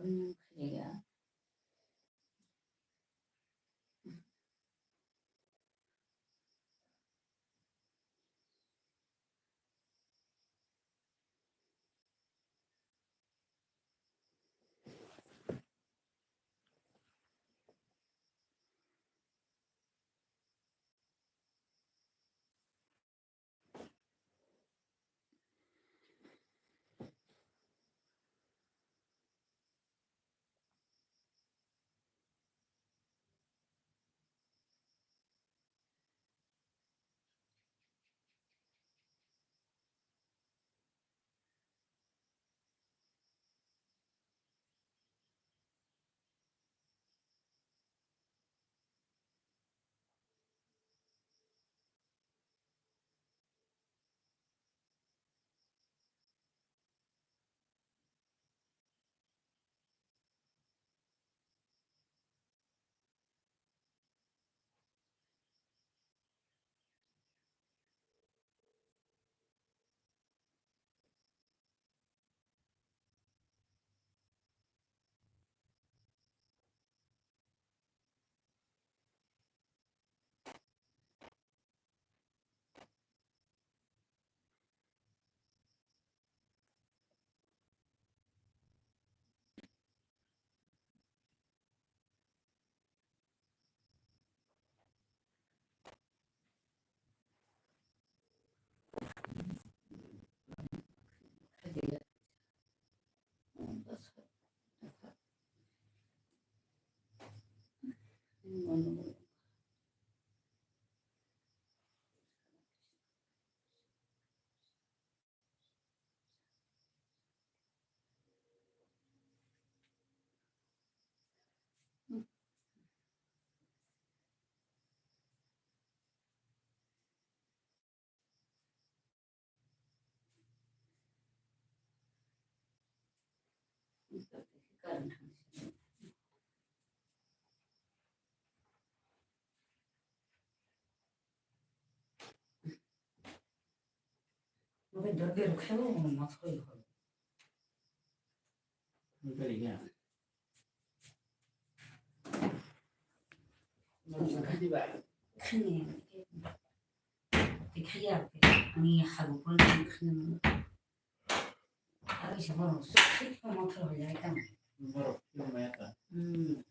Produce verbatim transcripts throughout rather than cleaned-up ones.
Khaijaya. Khani, khaya, ani habu pun khani. Abi se borok sik ma thor hoi jai tang. Borok sik ma ya ta. Hmm.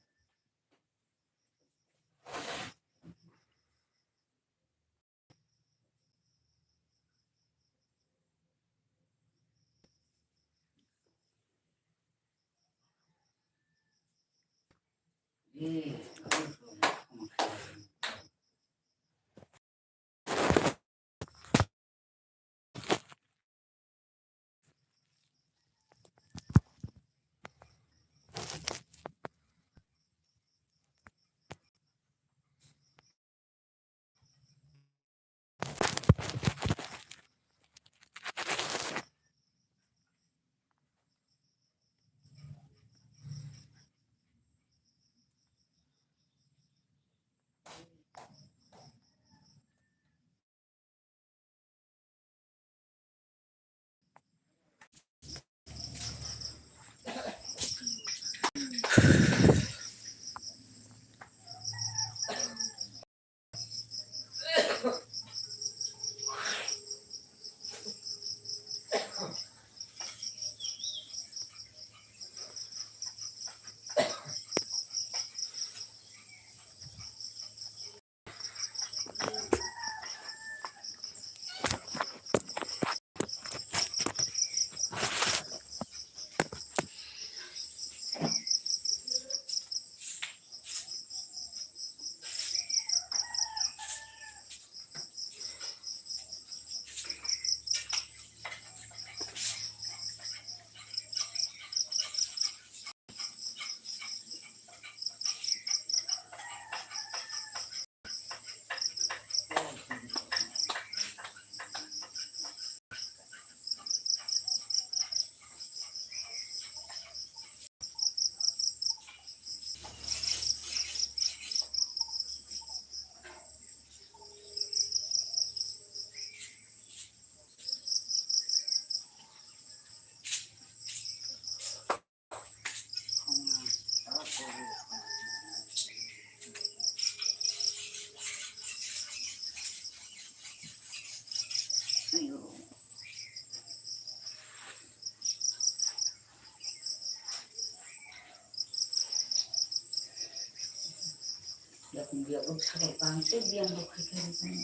Biya rok sabai bang tei biyang rok khai khai rw.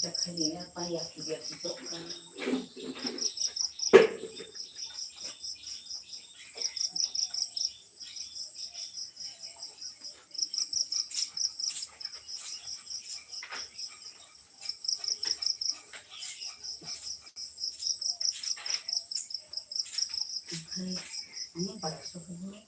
Jakhaliya paya kibiya kitok ka. Oke, ani para sokolo.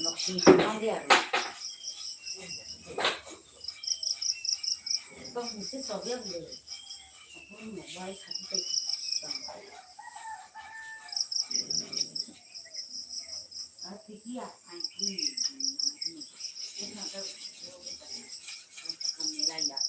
Noksing hamari aro. Tong mesti sobya bole. Aku mau baik hati tu. Ati kia, ai kini. Ini ada. Kamera ya.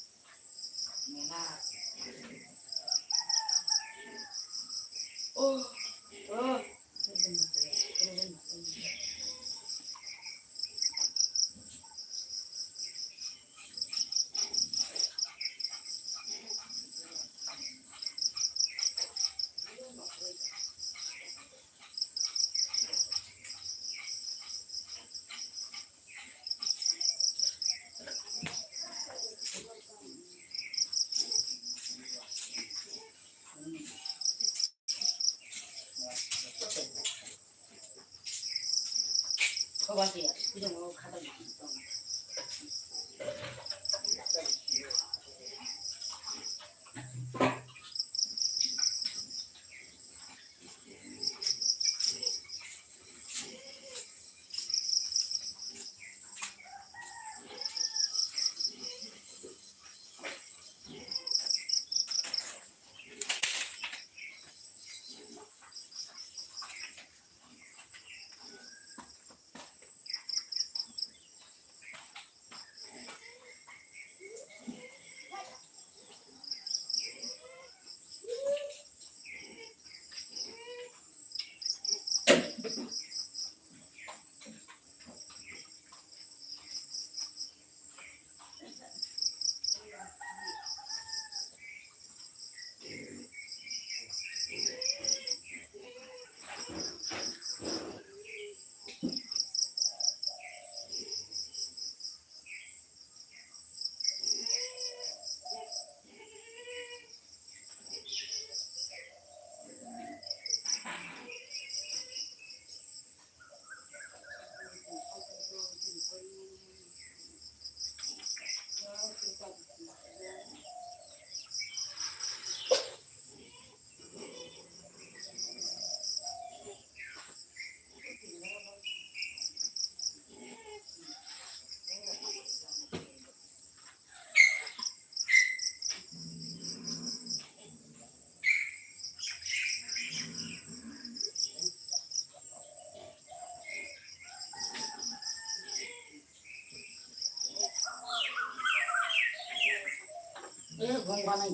Eh, gong banai.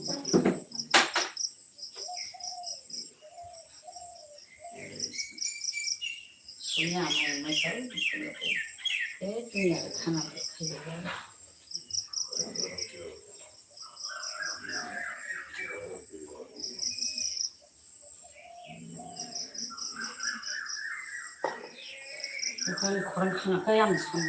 Sunya mai mai sai sunya ko. Eh, tunya khana khai ba. Bukan koran khana kaya ang san.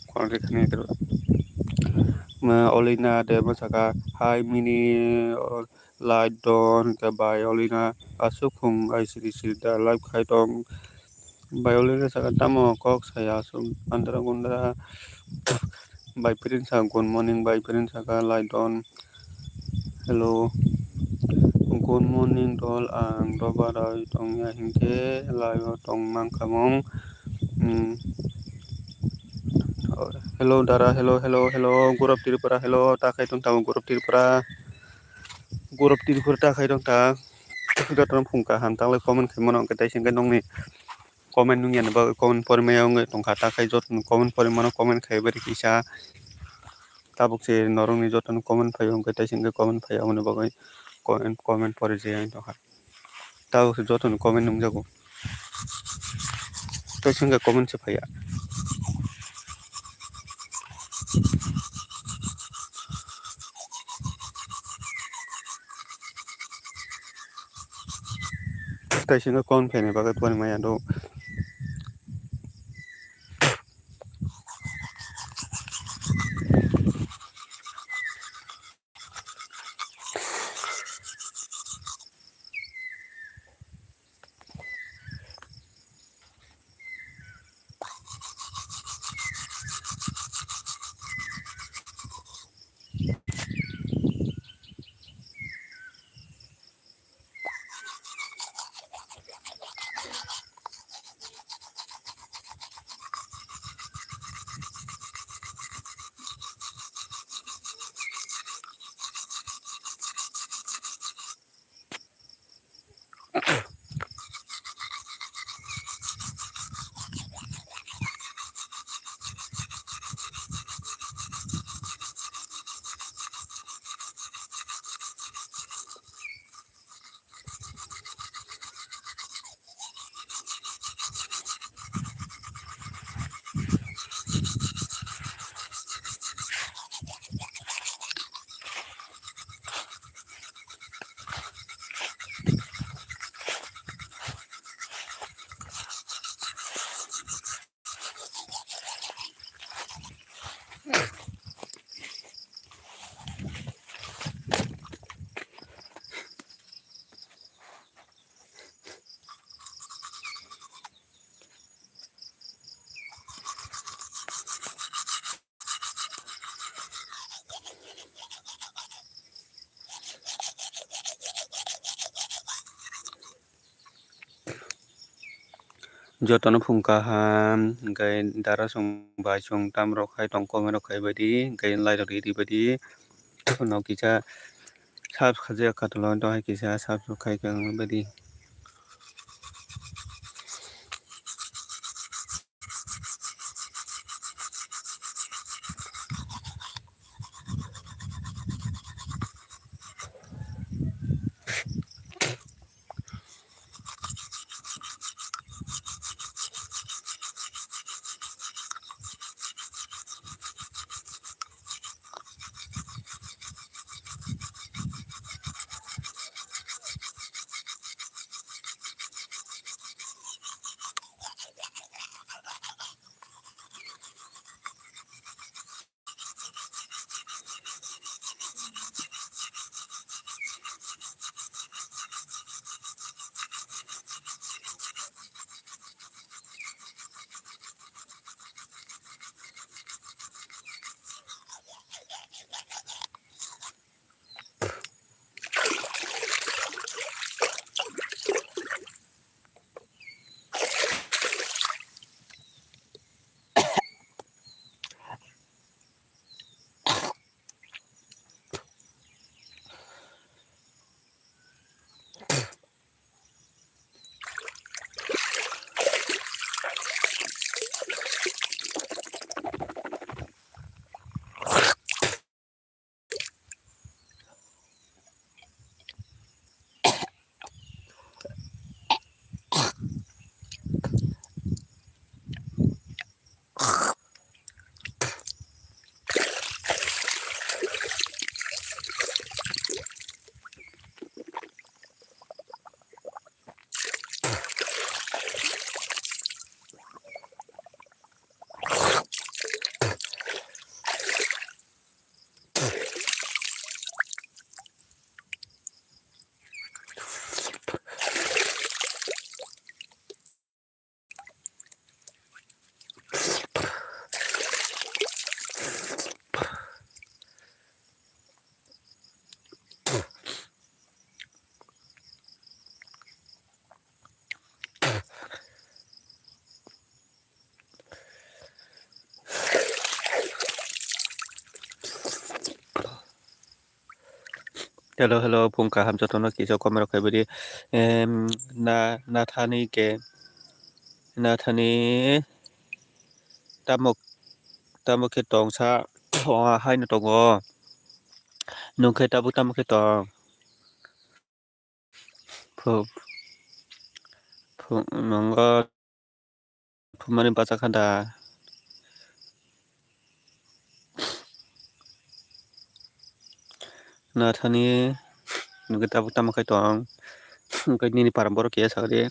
Khorang khe khani khe. Ma Olina de ma saka, "Hi mini, o, light don," hwnkhe bai Olina aswk phung ai siri siri da live khai tong. Bai Olina saka, "Tamo kok saya aswk andra gundra?" Bai Prince saka, "Good morning," bai Prince saka, "Light don." Hello. Good morning dol, ang Dobarai tongya hinkhe live o tong mankha mung. Hmm. Hello dara, hello, hello, hello, Gurap Tripura, hello, ta khai tong tamo Gurap Tripura. Gurap Tripura ta khai tong ta. Jotono phung kaham, tanglai comment khai mano, hwnkhe taisingkhe nongni comment nungyani bagwi comment porimaya wngwi tongkha, ta khai jotono comment porimano, comment khai bari kisa. Tabuk se norokni jotono comment phai hwnkhe, taisingkhe comment phai, aboni bagwi comment, comment pori je ang tongkha. Tabuk se jotono comment nungjago. Taisingkhe comment se phaiya. Taisingkhe comment phaini bagwi porimaya do. Jotono phung kaham, hwnkhe dara chwng bai chwng tamrok khai tong comment rok khai baidi, hwnkhe like rok ri baidi, jotono kisa subscribe khaijak kha tongla, dohai kisa subscribe khai kha wngbaidi. Hello, hello, phung kaham jotono kisa comment rok khaibadi. Em, na, nathani ke, nathani tamo, tamo khe tongsa, haino tongo. Nung khe tabuk tamo khe tong? Phu-, phu-, nongo. Phumani bacha kha da. Nathani nugwi tabuk tamo khai tong. Hwnkhe nini para borok kiya sakdi.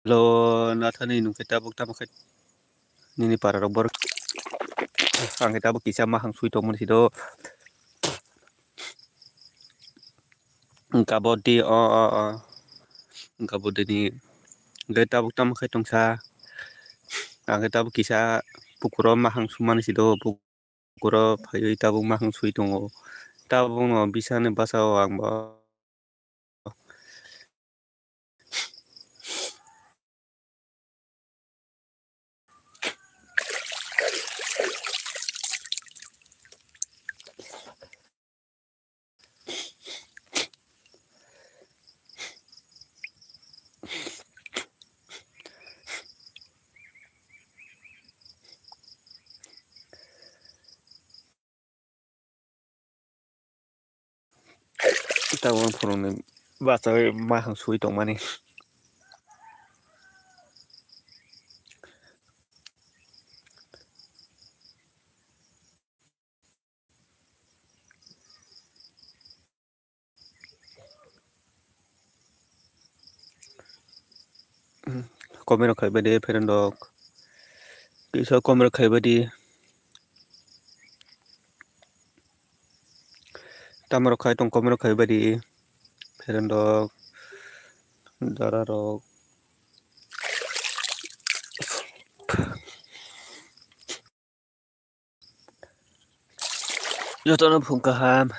Hello, nathani nung khe tabuk tamo khe nini para rok borok ang khe tabuk kisa mahang sui tongmani sido. Kabodi o o o kabodi ni hwnkhe tabuk tamo khe tongsa ang khe tabuk kisa pukuro mahang sumani sido. Kuro phaiwi tabuk mahang sui tongo. Tabukno bisani bwsao ang bo. Tabuk phunukni bachai mahang sui tongmani. Comment rok khaibadi friend rok. Kisa comment rok khaibadi. Tamo rok khai tong comment rok khaibadi. Friend rok. Dara rok. Jotono phung kaham.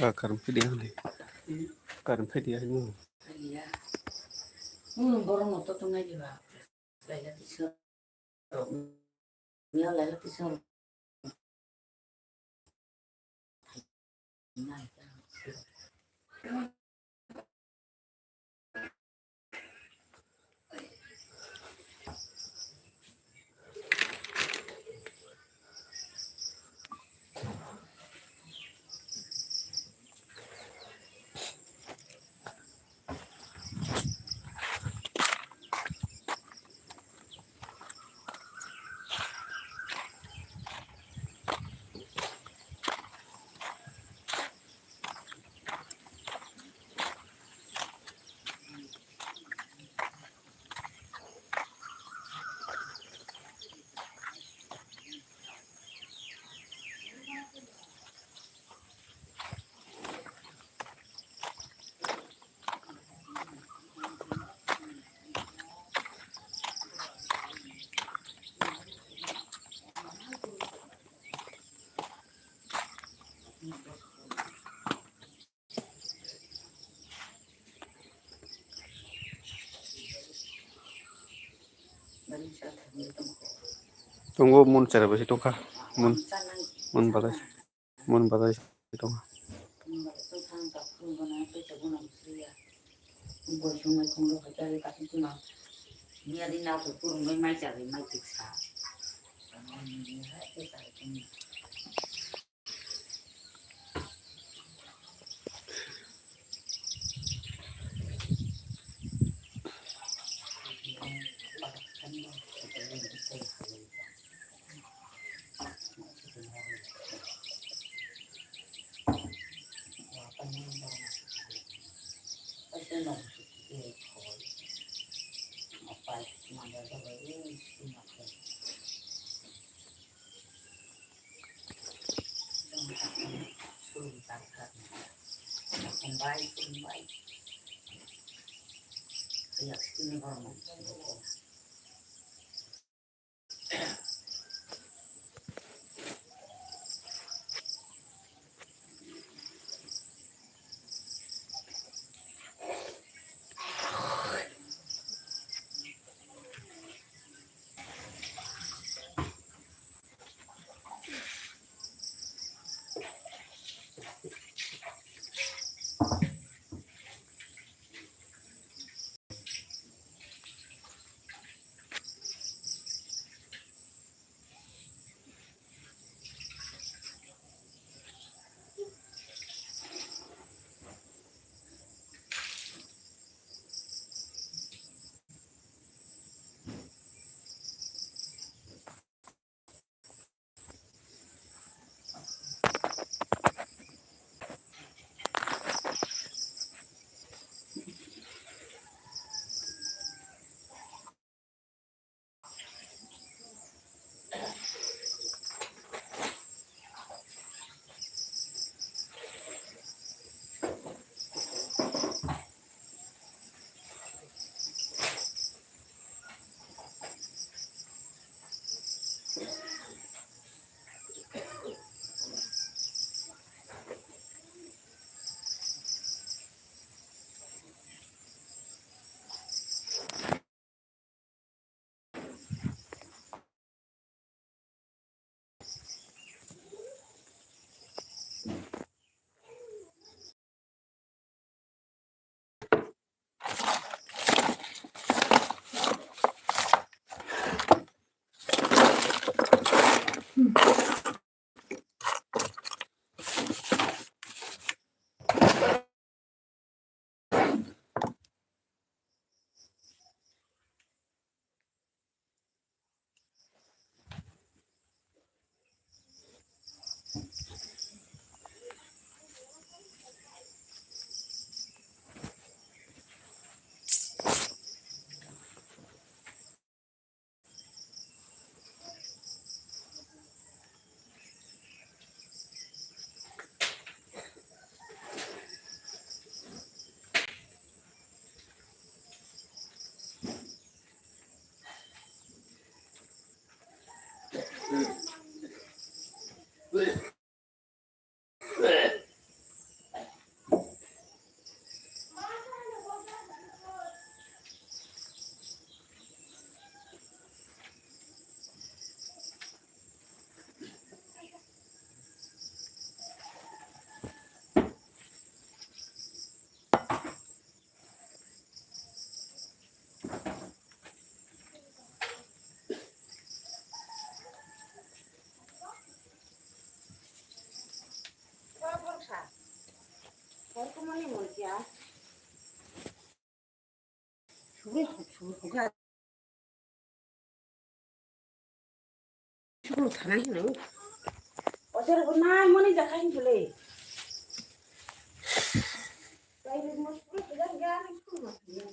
Ah, karon phaidi ani. Karon phaidi ani. Hmm, borok no to tongnai diba. Laila tisa. Nya laila tisa. Tongo mun chera bai se tongkha. Mun, mun badai. Mun badai se tongkha. Sugui hok, sugui hok ya. Sugui thanai hinwi. Ojar ko nai mani jakai hinwi le. Bai ri mo sugui hok ya, sugui hok ya.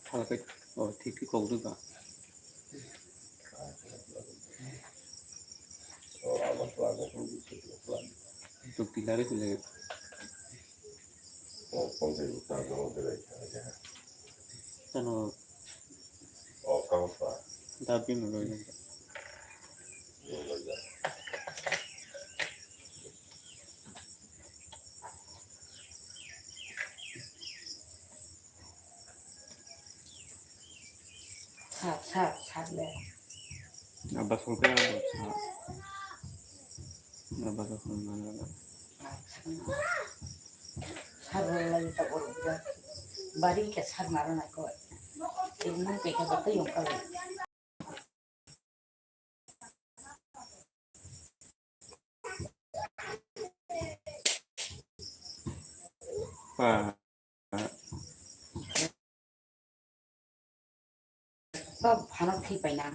Thala khe, oh, thik thik kok dwba. Tuk tila re kule. Tano. Dabi no loi. Sak, sak, sak le. Abba solkhe abba sa. Abba solkhe mana. Sak, sak. Sar lai ta bol. Bari ke sar mara na ko. Ini ke ka ta yung ka. Pa. Tok phano thwi paina.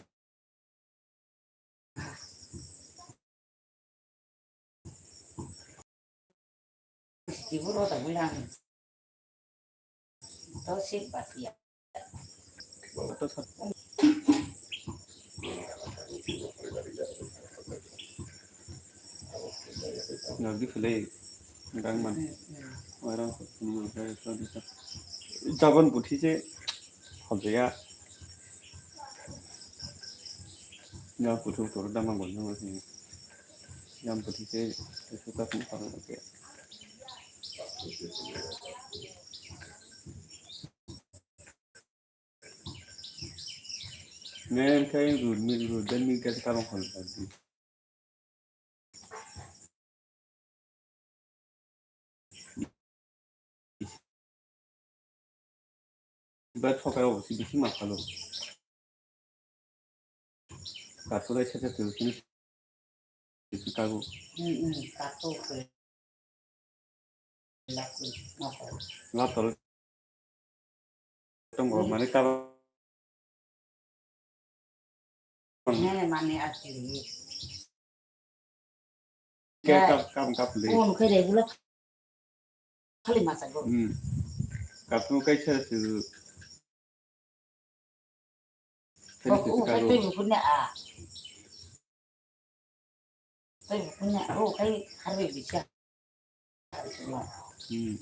Ibu rota bulang. Tau sip batia. Nagdi khwlai, dang man. Orang khwlai, orang khwlai, orang khwlai. Jabon buthi se, hobjaya. Yang buthi buthi, dang man gon, yang buthi se, yang buthi se, itu tak ni kalau ke. Neng khe rudni, rudani khe karon hwn kha di. Ba thokai rok si bisi ma phalo. Kathulai sete tu sini. Chicago. Hmm, hmm, kathuk. Laptop. Tong mane ka. He, mane asli. Ke kap, kam kap le. Phone khe regular khali masa go. Hmm. Kathuk kai se su. Kok u kai twi bukunya a. Twi bukunya o kai harbi bisa. Hmm.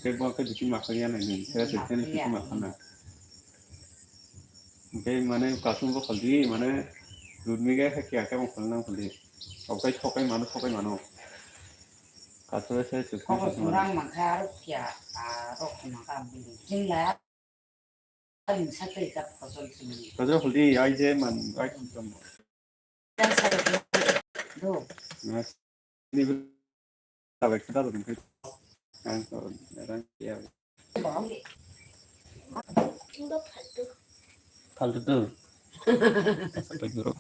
Kai bo kai bikin makanya na ni. Kai bikin makanya. Kai mane kasum bo khaldi mane rudmi kai khe kya kya bo khalna khaldi. Okai sokai mano sokai mano. Kasura se sukun. Kok sukun. Kurang mangkha aro kya a rok mangkha building. Jingla. Kajra hwldi, ai je man, ai tong tong. Ni tabek kita tu mungkin. Ang tu, orang dia. Faltu tu. Sampai dulu.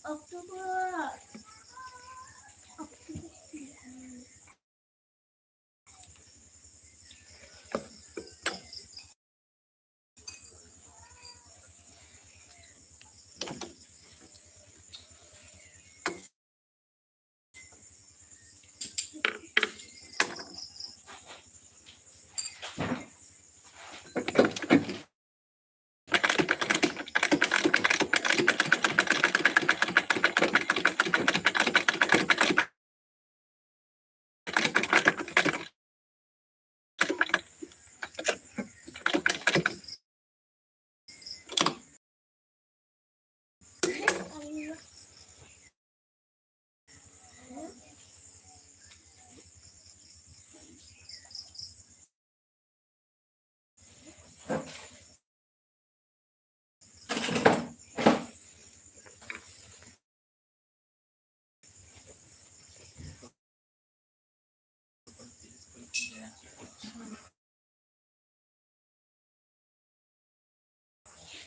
October.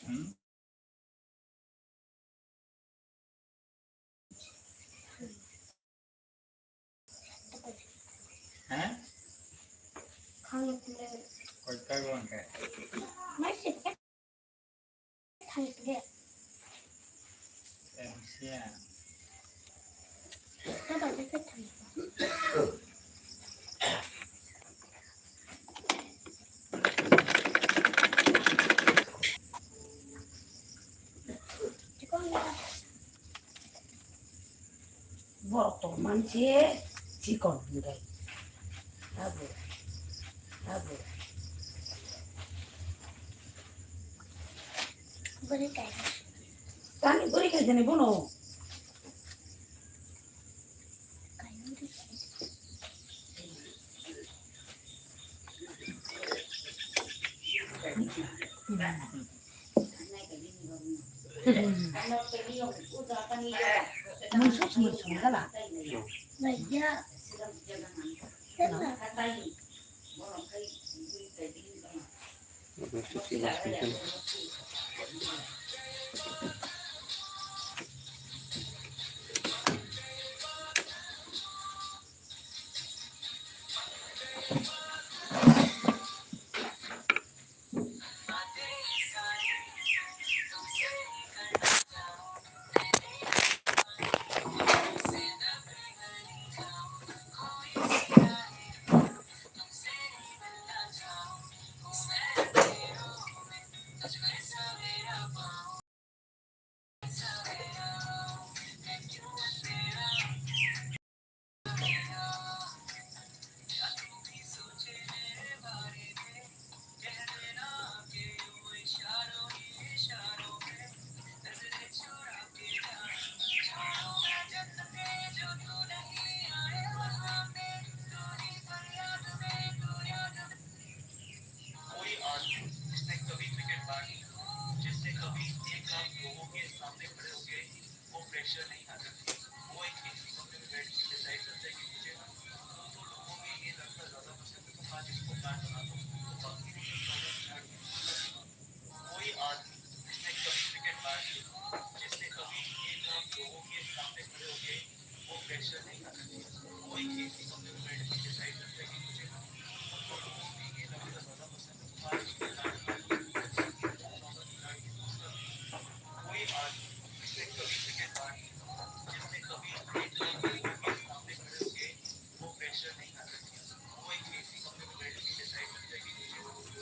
Hmm? Hah? Koi ta gong khe? Thangkhe. Em sia. Tata khe thangkhe. Borok tongmani se chikon hinwi. Abo, abo. Bwrwi kaisa. Tani bwrwi kaisa ni bono. Munsuk munsuk gala. कोई आदमी जिसने कभी क्रिकेट ना खेला, जिसने कभी एक लाख लोगों के सामने खड़े होके वो प्रेशर नहीं आता। वो एक एसी कमरे में बैठ के डिसाइड करता है कि मुझे दो सौ लोगों में ये लड़का ज्यादा पसंद है, तो मैं आज इसको बैन बनाता हूँ, तो बाकी दो सौ लोगों को कोई आदमी जिसने कभी क्रिकेट ना खेला, जिसने कभी एक लाख लोगों के सामने खड़े होके वो प्रेशर नहीं आता। वो एक एसी कमरे में बैठ के डिसाइड करता है कि मुझे दो सौ लोगों में ये लड़का ज्यादा पसंद है, तो मैं आज इसको बैन बनाता हूँ। कोई आदमी जिसने कभी क्रिकेट ना खेला, जिसने कभी एक लाख लोगों के सामने खड़े होके वो प्रेशर नहीं आता। वो एक एसी कमरे में बैठ के डिसाइड करता है कि मुझे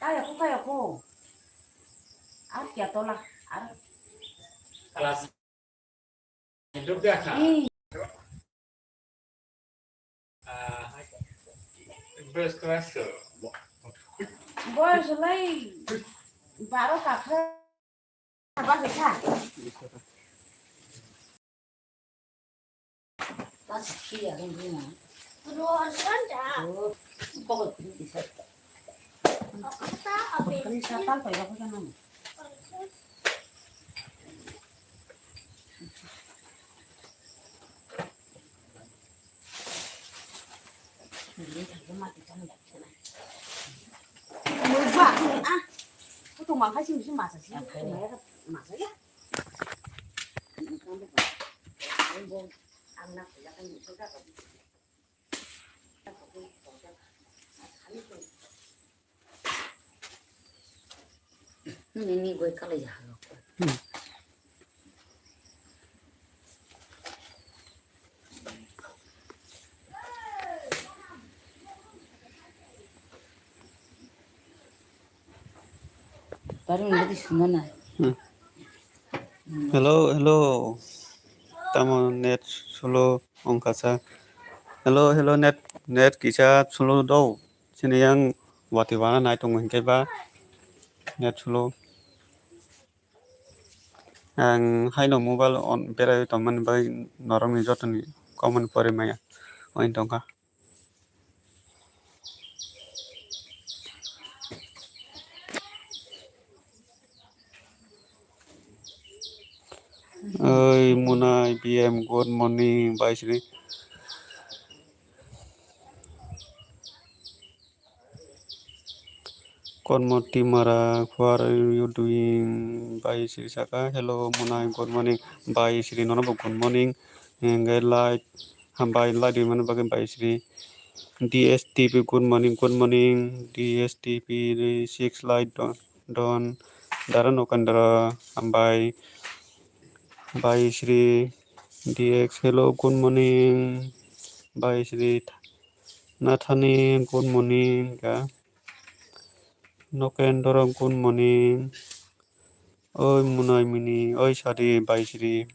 Kaya ko, kaya ko. Ar kya tola? Ar class. Boyos lai baro kakha. Nini goi kalai ya. Hello, hello. Tamo net slow ongkha sa. Hello, hello, net, net kisa slow do. Chini yang wati wana nai tongo hinkhe ba net slow. Ang haino mobile on berai tongmani bai norokni jotoni comment pori maya oin tongkha. Oi Munai B M, good morning, bai sini. Pormoti Mara, what are you doing? Bai Sri saka, hello, Munai, good morning. Bai Sri, nono bo good morning. Hingke light, hambai light rimani bagwi Bai Sri. D S T P, good morning, good morning. D S T P six light don, don. Dara Nokandra, hambai. Bai Sri D X, hello, good morning. Bai Sri Nathani, good morning. Ka Nokendra, good morning. Oi Munai Mini, oi Sadi, Bai Sri.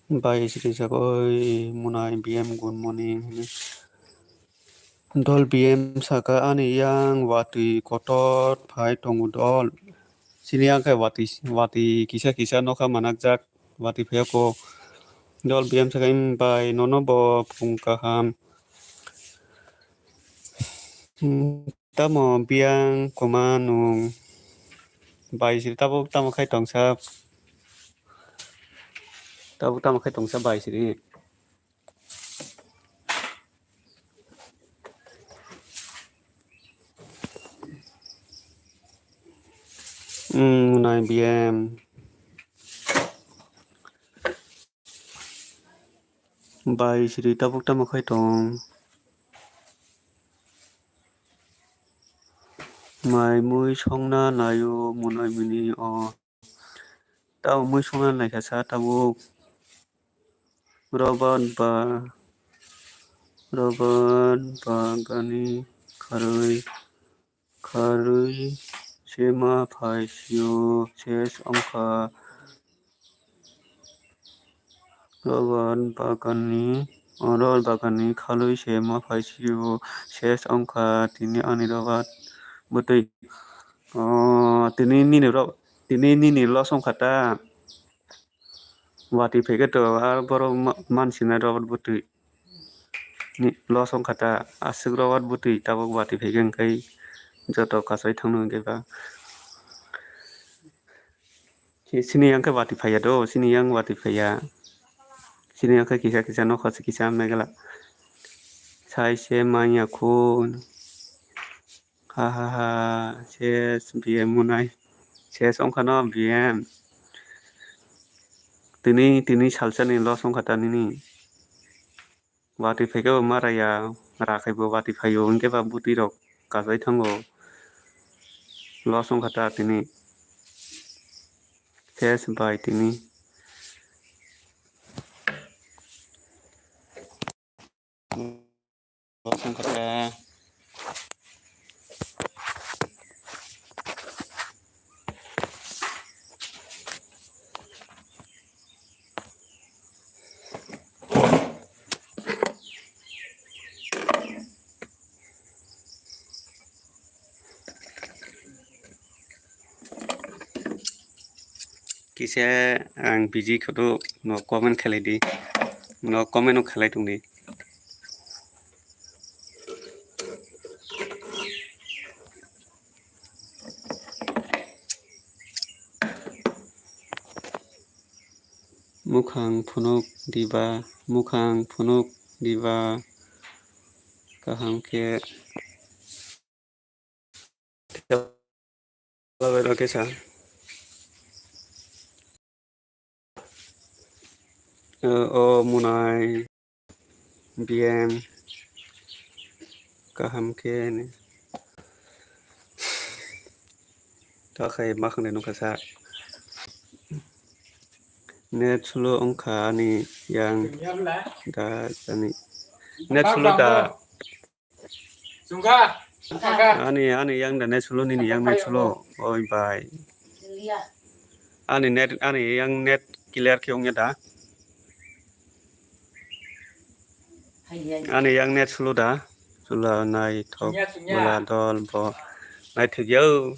Bai Sri saka, oi Munai B M, good morning. Dol B M saka, ani yang watwi kotor phai tongo dol. Sini yang khe watwi, watwi kisa kisa nokha manakjak, watwi phaiya kok. Dol B M saka, "Em bai, nono bo phung kaham." Hmm, tamo biyang koma nung Bai Sri, tabuk tamo khai tongsa? Tabuk tamo khai tongsa Bai Sri? Hmm, Munai B M. Bai Sri tabuk tamo khai tong? Mai mui songna naio Munai Mini o. Tamo mui songna naikha sa tabuk. Robot ba, Robot bagani kharwi, kharwi sema phai sio ses ongkha. Robot bagani, o robot bagani khalwi sema phai sio ses ongkha tini ani robot bwtwi. O, tini nini ro-, tini nini loss ongkha ta. Watwi phaikhe to, ar borok ma-, mansinai robot bwtwi. Ni loss ongkha ta, aswk robot bwtwi tabuk watwi phaikhe hwnkhe joto kasai thangno hwnkhe ba. Sini yang khe watwi phaiya do, sini yang watwi phaiya. Sini yang khe kisa kisa nokha se kisa megala. Sai se manya khun. Ha ha ha, ses B M Munai. Ses ongkha no B M. Tini, tini salsa ni loss ongkha ta nini. Watwi phaikhe bo ma raya, ra khai bo watwi phaio, hwnkhe ba bwtwi rok kasai thango. Loss ongkha ta tini. Ses bai tini. Loss ongkha ta. Kisa ang busy khe do, no comment khlai di, no comment no khlai tong di. Mukhang phunuk diba, mukhang phunuk diba, kaham khe. Kisa. O, o Munai B M kaham khe ni. Takhai makhang de nukha sa. Net slow ongkha ani yang da ani. Net slow da. Ani, ani yang da net slow, nini yang net slow. Oi bai. Ani net, ani yang net clear khe ongya da. Ani yang net slow da. Chwla naithok, chwla dol bo. Naithok ya o.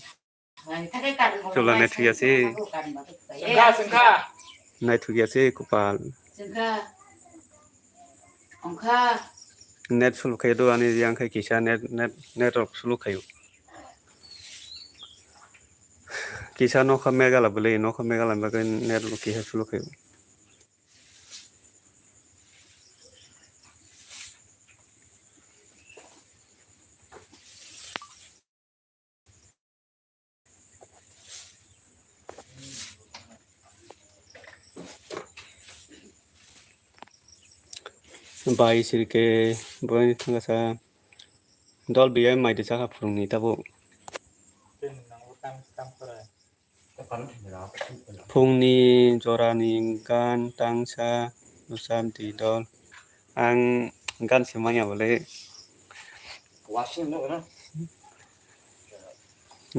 Chwla naithok ya se. Naithok ya se kupal. Net slow khe do ani yang khai kisa net, net, net rok slow khaio. Kisa nokha megala bwlwi, nokha megala bagwi net rok kisa slow khaio. Bai sirke boini thangsa dol biyai mai de chakha phurungni tabuk. Phungni jorani gan tangsa usab di dol. Ang gan se manya bole.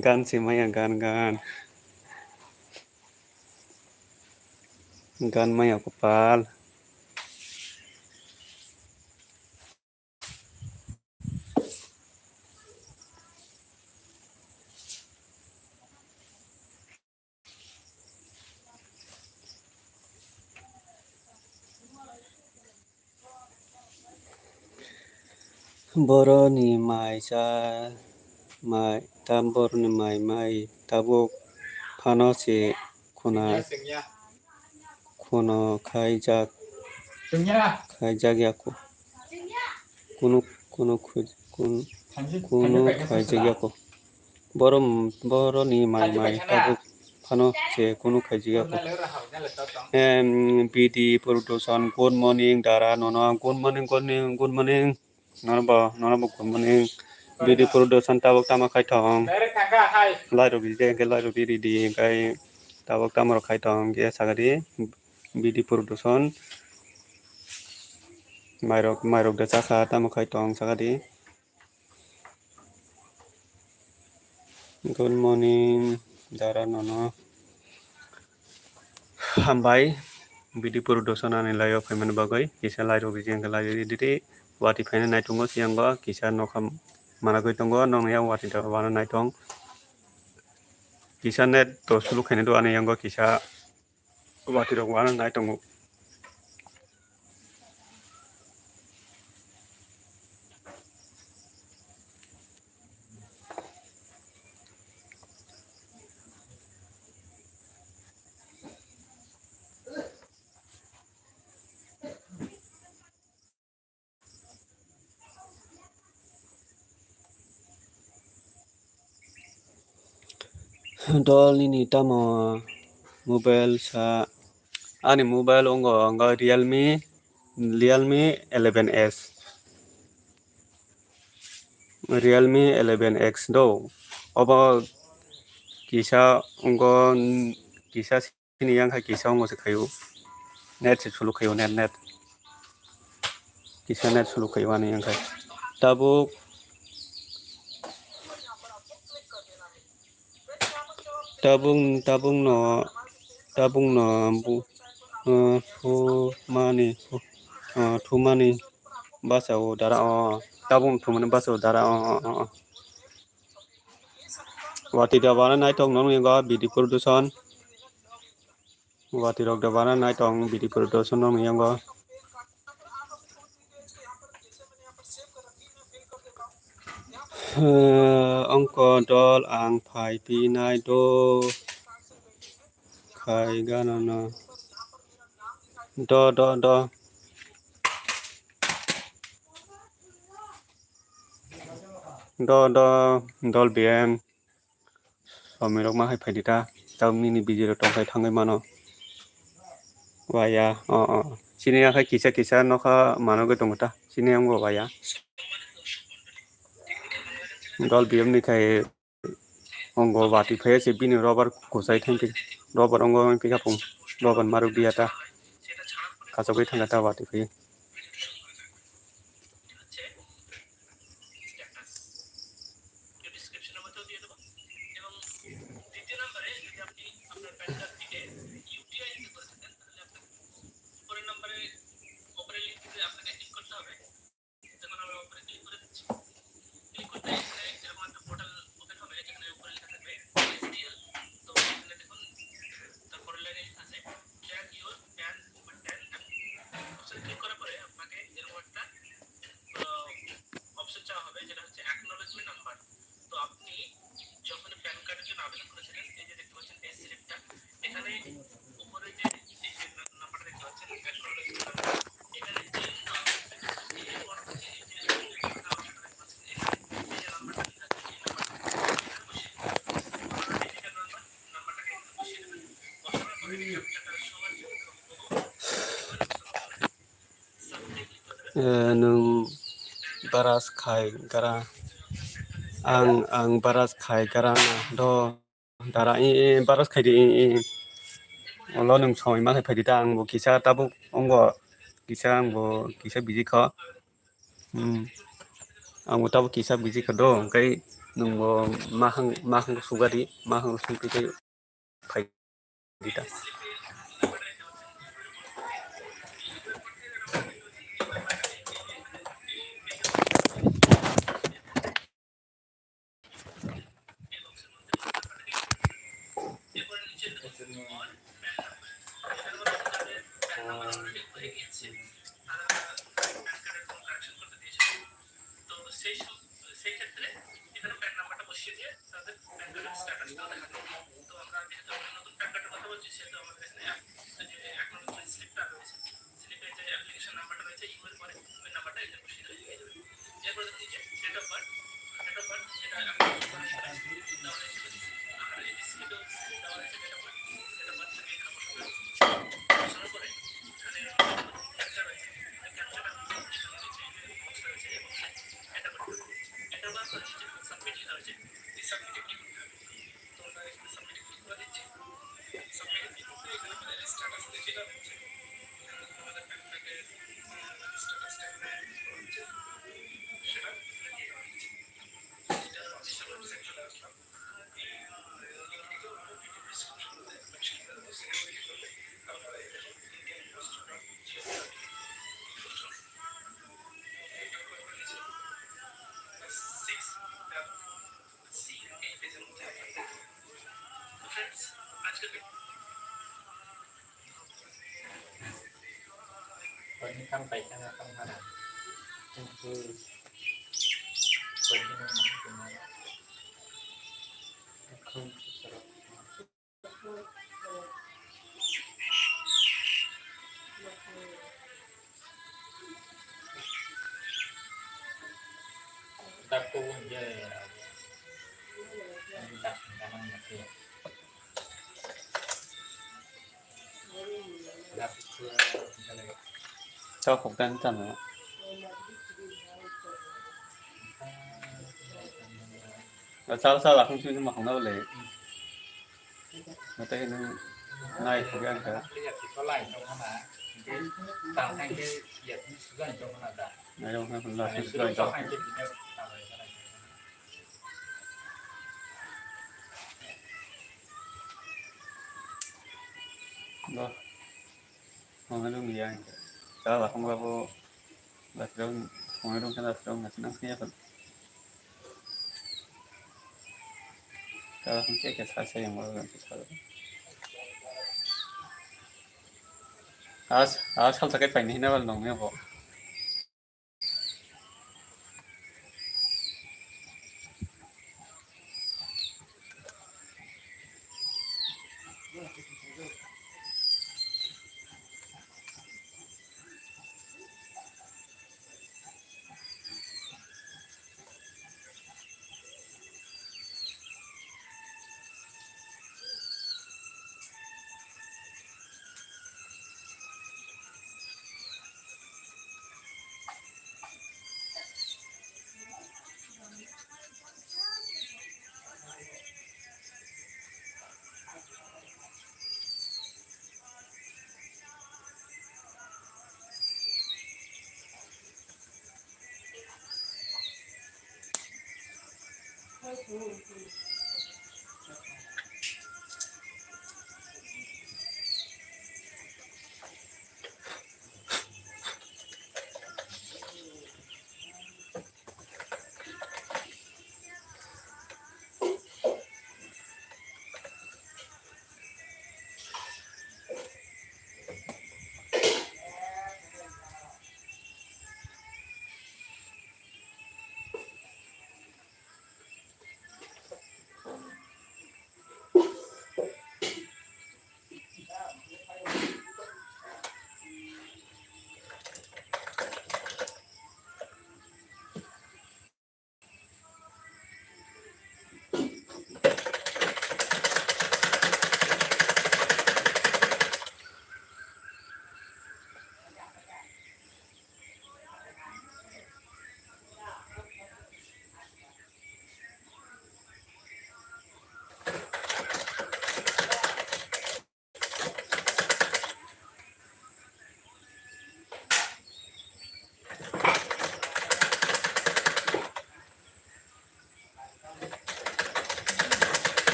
Gan se manya gan gan. Gan maya kopal. Boroni mai cha, mai, tam boroni mai, mai tabuk phano se khuna, khuno khaijak, khaijak yako. Kunu, kunu khuj-, kun-, kunu khaijak yako. Boro, boroni mai, mai tabuk phano se kunu khaijak yako. Em, B D Production, good morning, dara, nono, good morning, good morning, good morning. Nono bo, nono bo good morning. B D Production tabuk tamo khai thong. Lai rok di, hwnkhe lai rok di, di, di, hwnkhe tabuk tamo rok khai thong, hwnkhe sakadi. B D Production. Mairok, mairok de chakha, tamo khai tong sakadi. Good morning, dara nono. Hambai, B D Production ani live o phaimani bagwi, kisa lai rok rijeng khe lai ridi, wati phaina naitongo siyango, kisa nokha managwi tongo, nokni yang wati da wana naitong. Kisa net to sulu khaina do ani yango kisa. Wati rok wana nai tongo. Dol nini tamo mobile sa? Ani mobile ongo, ongo Realme, Realme eleven S. Realme eleven X do. Obo kisa ongo, kisa Chini yang khai kisa ongo se khaio. Net se sulu khaio, net, net. Kisa net sulu khaio ani yang khai. Tabuk, tabuk, tabuk no, tabuk no bu, uh, thumani, uh, thumani basa o dara o, tabuk thumani basa o dara o, o, o, o. Wati da wana naitok nong yango B D Production. Wati rok da wana naitok B D Production nong yango. Ongko dol ang phai pi nai do. Khai gano no. Do, do, do. Do, do, dol B M. Somirok ma hai phaidi ta. Tamo nini video rok tongthai thangwi mano. Waya, o, o. Chini ya khai kisa kisa nokha manogwi tongo ta. Chini ya wngbo waya. Dol B M ni khai ongo wati phai se bini robar kuchai thangkhe. Robar ongo wngkhe kapung. Robar maruk diya ta. Kachagwi thangkha ta wati phai. Eh, nwng baras khai gara, ang, ang baras khai gara do, dara, eh, eh, baras khai di, eh, eh. Olo nwng soi ma khai phai di ta, ang bo kisa tabuk ongo, kisa ang bo kisa busy kho. Hmm. Ang bo tabuk kisa busy kho do, hwnkhe nwng bo ma hang, ma hang suga di, ma hang sung twi twi phai di ta. Chao khuk dan tamo. Chao chao lakhung sini ma khung na le. Mata ini nai khuk yang ka. Nai khuk yang ka. Bo. Hwnwi wngya. Chwla phungba bo bathroom, hwnwi wngkha bathroom nang sini phun. Chwla phung khe khe sa se yang bo sa. As, as khal sakai paini hina bal nong me bo.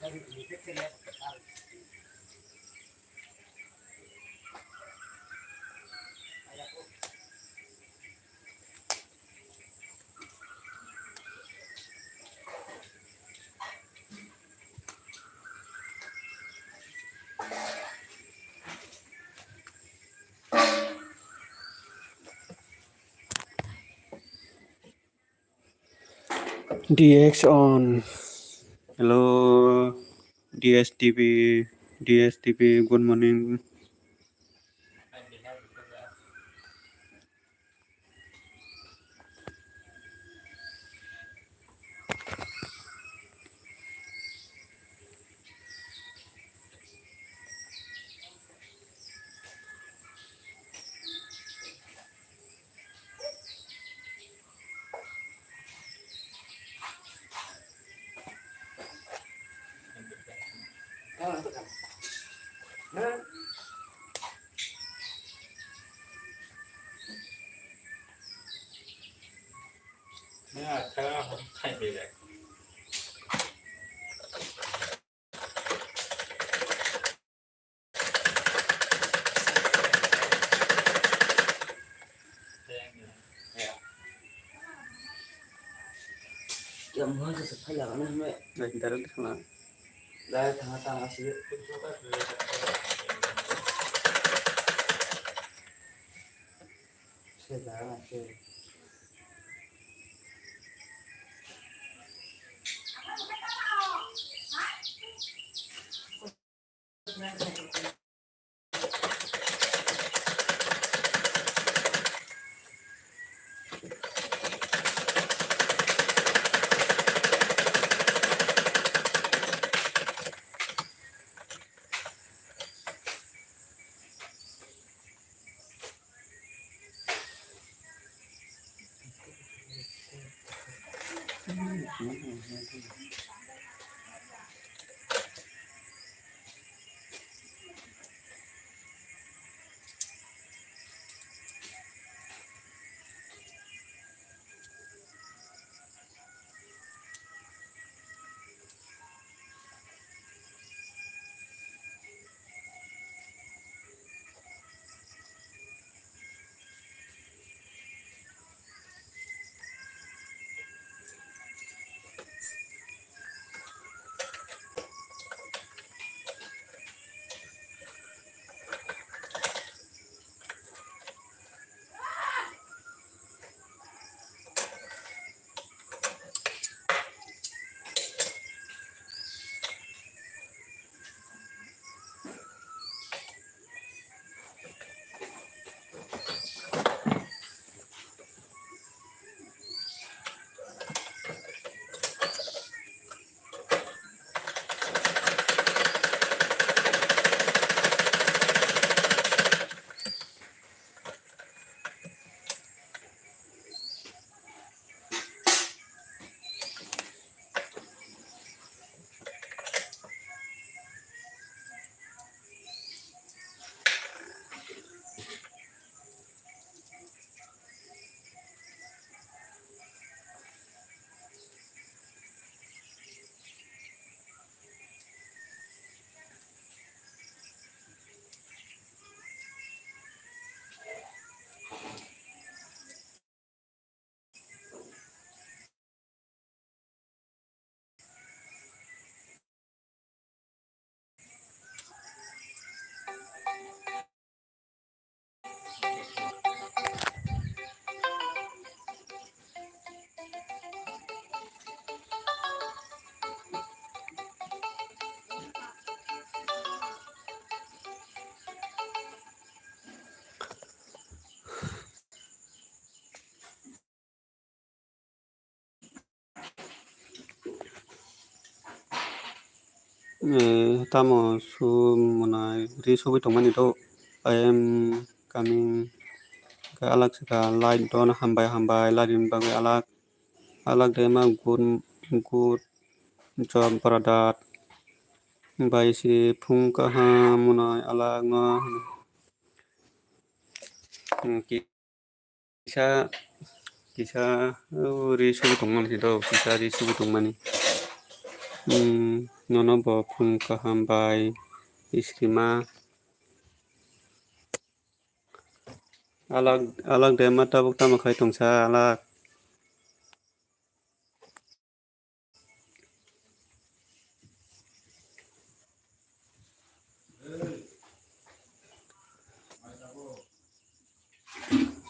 D X on. Hello, D S T V, D S T V, good morning. Yang mau sesuai lah, mana, mana? Nah, kita ada di sana. Dah, tengah-tengah sih. Sudah, sudah. Eh, tamo su mwnai ri sugwi tongmani do. I am coming. Khe alak saka light don hambai hambai light ni bagwi alak, alak de ma good, good job brother. Bai si phung kaham mwnai alak no. Hmm, ki- Kisa, kisa, o ri sugwi tongmani do, kisa ri sugwi tongmani. Hmm, nono bo phung kaham bai srima. Alak, alak de ma tabuk tamo khai tongsa alak.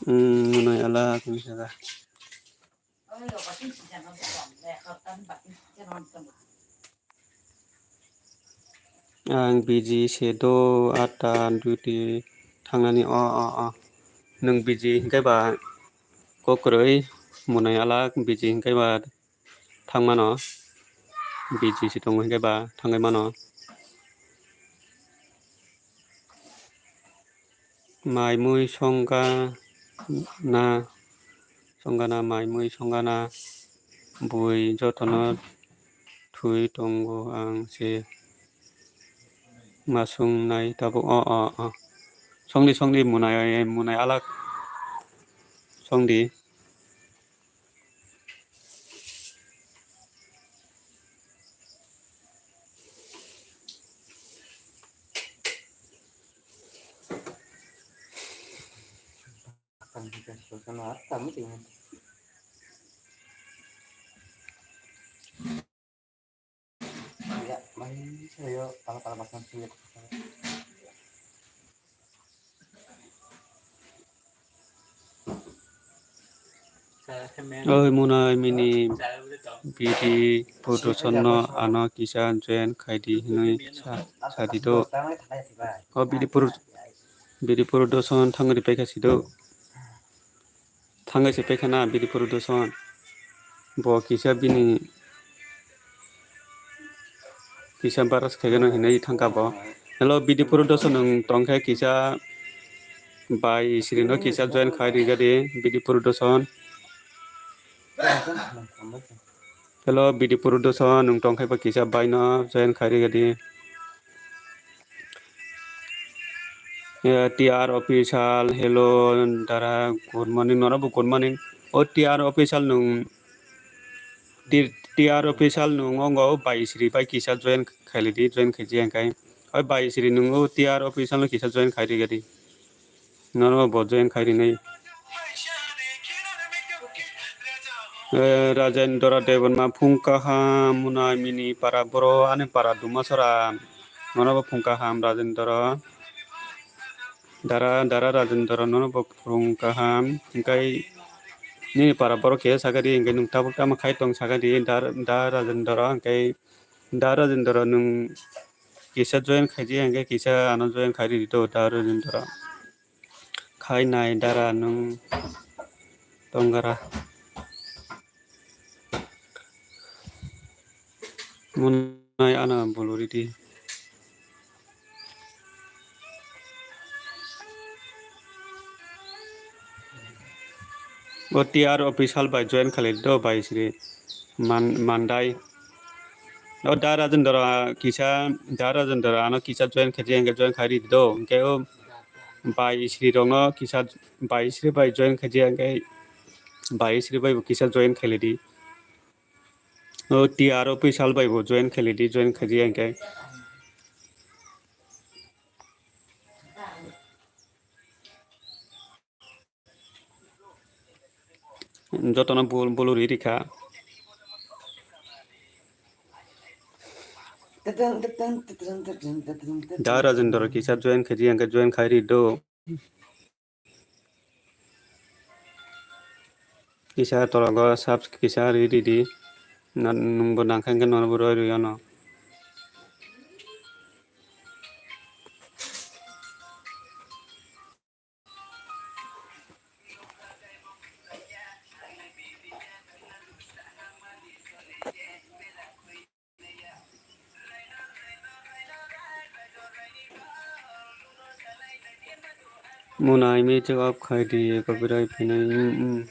Hmm, mwnai alak wngkha da. Ang busy se do, ata duty thangnani. O, o, o. Nwng busy hinkhe ba kok kwrwi, mwnai alak busy hinkhe ba thangmano. Busy se tongo hinkhe ba thangwi mano. Mai mui songkha na, songkha na, mai mui songkha na, bui jotono thwi tongo ang se ma songnai tabuk. O, o, o. Songdi, songdi, mwnai, mwnai alak songdi. Oi mwnai mini bidi prodosonno ano kisa join khaidi hinwi sa, sadi do. O bidi pro-, bidi prodoson thangri paikha sido. Thangai se paikha na bidi prodoson. Bo kisa bini kisa baras khaigano hinwi thangkha bo. Hello, bidi prodoson nwng tongkhe kisa bai srino kisa join khai ringadi bidi prodoson. Hello, bidi prodoson nwng tongkhe bo kisa baino join khai ringadi. Eh, T R official, hello, dara, good morning, norokbo good morning. O T R official nwng, T-, T R official nwng ongo bai sri bai kisa join khailidi, join khaiji hwnkhai. Oi bai sri nwng o T R official no kisa join khairigadi. Norokbo join khairinai. Eh, Rajendra Debbarma phung kaham, mwnai mini para boro, ani para Dumasora. Nono bo phung kaham Rajendra. Dara, dara Rajendra, nono bo phung kaham. Hingkai nini para boro khe sakadi, hingkai nwng tabuk tamo khai tong sakadi, dar-, da Rajendra, hingkai da Rajendra nwng kisa join khaidi, hingkai kisa ano join khaidi to da Rajendra. Khainai dara nwng tongara. Mwnai ano bulu ridi. O T R official bai join khalai do bai sri man-, mandai. O da Rajendra kisa, da Rajendra ano kisa join khaidi hingke join khaidi do. Hingke o bai sri rokno kisa bai sri bai join khaidi hingke bai sri bai bo kisa join khailai di. O T R official bai bo join khailai di, join khaidi hingke. Jotono bul-, bulu ri rikha. Da Rajendra kisa join khaidi hingke join khairi do. Kisa tologo subs kisa ri ridi. Na-, nwngbo nangkha hingke nono bo roi rwi ano. Mwnai music off khai di, copyright phainai, mm, mm.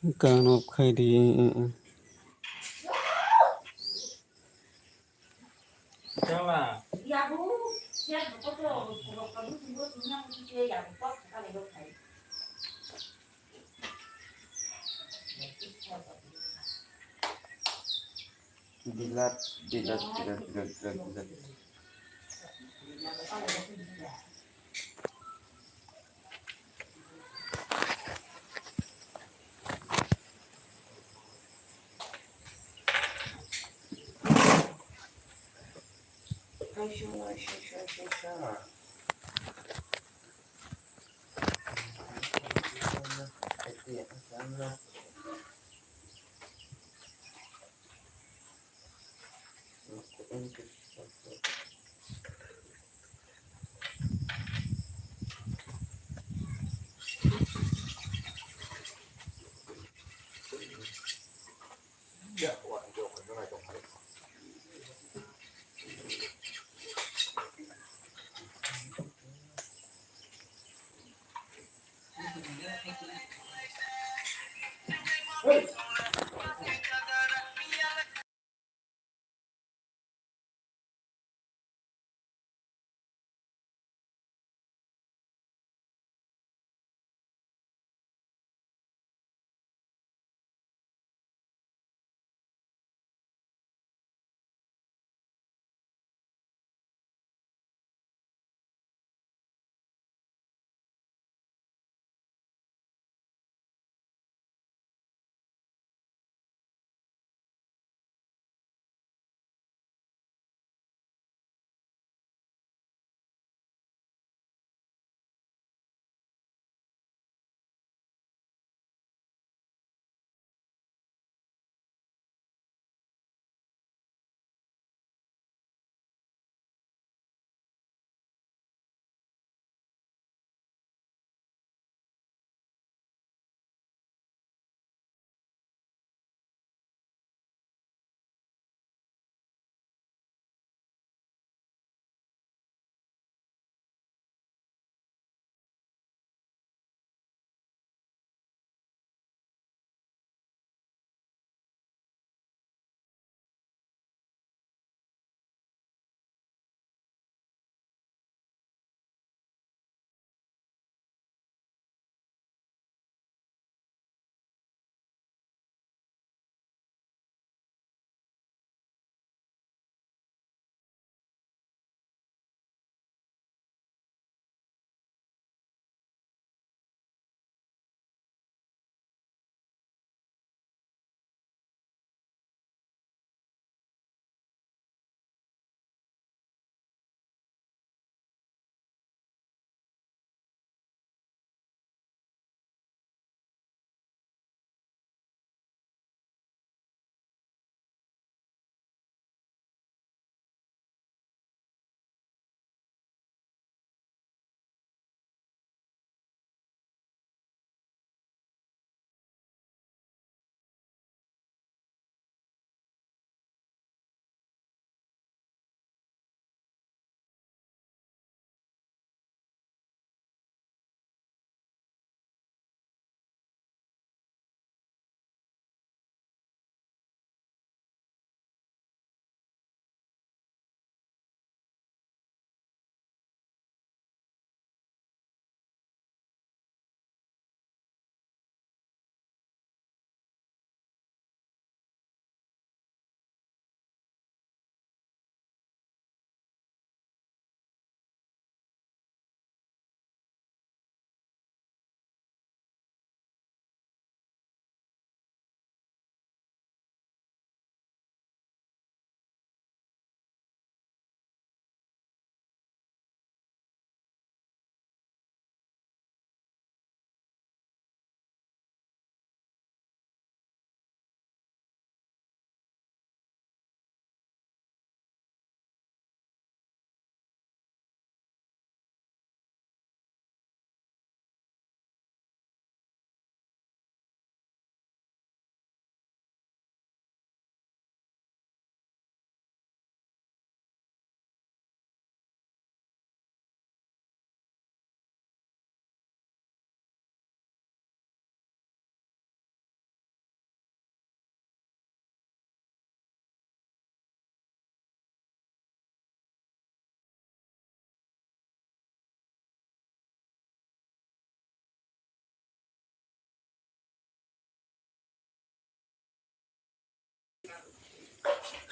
Kano khai di. Dilat, dilat, dilat, dilat, dilat, dilat.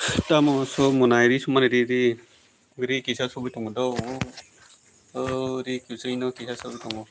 Tamo so mwnai ri sumani ri ri. Ri kisa sugwi tongo do. O ri kisa ino kisa sugwi tongo.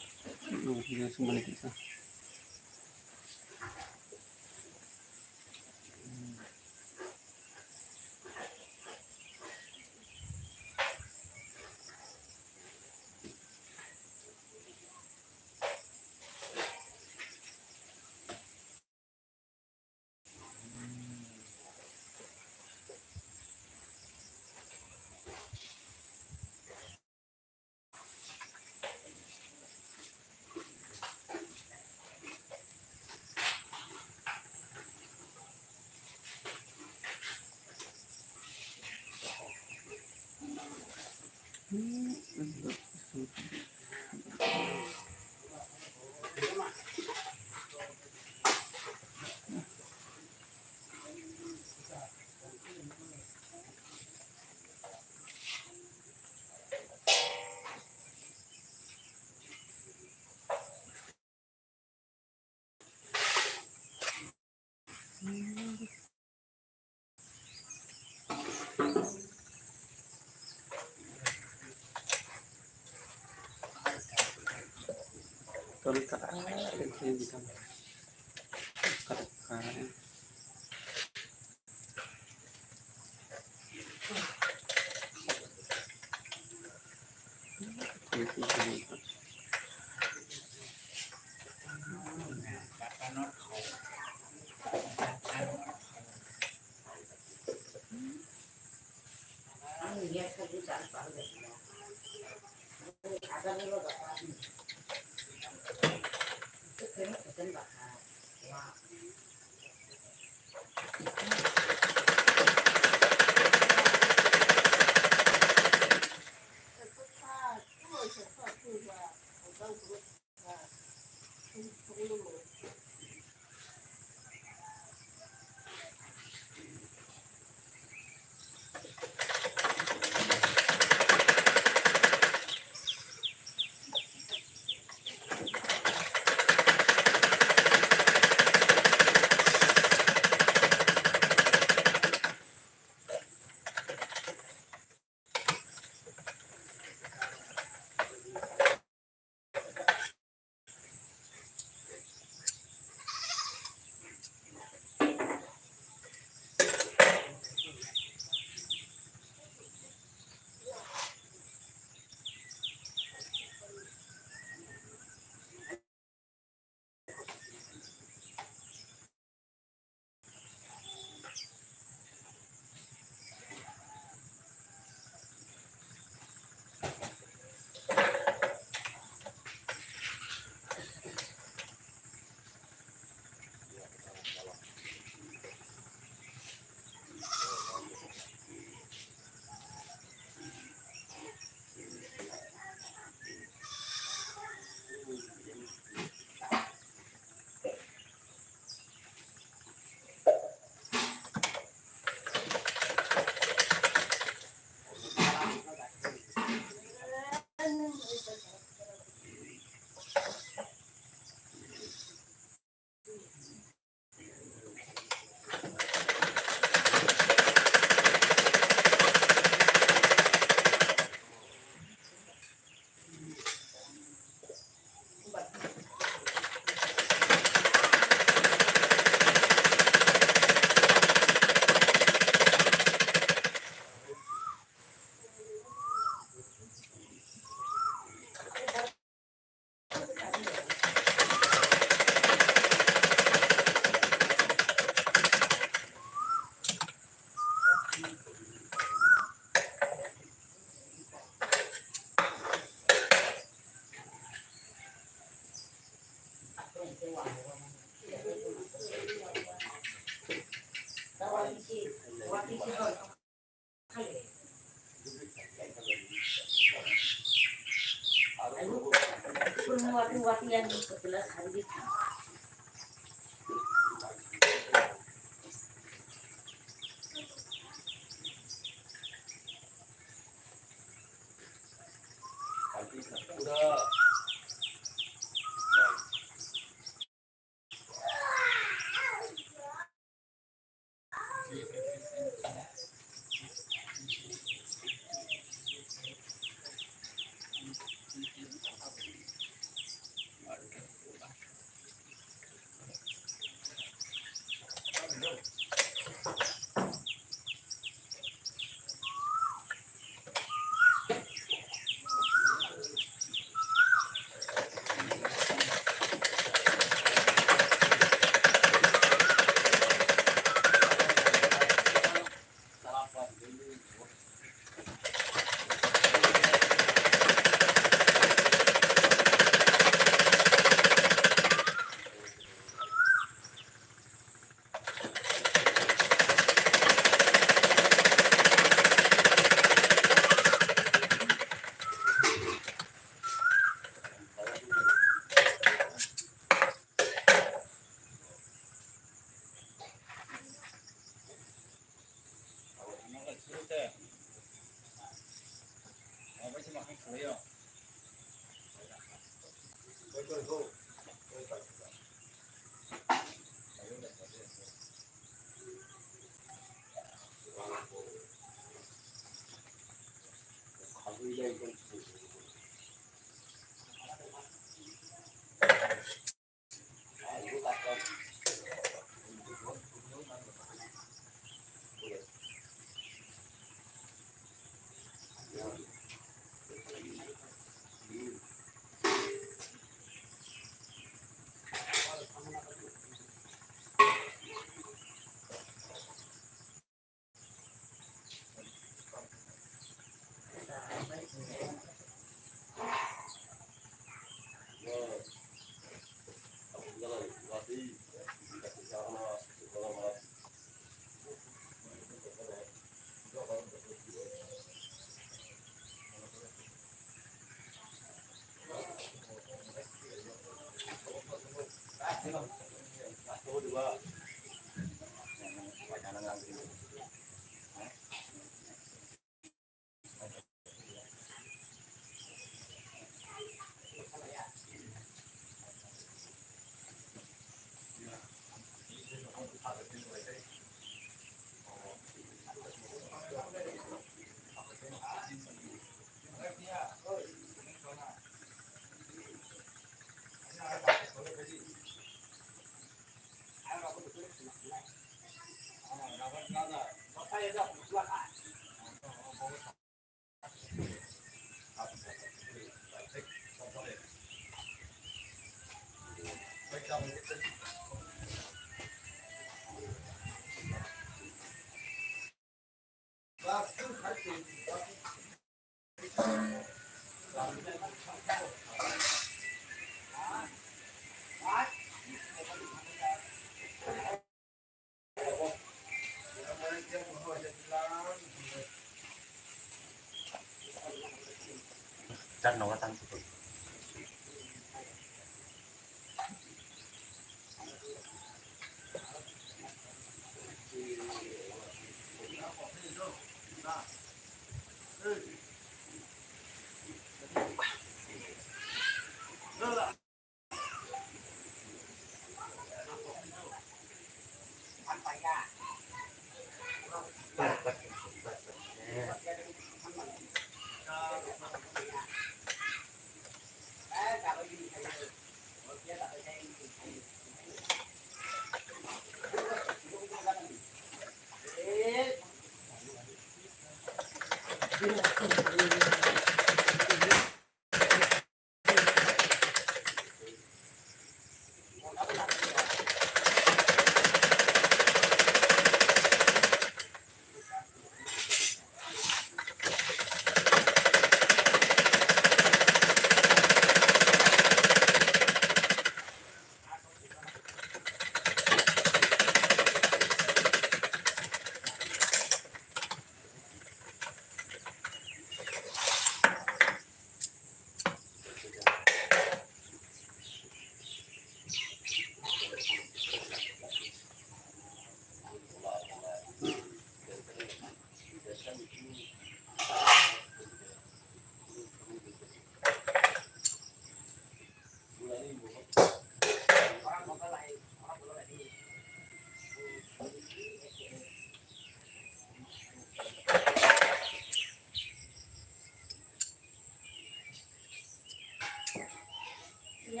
Oke,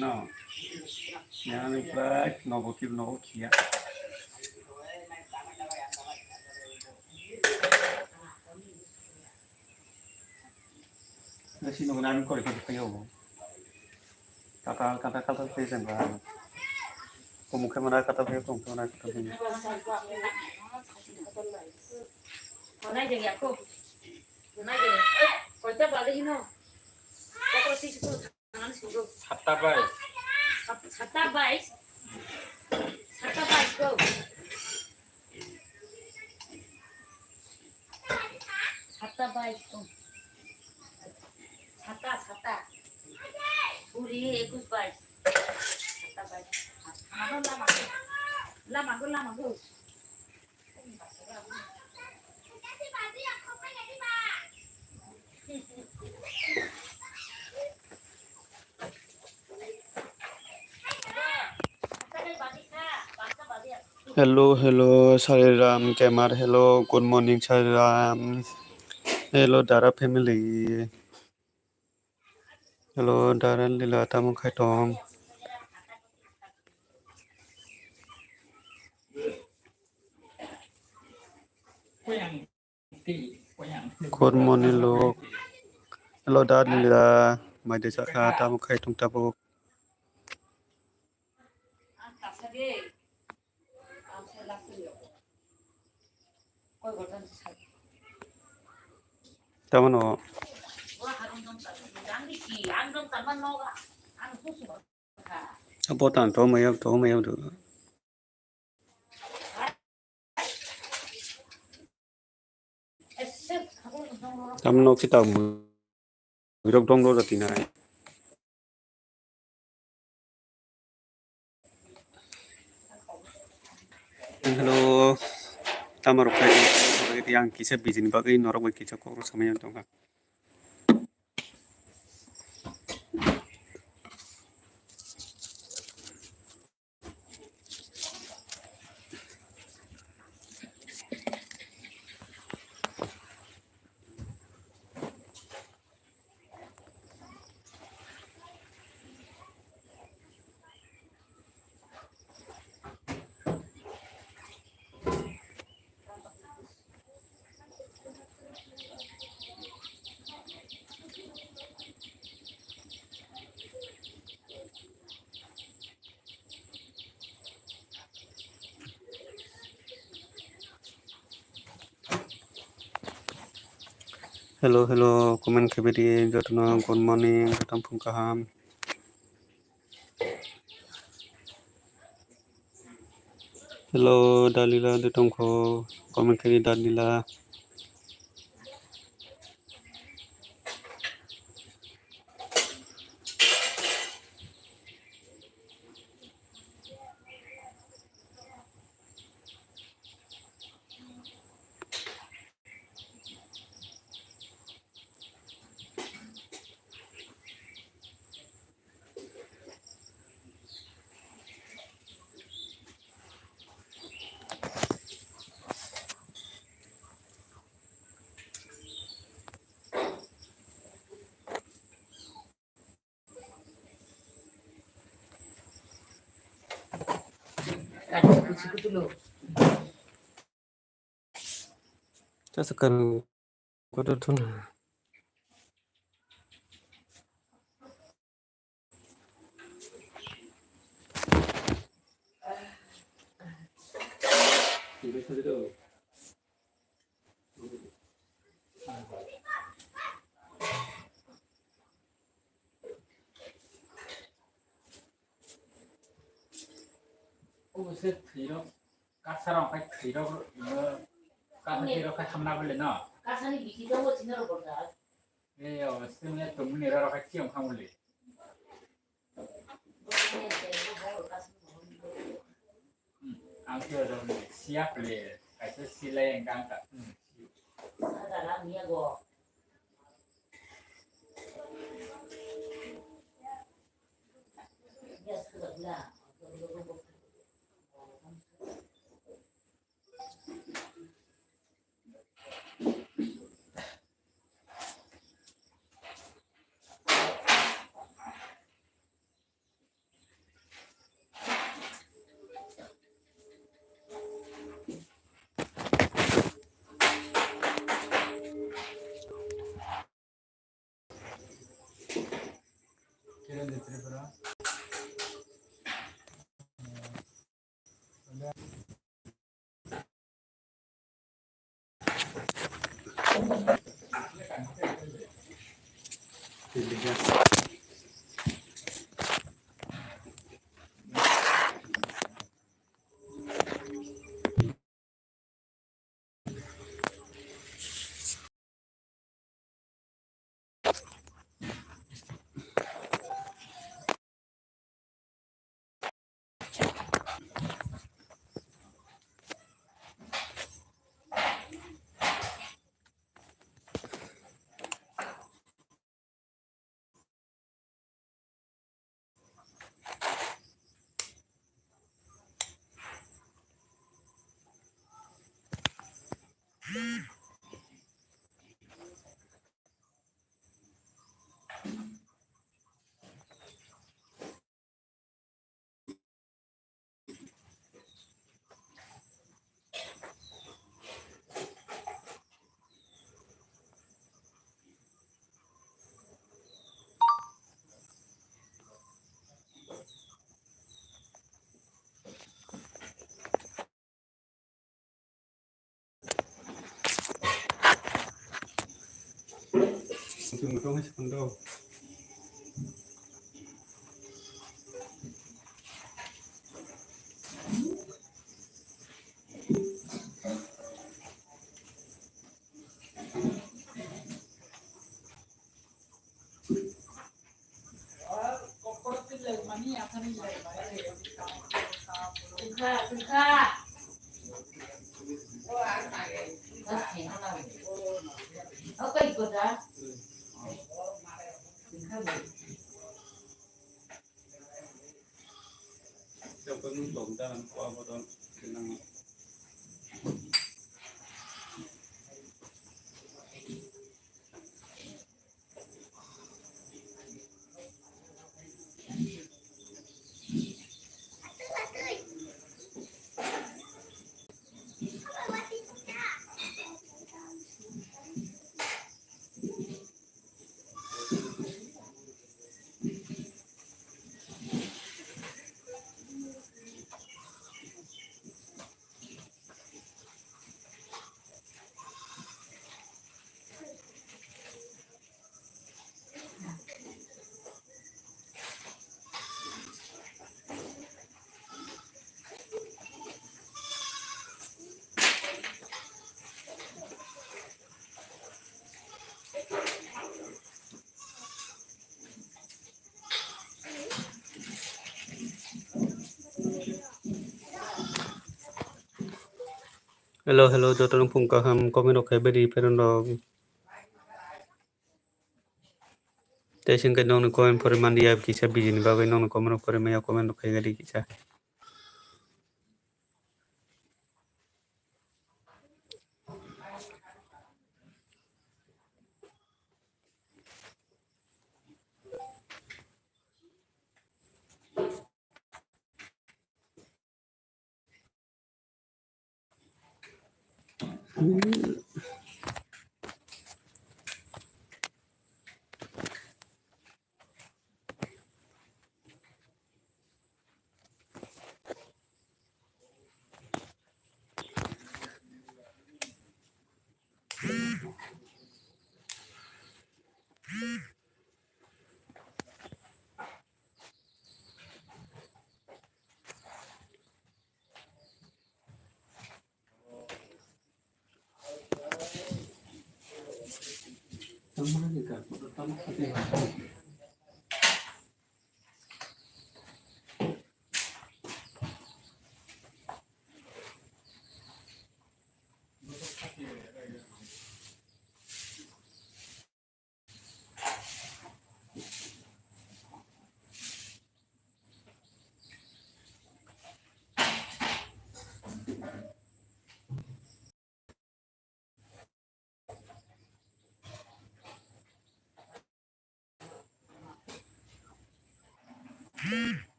no. Yang ni prai nobo kib nobo kia. Nasi nobo nang kori kori kaya bo. Kata kata kata kaya jeng ba. Komuk khe mana kata kaya, komuk khe mana kata kaya. Konai jeng ya ko. Konai jeng. Koita bali hino. Kokro sisi ko. Satta bais. Sat-, satta bais. Satta bais go. Satta bais go. Satta, satta. Puri ekus bais. Satta bais. Lama go, lama go. Lama go, lama go. Hello, hello, Sariram Kemar. Hello, good morning, Sariram. Hello, Dara family. Hello, Dara Lila, tamo khai tong? Good morning, lok. Hello, Dara Lila, mai de sa kha, tamo khai tong tabuk? Tamano. Abo tan to maya, to maya do. Tamno kita muirok dong do jati nai. Hello, tamarok khe yang kisa bijini bagwi norok bai kisa kokro samaya tongkha. Hello, hello, comment khaibidi jotono good morning, jotono phung kaham. Hello, Dalila, de tongkho, comment khaidi Dalila. Tasa kan kotor thuna. Obo se thwirok, kasarok khai thwirok, kasa thwirok khai hamna bole no. Kasani biti tongo chini rok borda. Ei, obo se mane tongmani rok khai chiyong khamuli. Hmm, ang khe rok ni siya phle, kaisa silai ang kang ka. Hmm. Hello, hello, joto no phung kaham, comment rok khai badi pheron rok. Tei singkhe nokni comment pore manliya kisa bijini bagwi nokni comment rok pore maya comment rok khai gali kisa.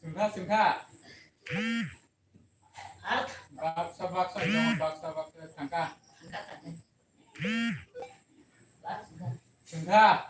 Singkha, singkha. Baksa, baksa, baksa, baksa, thangkha. Singkha.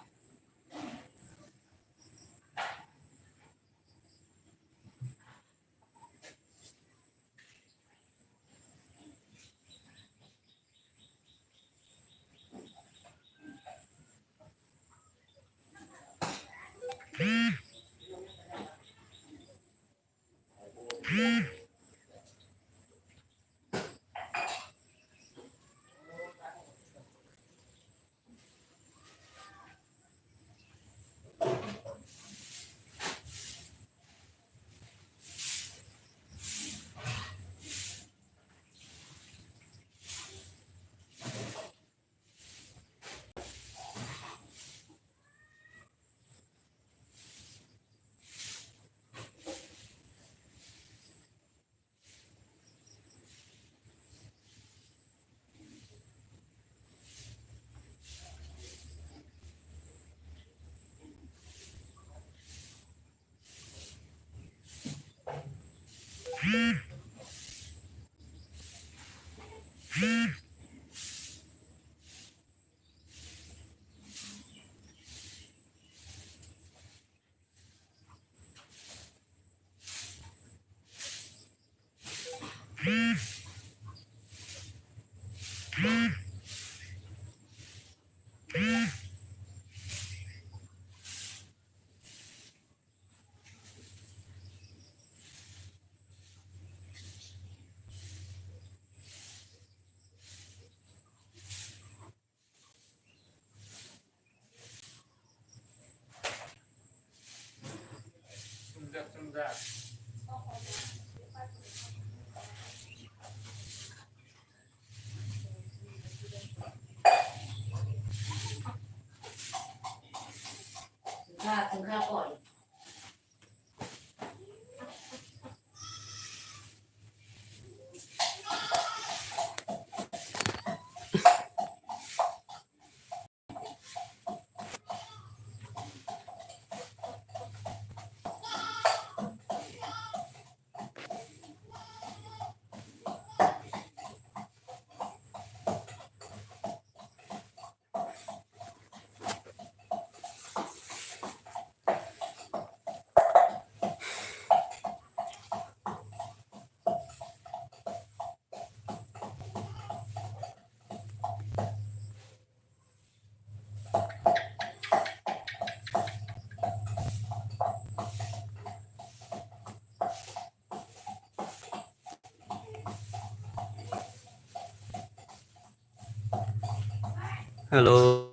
Hello.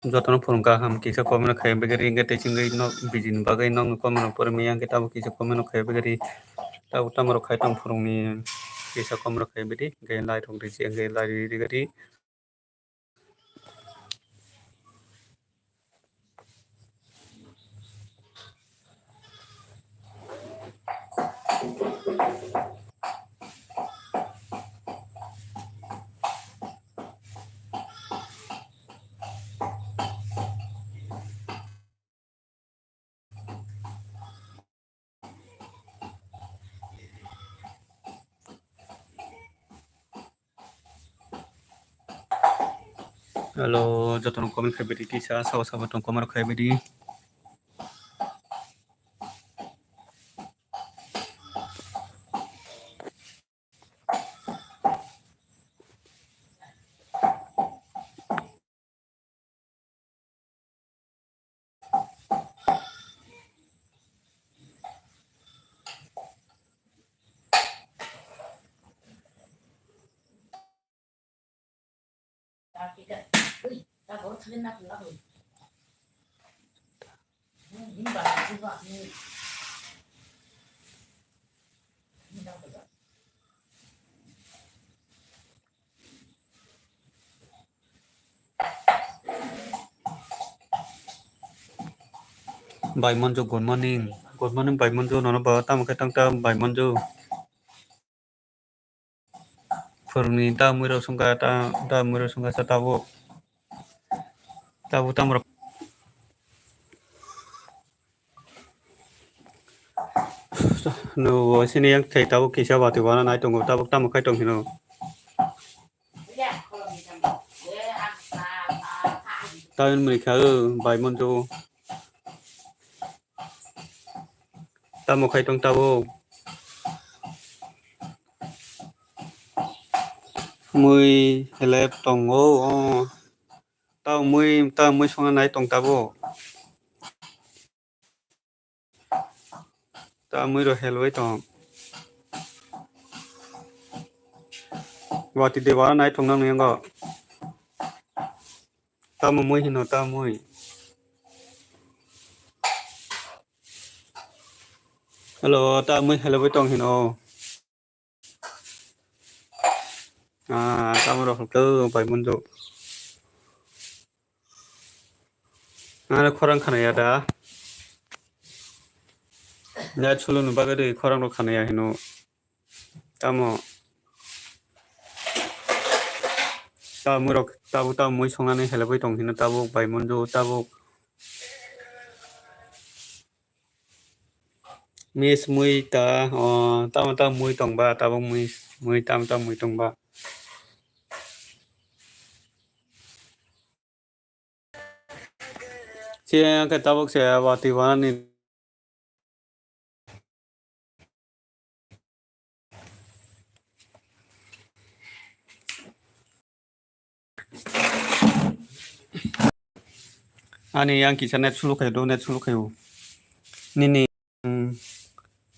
Jotono phwrwng kaham kisa comment khai bagari, hingke tei chingwi nok bijini bagwi nokni comment rok porwi maya hingke tabuk kisa comment rok khai bagari, tabuk tamo rok khai tong phwrwngni kisa comment rok khai bidi, hingke like rok riji, hingke like riri gari. Hello, jotono comment khai bidi kisa, sabo sabo tong comment khai bidi. Bai Monjo, good morning. Good morning, Bai Monjo. Nono ba tamo khe tang ta, Bai Monjo? Phwrwngni ta mui rok songkha, ta, ta mui rok songkha sa tabuk. Tabuk tamo rok. Nugo sini yang thai tabuk kisa bati wana nai tongo, tabuk tamo khai tong hino. Tabuk mui kha o, Bai Monjo. Tamo khai tong tabuk? Mui helep tongo, o. Tamo mui, tamo mui songna nai tong tabuk? Tamo mui rok helwai tong. Wati de wara nai tong nang yango. Tamo mui hino, tamo mui. Hello, tamo mui helwai tong hino. Ah, tamo rok hwnkhe Bai Monjo. Nang khorang khana ya da? Ya chulunu bagwi khorang rok khana ya hino. Tamo. Tamo rok, tabuk tamo mui songnani helebwi tong hino tabuk Bai Monjo tabuk. Miss mui ta, o, tamo tamo mui tongba, tabuk mui, mui tamo tamo mui tongba. Che khe tabuk se watwi wanani. Ani yang kisa net sulu khayo, net sulu khayo. Nini, mm,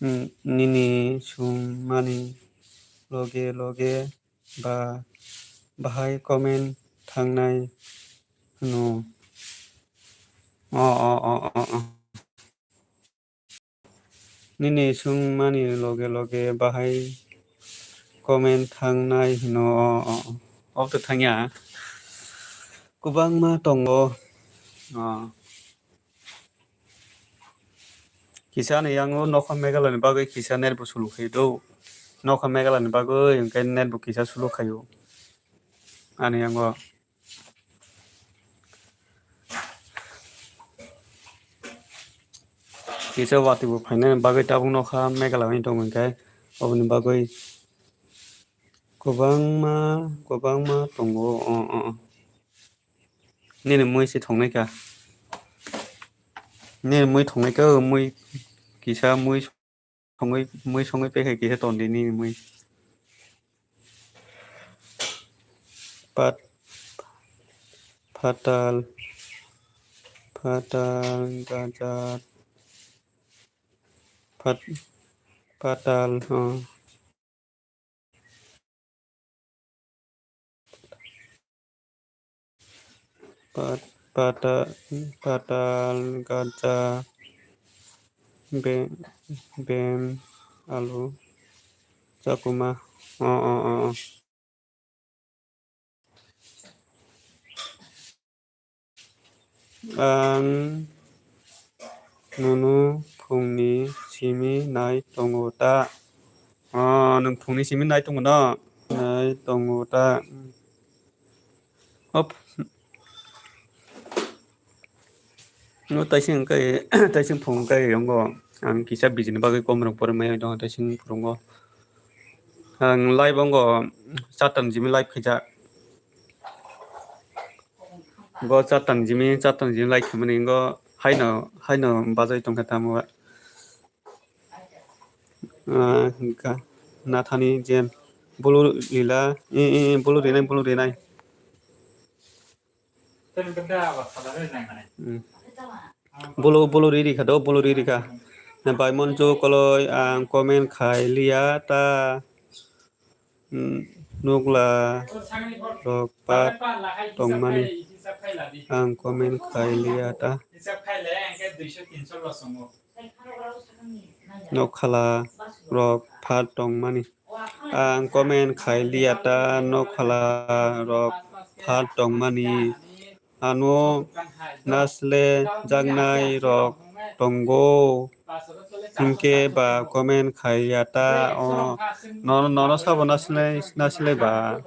mm, nini sungmani loge loge ba bahai comment thangnai hwno. O, o, o, o, o. Nini sungmani loge loge bahai comment thangnai hwno. O, o, o. Obo to thangya. Kwbangma tongo. O. Kisa ni yango nokha Meghalaya ni bagwi kisa net bo sulu khayo do. Nokha Meghalaya ni bagwi hwnkhe net bo kisa sulu khayo. Ani yango. Kisa watwi bo phainani bagwi tabuk nokha Meghalaya ni tongo hwnkhe, oboni bagwi kwbangma, kwbangma tongo. O, o, o. Nini mui se thongnaikha. Nini mui thongnaikha, mui kisa mui songwi, mui songwi pekha kisa tondi nini mui. Pat-, phatal, phatal, gajat, phat-, phatal, o. Pat-, pata-, patal, gaja, be-, bem, alu, chakuma. O, o, o, o. Ang nono phungni simi nai tongo ta? O, nwng phungni simi nai tongo no? Nai tongo ta? Op. No, taising kai, taising phung kai yongo. Ang kisa bijini bagwi kom rok pore mai dong, taising phurungo. Ang live ongo chatan jimi live khaijak. Go chatan jimi, chatan jimi live khaimani go haino, haino bajai tongkha tamo. Ah, ga-, nathani jen bulu lila, e, e, e, bulu rinai, bulu rinai. Hmm. Bolo, bolo riri kha do, bolo riri kha. Bai monjo koloi ang comment khai liya ta. Hmm, nukla rok pat tongmani ang comment khai liya ta. Nokhala rok phat tongmani. Ang comment khai liya ta, nokhala rok phat tongmani. Ano nasle jaknai rok tongo. Hinkhe ba comment khai liya ta, o, nono, nono sabo nasle, nasle ba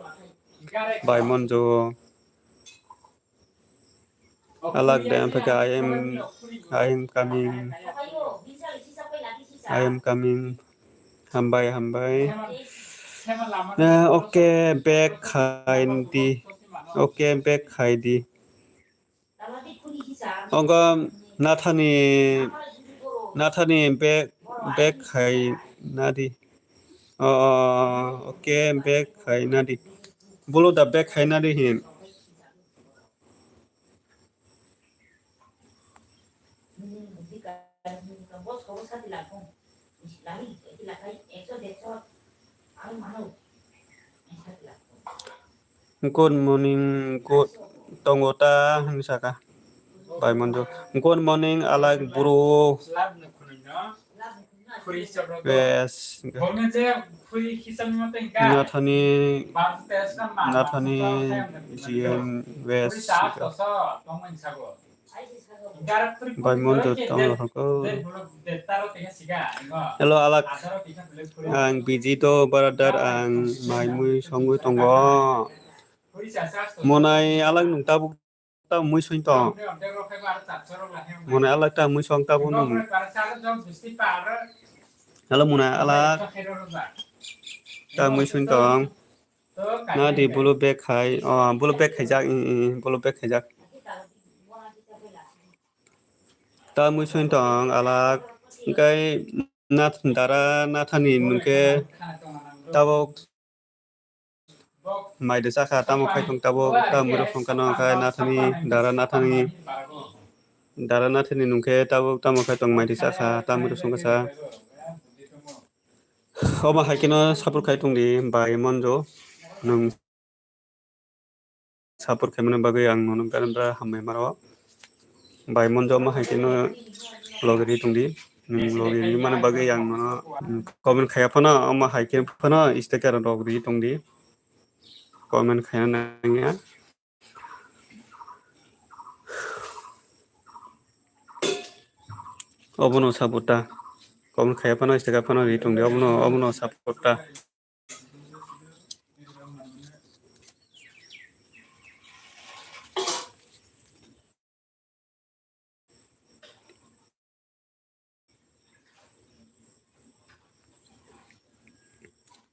bai monjo. Alak de, ang phaikha, I am, I am coming. I am coming. Hambai, hambai. Eh, okay, back khai di. Okay, back khai di. Ogo nathani, nathani back, back khai nadi. Oh, okay, back khai nadi. Bolo da back khai nadi hin. Good morning, good tongo ta hinwi saka. Bai monjo. Good morning, alak bro. Yes. Nathani, nathani G M West. Bai monjo tong rok. Hello, alak. Ang busy to, brother, ang mai mui songwi tongo. Monai alak nung tabuk ta mui song tong. Mone alak ta mui song ta bono. Nalo muna ala. Ta mui sung tong. Na di bulu bag khai. Oh, bulu bag khaijak. I, i, bulu bag khaijak. Ta mui sung tong ala. Kai na dara na thani nungke. Tabok mai de chakha, tamo khai tong tabok, ta mui rok song kha no khai na thani, dara na thani, dara na thani nungkhe tabok tamo khai tong mai de chakha, ta mui rok song kha sa. Omo hai kheno support khai tong di, bai Monjo, nung support khaimani bagwi ang nono berabra hambai maro. Bai Monjo omo hai kheno logi ri tong di, nung logi ri mani bagwi ang nono comment khaiya phano, omo hai khe phano sticker rok ri tong di. Comment khaina nangya. Obono support ta. Comment khaiya phano, sticker phano ri tong di. Obono, obono support ta.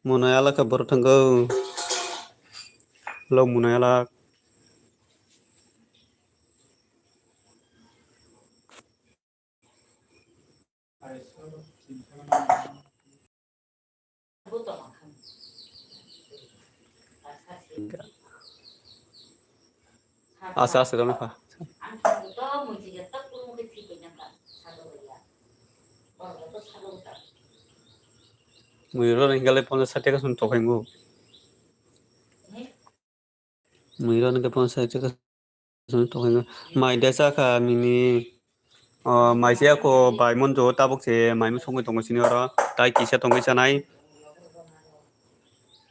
Mwnai alak khe borok thangw. Lo mwnai alak. Asa asa rana pha. Mui rok hinga le ponchas sat taka song tokhaingo. Mui rok hinga ponchas sat taka song tokhaingo. Mai de chakha mini. O, mai se ako bai Monjo tabok se mai mui songwi tongo sini oro. Tai kisa tongwi chanai.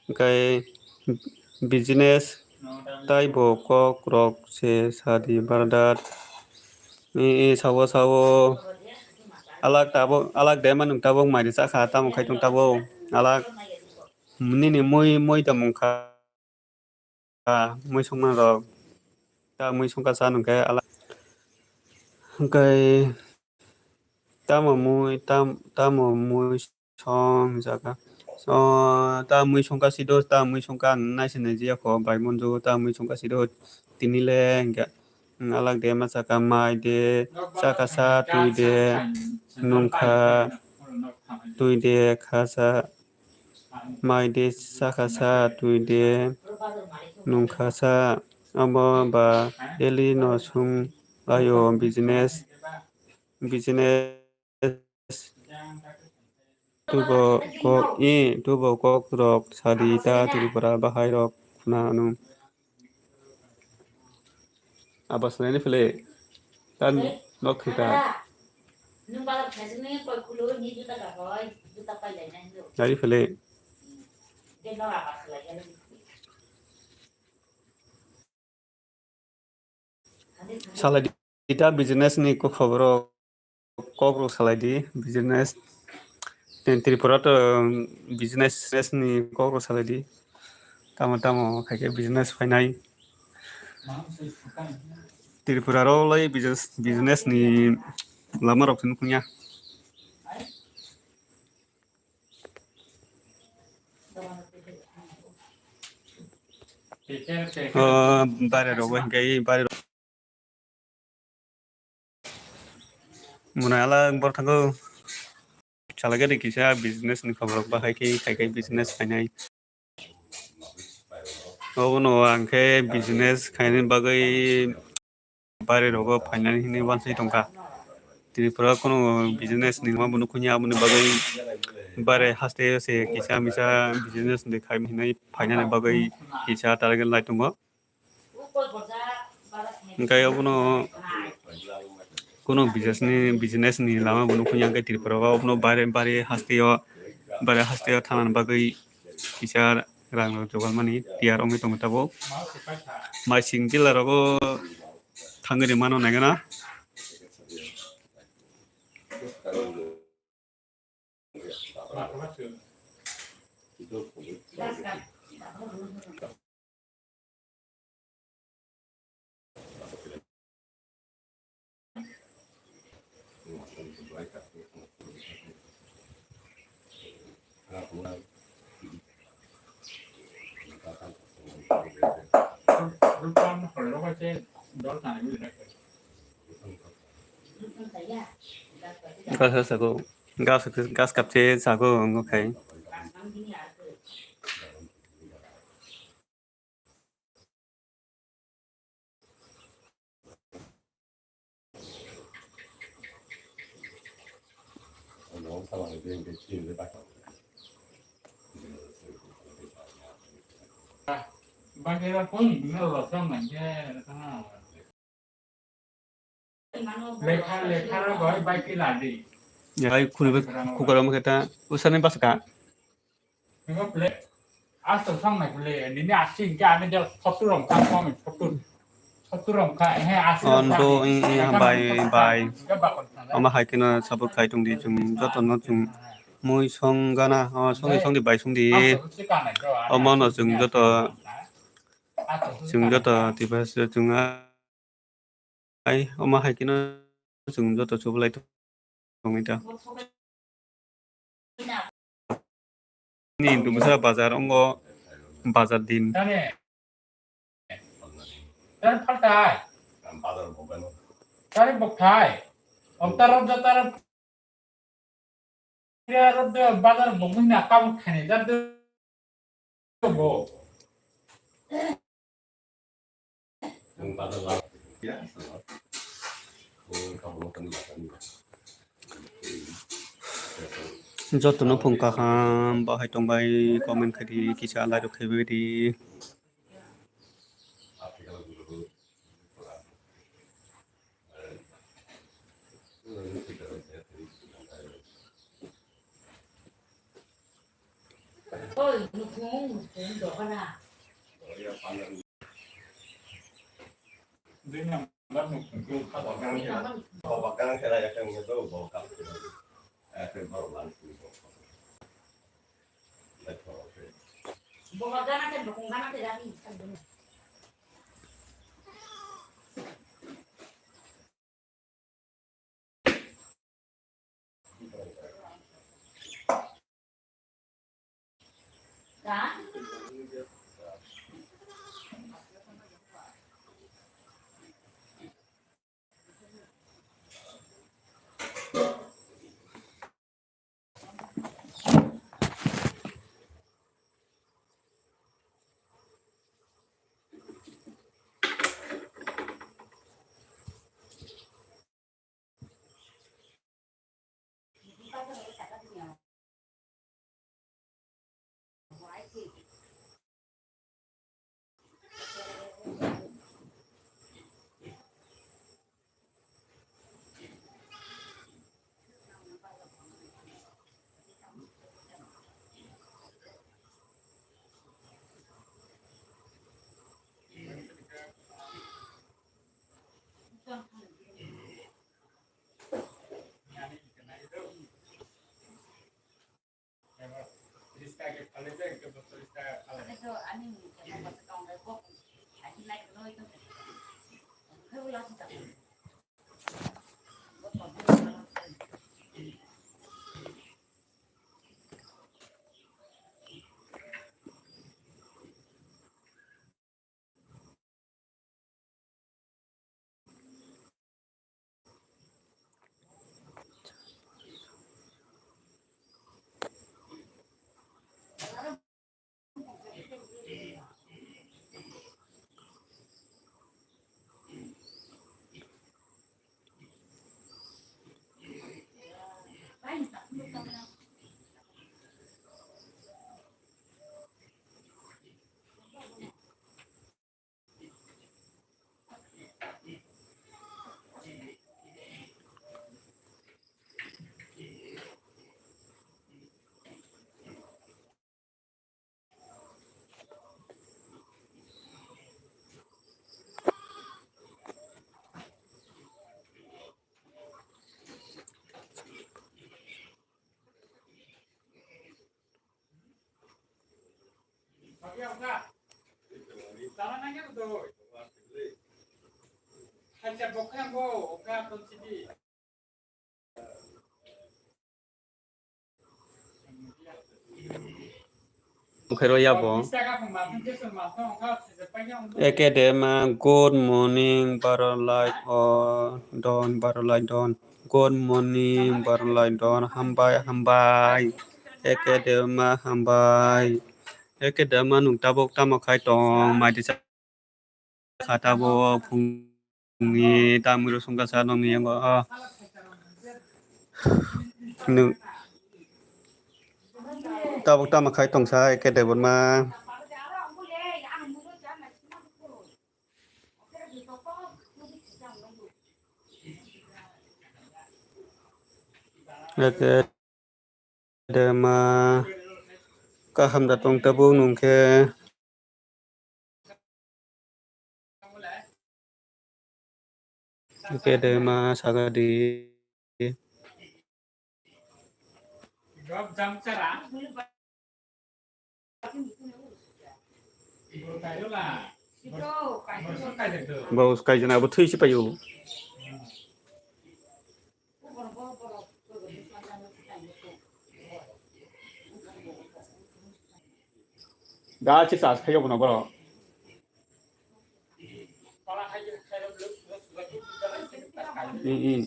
Hwnkhe business tai bo kok rok se sadi brother. E, e, sao, sao. Alak tabok, alak de manung tabok mai de chakha, tamo khai tong tabok. Alak nini mui, mui tongmung kha. Mui songma rok. Ta mui songkha sa nungkhe ala. Hwnkhe tamo mui, tam-, tamo mui song jaga. O, ta mui songkha sido, ta mui songkha ang naising naijia kho, bai Monjo, ta mui songkha sido, tini le hwnkhe. Alak de ma chakha mai de, chakha sa twi de, nungkha twi de, kha sa mai de, chakha sa twi de, nungkha sa. Omo ba daily no sung laio business, business. Tubo kok, i, tubo kok rok sadi ta Tripura bahai rok khna nung. Abo swnaini phele ta nok thita. Nari phele. Salai di ta business ni kok khobor rok, kok rok salai di business. Tripura to business ni kok rok salai di. Tamo tamo khai khe business phainai. Tripura rok lai business, business ni lama rok se nukya. O, bare rogo hingke bare rogo. Mwnai ala bor thango. Chala gari kisa business ni khobor bahai khe khai khai business khainai. Obono ang khe business khainani bagwi bare rogo phainani hinwi wansai tongkha. Tripura kheno business ni ma bono khunya aboni bagwi bare haste se kisa misa business de khai hinwi phainani bagwi kisa target lai tongo. Hingke abono kono business ni, business ni lama bo nukho ya, hingke Tripura o abono bare, bare haste o, bare haste o thangna bagwi kisa rang rok jogal mani tiyar wngwi tongo tabuk. Mai sing tila rogo thangwi rimano naigana. Gas sago, gas, gas kapche sago, wngkha khai. Lekha, lekha bai, bai kila di. Hai khuri bai khukar omo khe ta usani basa ka. Nima ple, asal sang na ple, nini asing ke ane dia sottur rom ka, kami sottur, sottur rom ka, eh, asal. Ondo, bai, bai. Ama hai keno support khai tong di, chwng joto no chwng mui song gana, o song di, song di bai song di. Omo no chwng joto, chwng joto tiba chwng a. Ai, omo hai khe no chwng joto chubalai tongwi ta. Ni hindu bwsa bazar ongo, bazar din. Tare. Tare phaltai. Tare bokthai. Om taro da taro. Bazar bokni na kabuk thani jat bo. Jotono phung kaham bahai tongbai comment khaidi kisa like rok khaibai di. Khairo yabo. Ekedema, good morning, Barolai o Don, Barolai Don. Good morning, Barolai Don. Hambai, hambai. Ekedema, hambai. Ekedema, nwng tabuk tamo khai tong, maitisa. Kha tabuk phungni tamwi rw songkha sa nokni yango, ah. Nwng tabuk tamo khai tongsa eke debonma. Eke dema kaham da tong tabuk nwng khe. Eke dema saga di. Bo kaijana bo thwi si payo. Da chi charge khayo bono boro. Mm, mm.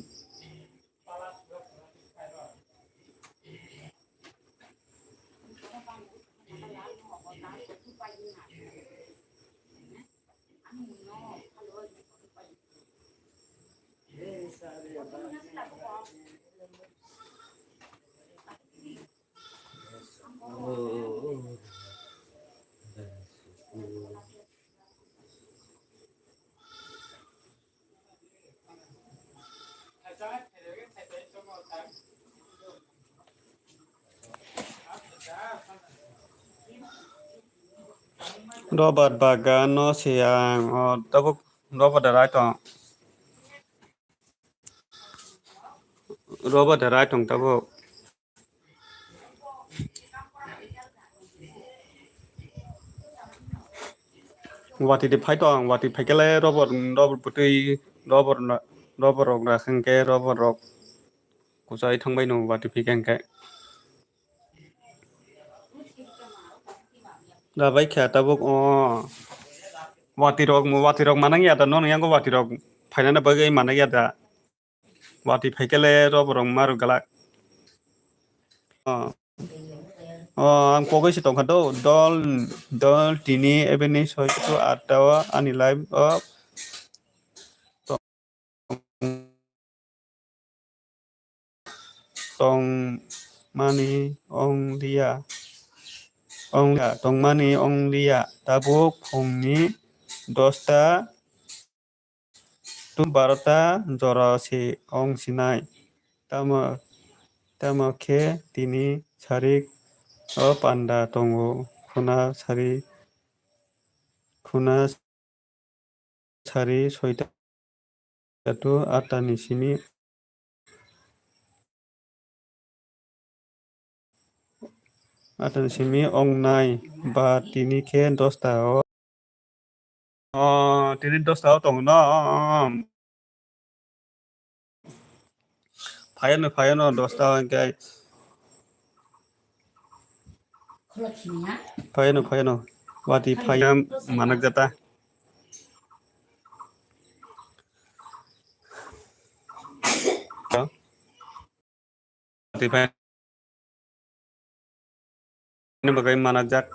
Robert bagan no siyang, o tabuk Robert da rai tong. Robert da rai tong tabuk. Watwi de phai tong, watwi phai khe le robot, robot bwtwi, robot na, robot rok na hwnkhe robot rok kuchai thangbai no watwi phai khe hwnkhe. Da bai khe tabuk o watwi rok, watwi rok manang ya da, nono yango watwi rok phainani bagwi manang ya da. Watwi phai khe le robot rok ma rwgwlak. O. O, ang kogwi se tongkha do, dol, dol tini ebeni soi to atta o ani live o tong, tongmani ong liya, ong liya, tongmani ong liya, tabuk phungni dosta. Tu barota jora se ong sinai. Tamo, tamo khe tini sarik o panda tongo. Khuna sari, khuna sari soita tu atta ni simi. Atani simi ong nai ba tini khe dosta o. O, tini dosta o tongo no. Phaiya no, phaiya no dosta o hwnkhe. Phaiya no, phaiya no. Watwi phaiya manakjata. Tei phai ni bagwi manajak.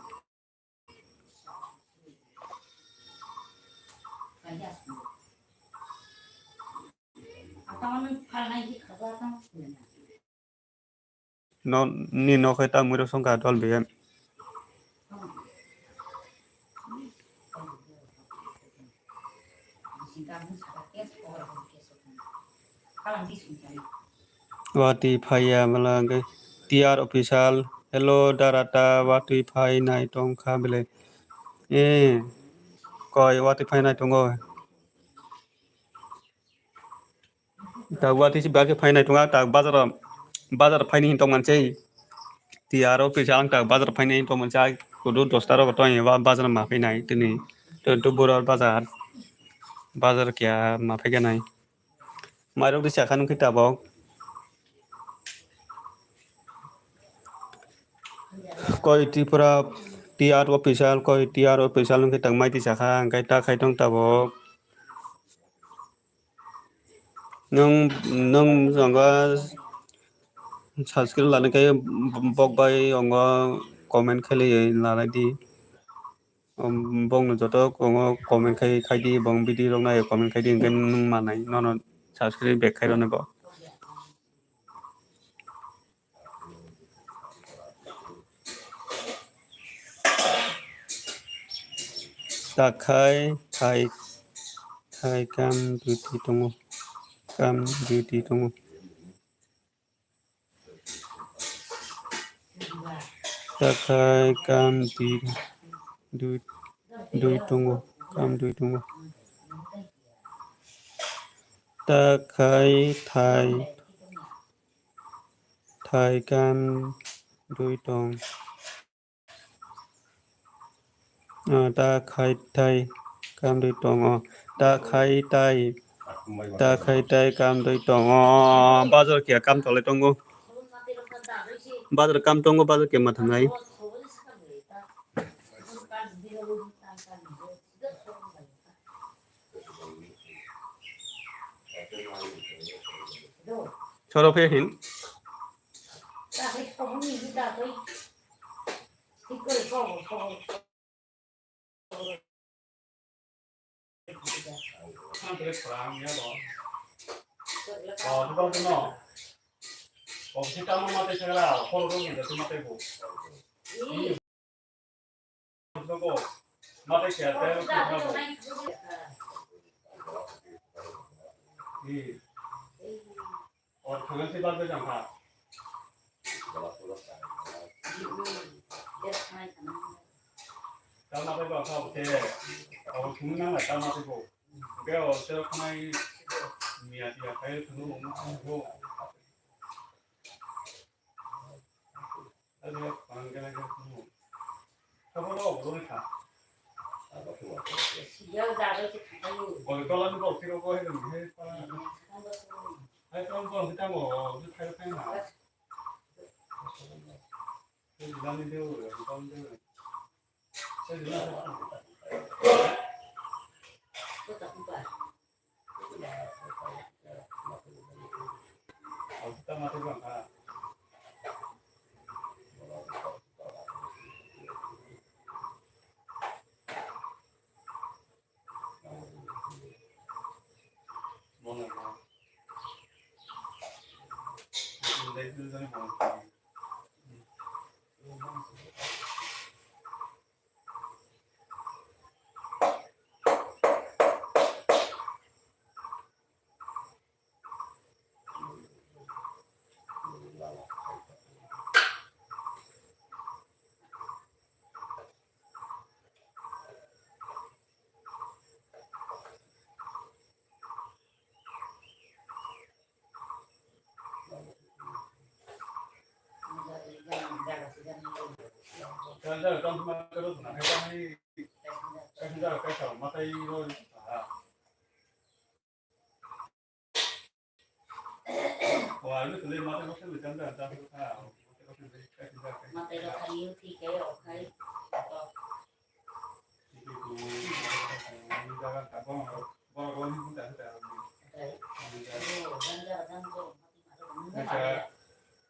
No, ni nok hai ta mwiro songkha dol biyem. Watwi phaiya mala hwnkhe T R official. Hello, darata, watwi phai nai tongkha bele. Eh, koi watwi phai nai tongo. Ta watwi si bagwi phai nai tongo, ta bazar, bazar phai ni tong mansai. Ti aro pisa ang ta bazar phai ni tong mansai. Kudu dosta ro tong ba bazar ma phai nai tini. To, to bura bazar. Bazar kya ma phai nai. Mairok di sakha nung khe tabok. Koi Tripura T R official, koi T R official wngkhe tangmai tisa kha, hwnkhe ta khai tong tabok. Nwng, nwng jwngo subscribe lani khe bok bai wngo comment khe laiwi lalai di. Bokno joto wngo comment khai, khai di, bong video rok nai comment khai di, hwnkhe nwng manai, nono subscribe back khai rwni bo. Ta khai, khai, khai kam duty tongo, kam duty tongo. Ta khai kam di, dui, dui tongo, kam dui tongo. Ta khai thai, thai kam dui tong. Ah, ta khai thai kam dui tongo. Ta khai thai, ta khai thai kam dui tongo. Bazar khe kam tolai tongo. Bazar kam tongo, bazar khe ma thangnai. Choro phe hin.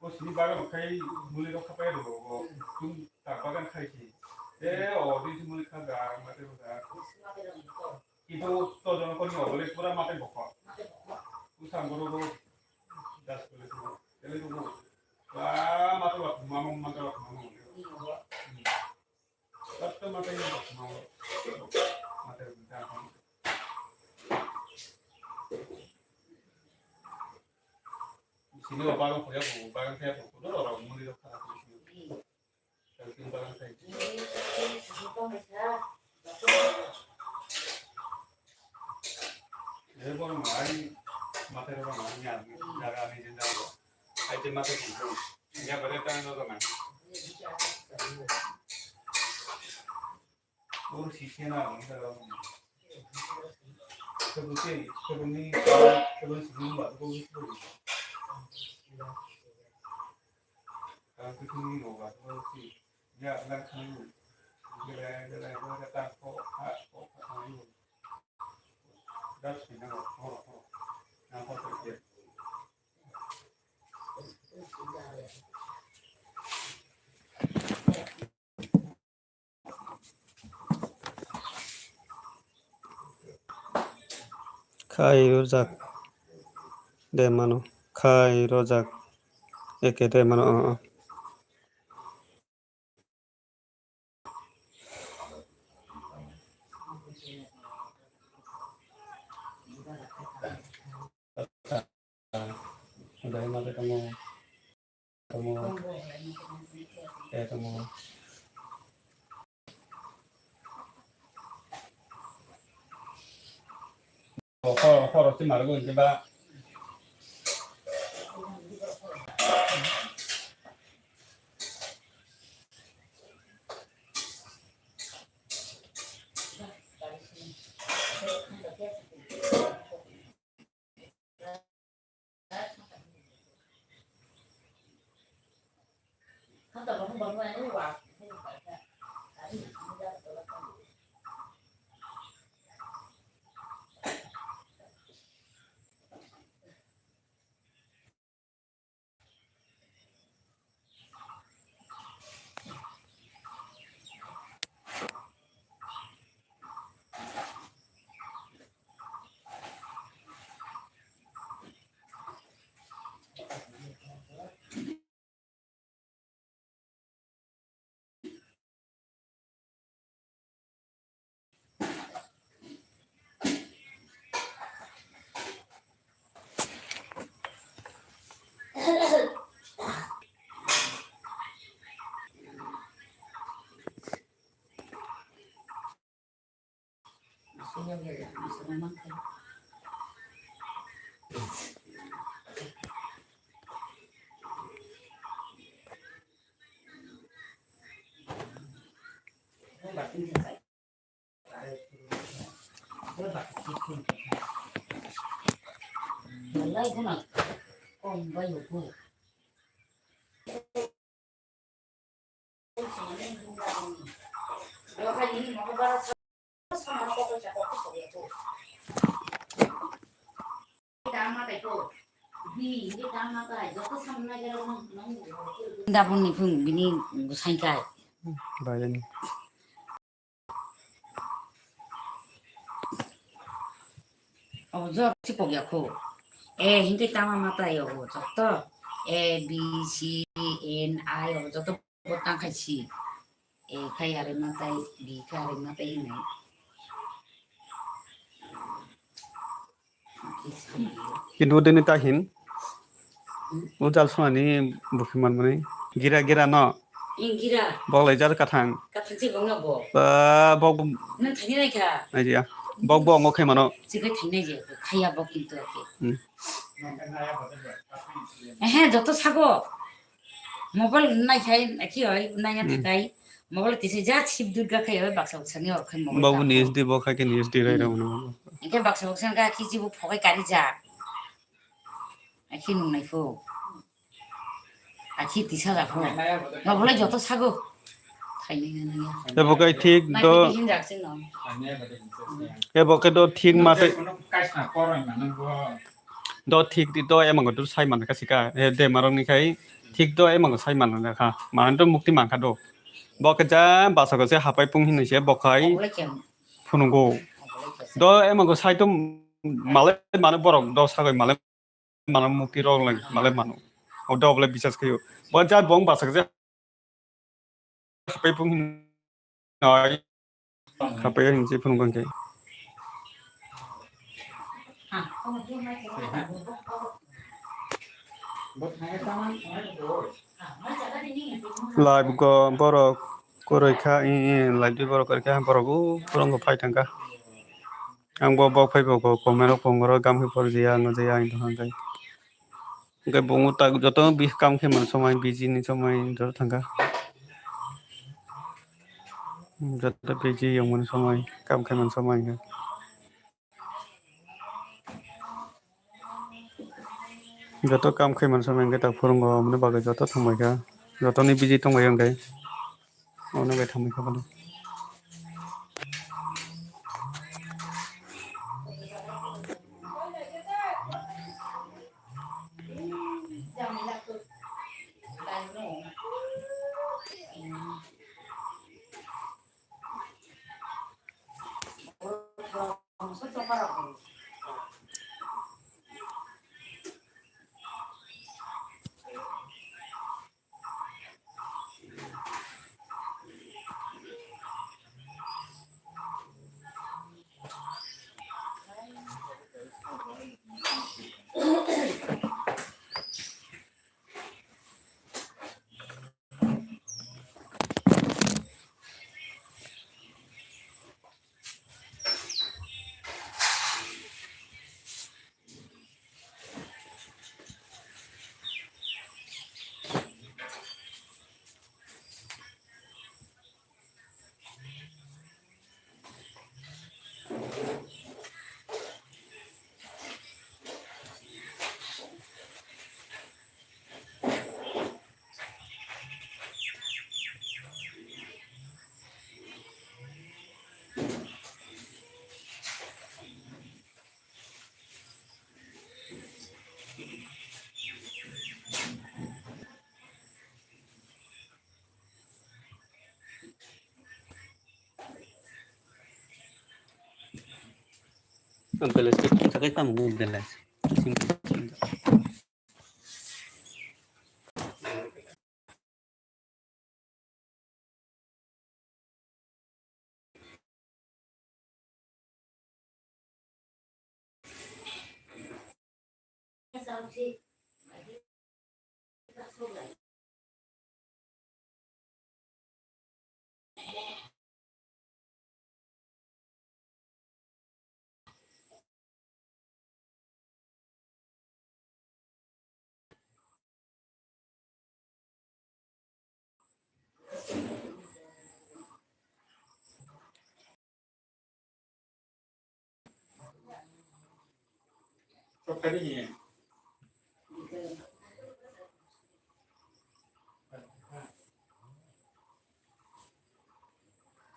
O sini bagan khai muli rok khapai rw, o tum ta bagan khai si. E, o di si muli kha ga, mate ga. Kintu to jono koni o bole pura mate bokho. Usang goro go das kole tu, kele tu. Wa mate wa mama mate wa mama. Tato mate wa mama. Mate wa mama. Sini o bagan khoya ko, bagan khoya ko, ko do ro muli rok kha ko sini. Khai rojak de mano, khai rojak eke de mano, o, o. Dai ma tongo. Tongo. Eh, tongo. Horo, horo si marugo hingke ba. Dabon ni phung bini bwsai kai. Bai ni. Obo jor si pokya kho. E, hingke tama mata yo bo joto. A, B, C, N, I, obo joto bo tang khai si. E, khai are mata, B khai are mata, I nai. Kintu dini tahin. Ujal swnani bukhi manmani. Gira gira no. Ing gira. Bok lai jar kathang. Kathang si bong no bo. Ba, bok bo. Nang thani nai kha. Nai ya. Bok bo ongo khai mano. Si khai thani nai je. Khaya bok kintu ake. Hmm. Ehe, joto sago. Mobile nai khai, aki oi, nai ya Hmm. thakai. Mobile tisi ja chip durga khai oi, baksa baksa ni or khai mobile Bok bo ta ni ko. S D bok khai ke ni S D rai Hmm. rao no. Eke baksa baksa ka ki chibu phokai kari ja. Aki nung nai pho. Aki tisa da pho. Ma bolai joto sago. Thaini nani ya. Ebo kai thik Nai do. Thik hin jak sing no. Ebo kai do thik ma te. Do thik di do emang do sai man ka sika. E de marong ni khai thik do emang sai man ka kha. Man do mukti man kha do. Bo ke ja basa ko se hapai pung hin se bo khai. Bolai kem. Phunungo. Bolai kem. Do emang sai to malai mano borok do sago malai mano mukti rok le malai mano. O doble bisas khayo. Bo ja bong basa je hapai pung noi. Hapai hin je phunung bangke. Live go borok koroi kha, i, i, live di borok koroi kha, borok o phunung phai thang kha. Ang bo bok phai bo ko comment rok pungro gam khe por jaya ang jaya ang thang kai. Hwnkhe bongo tak joto bi kam khe man somai busy ni somai joto thang kha. Joto busy yong man somai kam khe man somai hwnkhe. Joto kam khe man somai hwnkhe tak phurungo aboni bagwi joto thang bai kha. Joto ni busy tong bai hwnkhe. Ono bai thang bai kha bono. Ang belas tu kita kita mau belas. Simple.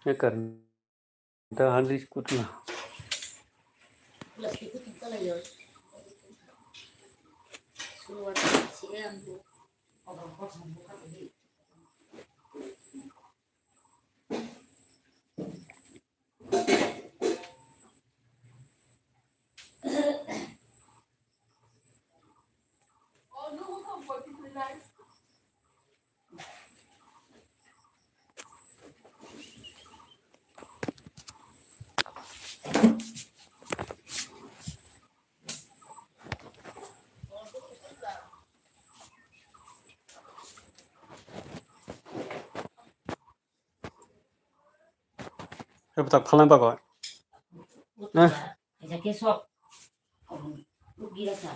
Ekar da handis kutna. Hwp tak phalnai bagwi. Nah.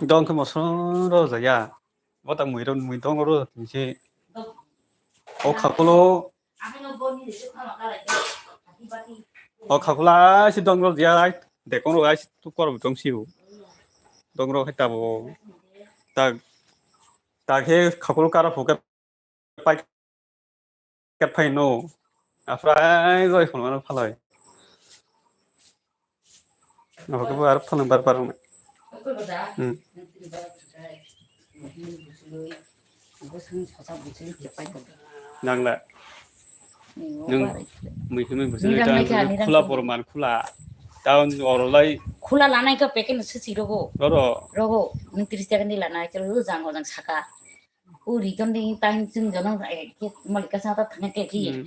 Dong khe moso ro jaya. Bo tak mui ro, mui dong ro se. O khakulo. O khakula si dong ro jaya. Dekong ro ai si tu kor dong si. Dong ro khe tabo. Tak, tak khe khakulo kara phuke. Pai kat phai no. Afra ai goi khulmano phaloi. Abo khe bo ar phaloi bar bar. Hmm. Nangla. Nung mui khimi busui ta khula borman khula. Taun orolai. Khula lanai ka peken susi rogo. Oro. Rogo. Nung tris taka ni lanai ka lu jang ojang saka. Uri ton ding tain chwng jono, eh, ke malik ka sa ta thang ke ki. Hmm.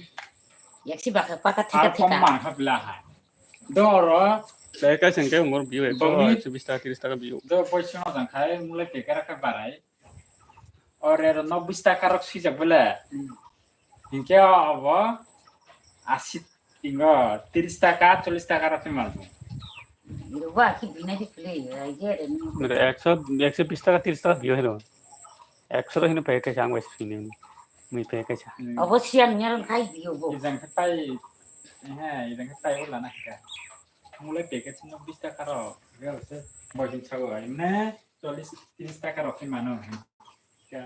Yak si baka paka thika. Ar kom thika. Mang kha pila hai. Doro. Sai ka sengke umur biu ekso, boni ekso bis taka, tris taka biu. Do boisono jang khai mulai pekara kha barai. Ore ro no bis taka rok sijak bele. Hmm. Hinkhe abo asi. Ingo tris taka, chollis taka rok phai mango. Iroba ki bina di kle, ai je re ni. Mere ekso, ekso bis taka, tris taka biyo hero. Ekso ro hino packet kaisa ang bai sini. Mui packet kaisa. Hmm. Obo siyan nyaron khai biyo bo. Ijang khe tai, he, ijang khe tai wala na kha. Mulai packet sino bis taka ro, gel se, bojin chago ai ne, chollis, tris taka ro phai mano. Ka,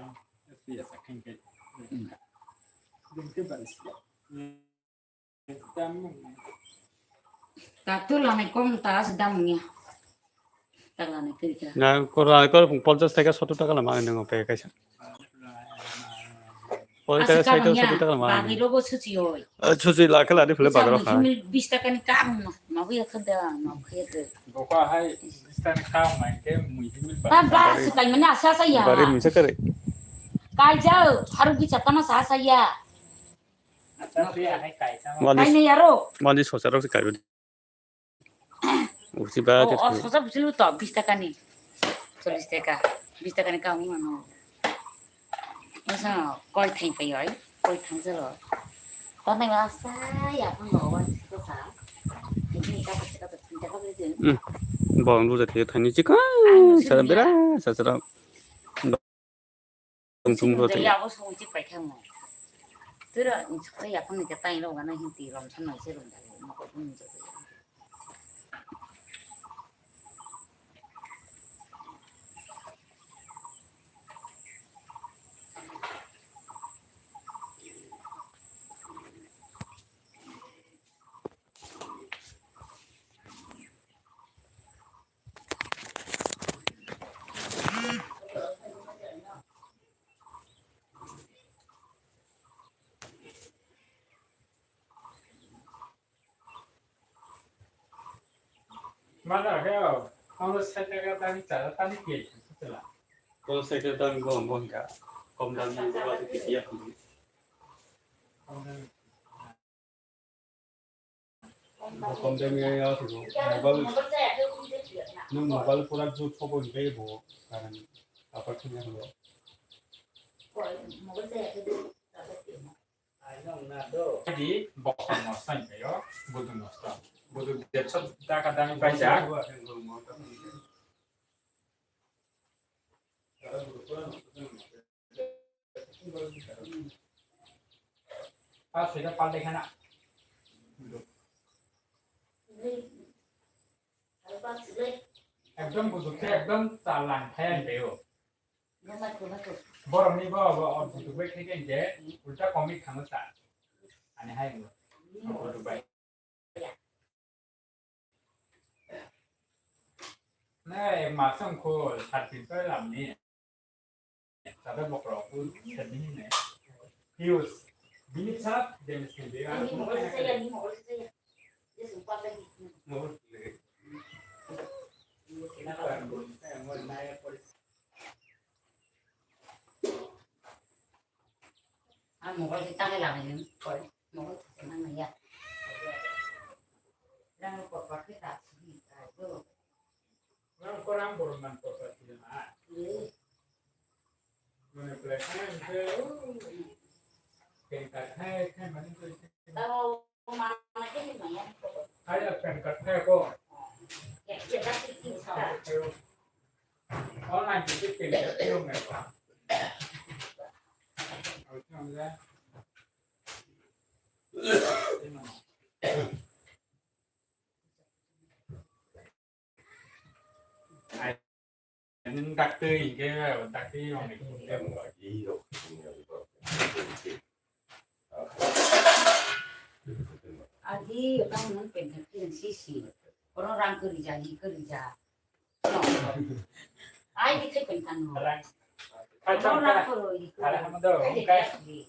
biya sa khen ke. Hmm. Dum ke baris. Ta tu lanai kom ta as dam nya. Ta lanai kiri kira. Na, kora, kora pung ponchas taka, sottor taka lama nang packet kaisa. Poi Asa ta sai ta kabang ya, sai ta ma. Bagwi rogo suchi oi. Ah, suchi la kala di phule Sa bagra mui kha. Himil bis taka ni kabang ma, ma wi kha da, ma khe de. Bokha hai bis taka ni kabang ma ke mui himil ba. Ta ba su kai mane asa sa ya. Bari mui sa kare. Kai jao, haru bi chapana sa sa ya. Asa sa ya hai kai sa. Mandi. Kai ne yaro. Mandi sosa rok se kai. Usi ba. Oh, ke oh, sosa busilu to bis taka ni. Chollis taka. Bis taka ni kabang ma no. Asa koi thang pai oi. Koi thang jalo. Tanai ma sa ya phang lo wan sika sa. Ini ka ka ka ka ka ka. Hmm. Bong lu jati thani chika. Sara bera sara. Tung tung lo. Ya bo song chik pai thang mo. Tira ni chik ya phang ni ka tai lo ga na hin ti rom san nai se rom da. Ma ko phang ni. Mana khe o, kono side ka tani chara tani ke sutela. Kono side ka tani go mo ka. Kom dam ni go ati ke ya. Kom dam ni ya tu mobile. Nung mobile pura ju thobo ni bo. Karan apa khe ya lo. Di bokol nosto hinwi o, budu nosto. Budu dersho taka dami paijak. Pas sida pal dekha na. Ekdom budu khe ekdom chal lang thai ang teo. Borok ni bo bo budu bai khe khe je ulta komik thango sa. Ani hai ngo. Budu bai. Nai masang ko satin pa lam ni. Tata bokrok pun sedih ni. Hius. Bini sap jenis ni dia. Ini mau saya, ini mau saya. Dia sempat lagi. Mau. Ang mobile kita ke lagi ni. Mobile kita mana ya? Yang kau pakai tak sih? Nang korang borok man kok sila. Mane play khan se pen card khai khai mane to. Hai la pen card khai ko. Online se pen card khai ko. Nung daktwi hinkhe daktwi rokni. Adi, tamo nung pen khe sisi. Oro rang kwrwija, hi kwrwija. Ai di khe pen kano. Rang. Oro rang kwrwi, hi kwrwi.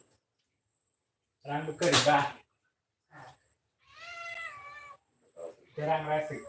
Rang kwrwi ba. Terang rasik.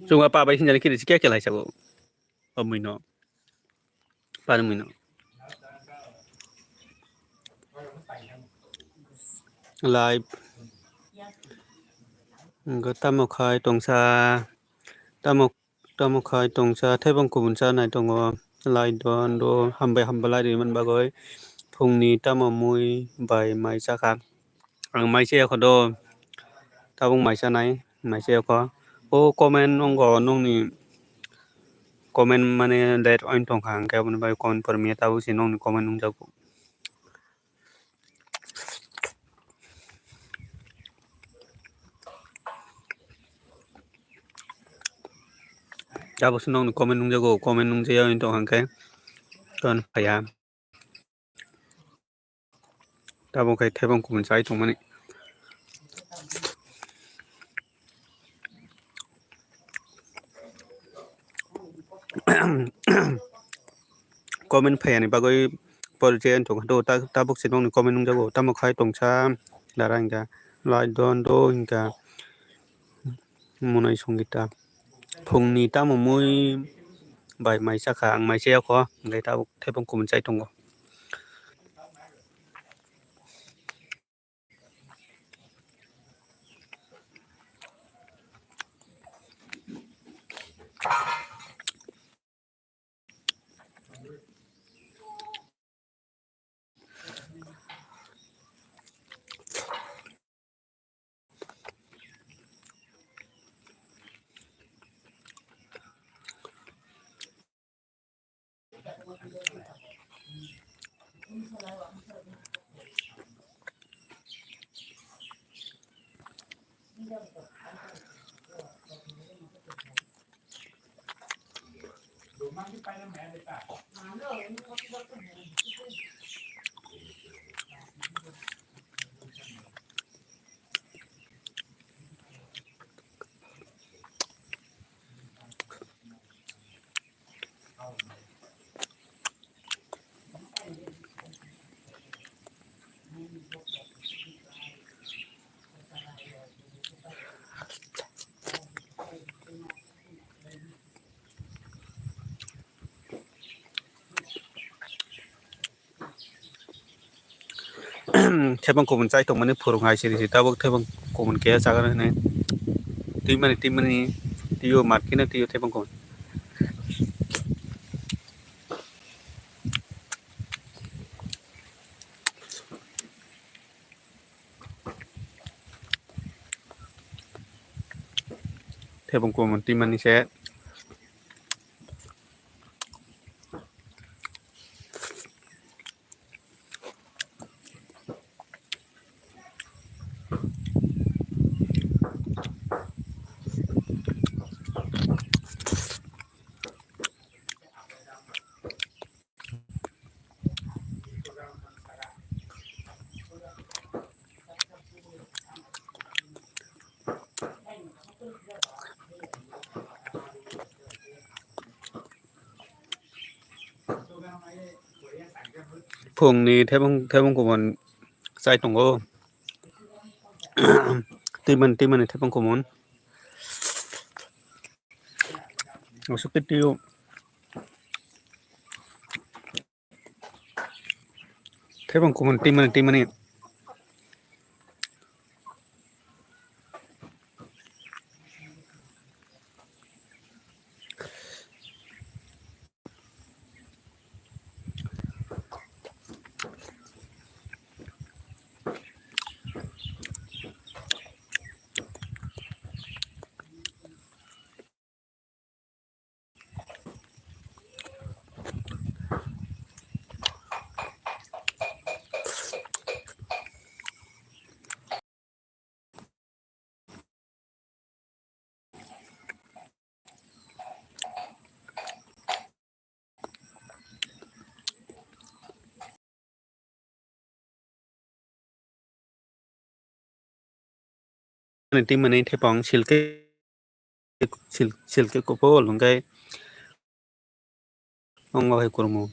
Chunga pa bai sinjani kiri sikya kelai sabo. Omui no. Panmui no. Live. Wngkha tamo khai tongsa. Tamo, tamo khai tongsa. Thaibang kubun cha nai tongo. Live don do. Hambai hambai lai rimani bagwi. Phungni tamo mui bai mai chakha. Ang mai se yakho do, tabuk mai sanai, mai se yakho. O comment nungo nungni comment mane date oin tongkha, hwnkhe aboni bagwi comment por manya tabuk se nungni comment nungjago. Tabuk se nungni comment nungjago, comment nungjaya oin tongkha hwnkhe comment phaiya. Tabuk khe thaibang kubun chai tongmani. Comment phaiyani bagwi porichai wng tongkha do, ta-, tabuk se nokni comment nungjago, tamo khai tongsa dara hinkha, lai don do hinkha. Monoi Songita. Phungni tamo mui bai mai chakha, ang mai chayakho, hwnkhe tabuk thaibang kubun chai tongo. Thebang kubun chai tongmani phurung hai siri si tabuk thebang kubun keha chagra hinwi twimani twimani twiyo mat kheno twiyo thebang kubun. Thebang kubun twimani se. Phungni thebang, thebang kubun chai tongo. Twimani, twimani thebang kubun. Aswk khe twiyo. Thebang kubun twimani, twimani. ani team ani thepong silke sil-, silke kopol hwnkhe wngo hai kurmo.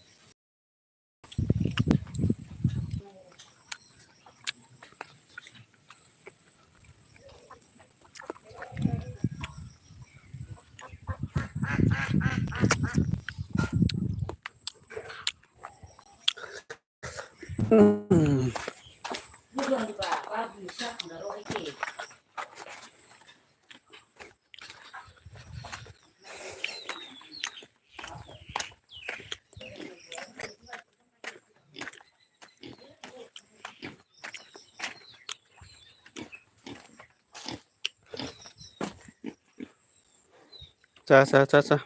Cha, cha, cha, cha.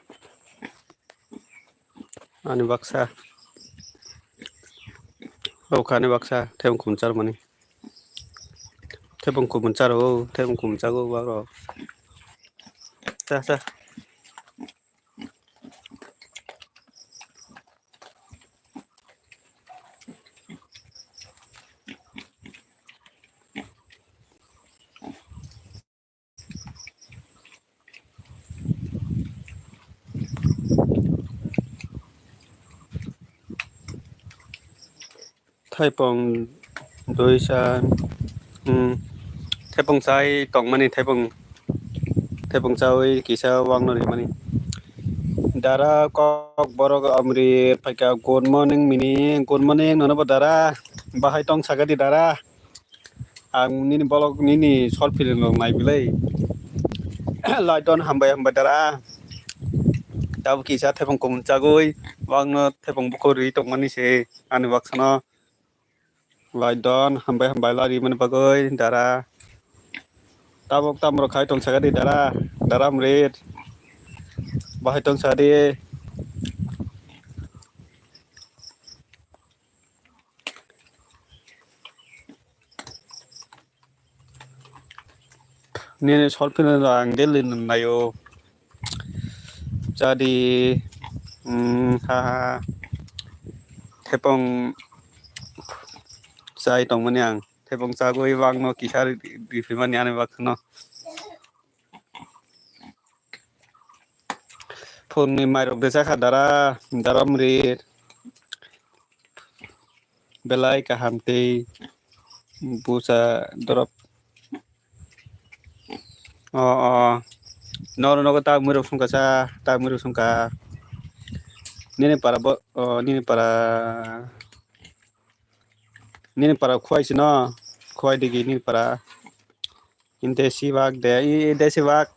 Ani baksa. Rokha ani baksa. Thebong kumun char mani. Thebong kumun char o. Thebong kumun chago baro. Cha, cha. Thaipong dui sa, hmm, thaipong chai tongmani, thaipong, thaipong chawi kisa wangno rimani. Dara kok borok amri phaikha, "Good morning," mini, "Good morning," nono bo dara, bahai tong sakadi dara. Ang nini bolok nini short film rok nai bilai. Laidon hambai hambai dara. Tabuk kisa thepung kumun chagui, wangno thepung bukur ri tongmani se ani baksano. Laidon hambai hambai lari mani bagui dara. Tabuk tamrok khai tong sagadi dara, dara mrit. Bahai tong sagadi. Nini short film rok ang daily naio. Chadi, mm, ha, ha. Thepong chai tongmani ang. Thepong chagui wangno kisa ri-, riphimani ani baksano. Phunni mairok de chakha dara, dara mrit. Belai kaham tei busa dorop. O, o. Noro nogo ta mwrwk songkha cha, ta mwrwk songkha. Nini para bo, o, nini para. Nini para khuai sino, khuai digi nini para. Desi bak de, i, i desi bak.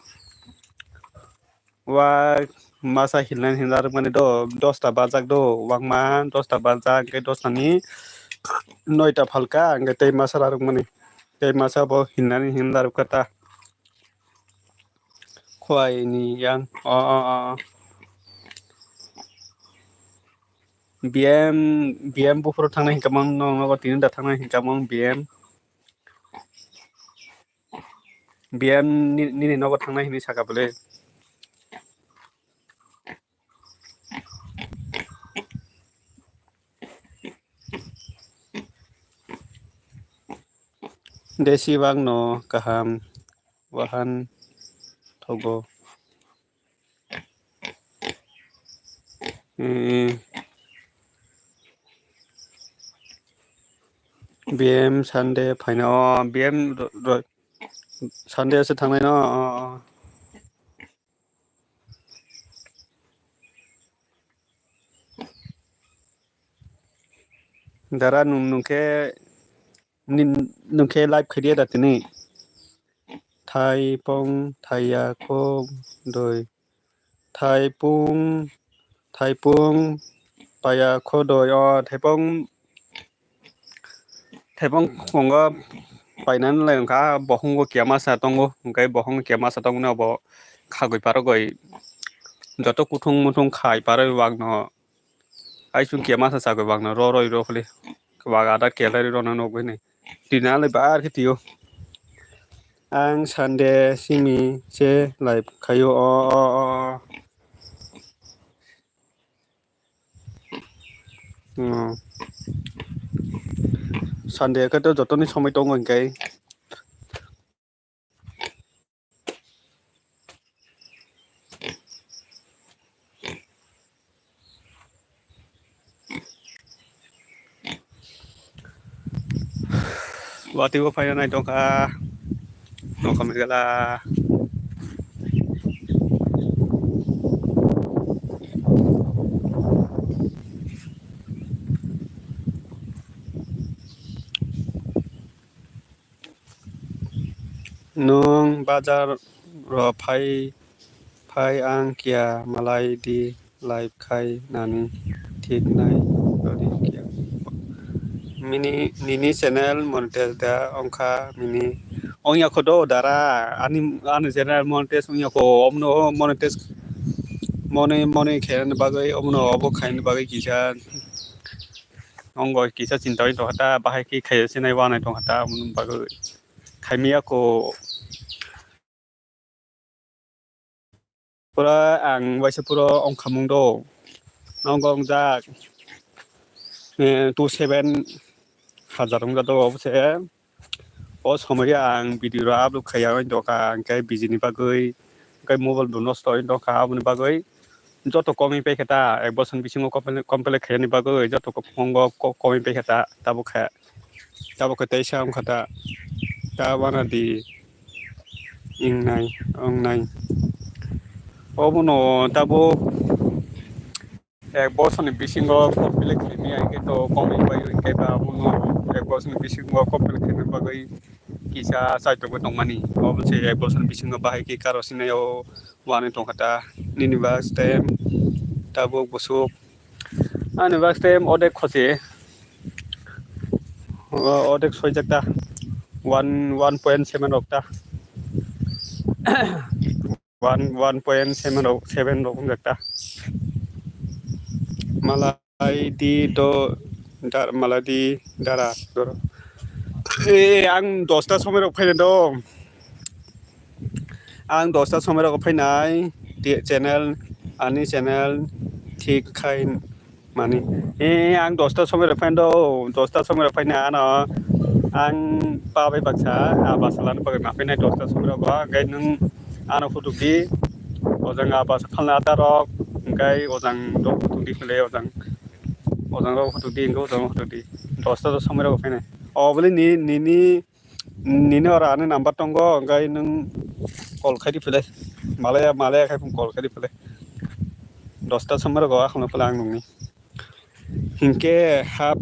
Wa masa hinna hinna rwkmani do, dosta bajak do, wangma dosta bajak, hwnkhe dosta ni noita phalka, hwnkhe tei masa rwkmani, tei masa bo hinnani hinna rwkha ta. Khuai ni yang, o, o, o. B M, B M buphuru thangnai hinkamang, no, nogo tini da thangnai hinkamang B M. B M ni-, nini nogo thangnai hinwi saka bwle. Desi bagno kaham wahan thogo. Eh, B M Sunday phaina o, B M ro-, ro-, Sunday se thangnai no, o, o. Dara nung, nungkhe, nin-, nungkhe live khaidi da tini. Thaipung, thaiya, khum, doi. Thaipung, thaipung, paya khodoi o thaipung, thaipung khungo painani lai wngkha, bohungo kemasa tongo, hwnkhe bohungo kemasa tongmani obo khagwi parogwi joto kuthung muthung khai parwi wangno. Aisung kemasa chagwi wangno ro roi ro khali wag ada kelai rwi rwna nukgwi ni. Tini alai bar khe tio. Ang Sunday simi se live khaio o, o, o, o. Hmm. Sunday khe to jotoni somoi tongo hwnkhe. Watwi bo phaina nai tongkha. Nokha migala. Nwng bazar ro phai, phai ang kiya malai di live khai nani thik nai rodi kiya. Mini, nini channel monetize da ongkha mini. Ongya kho do dara, ani, ani channel monetize ongya kho, omno monetize moni, moni khaina bagwi, omno obo khaina bagwi kisa. Ongoi kisa chinta oi tongkha ta, bahai khe khaio sinai wanai tongkha ta, aboni bagwi khaimya ko. Pura ang waisa pura ongkhamung do. Ongko ongjak, eh, two seven hajar ongjato obo se. O somoi ang video rok upload khaiya oi tongkha, hwnkhe bijini bagwi, hwnkhe mobile bo nosto oi tongkha, aboni bagwi joto komwi paikha ta, ek bosor bisingo complete, complete khaiyani bagwi joto ko-, phongo ko-, komwi paikha ta, tabuk kha, tabuk khe teisa wngkha ta, ta wana di, ingnai, ongnai. Obono tabuk ek bosorni bisingo complete khaimaya hwnkhe to komwi pai hwnkhe ba abono ek bosorni bisingo complete khaina bagwi kisa chaitokbo tongmani. Obo se ek bosorni bisingo bahai khe karo sinai o wanwi tongkha ta nini bak stem tabuk busuk. Ani bak stem odek khosi, o-, odek soijak ta one, one point seven rok ta. One, one point seven rok, seven rok wngkha ta. Malai di do, dar, malai di dara, doro. Eh, ang dosta somoi rok phaina do. Ang dosta somoi rok phainai, di channel, ani channel thik khai mani. Eh, ang dosta somoi rok phaina do, dosta somoi rok phaina ano ang pa bai baksa, ah, basa lana bagwi ma phainai dosta somoi rok, hwnkhe nwng ano phutuk di, ojang ah basa phalna atar rok, hwnkhe ojang rok phutuk di phele, ojang, ojang rok phutuk di, hwnkhe ojang rok phutuk di, dosta somoi rok phainai. Oboni ni, nini, nini oro ani number tongo, hwnkhe nwng call khai di phele, malaya, malaya khai phung call khai di phele. Dosta somoi rok akhno phele ang nungni. Hinkhe half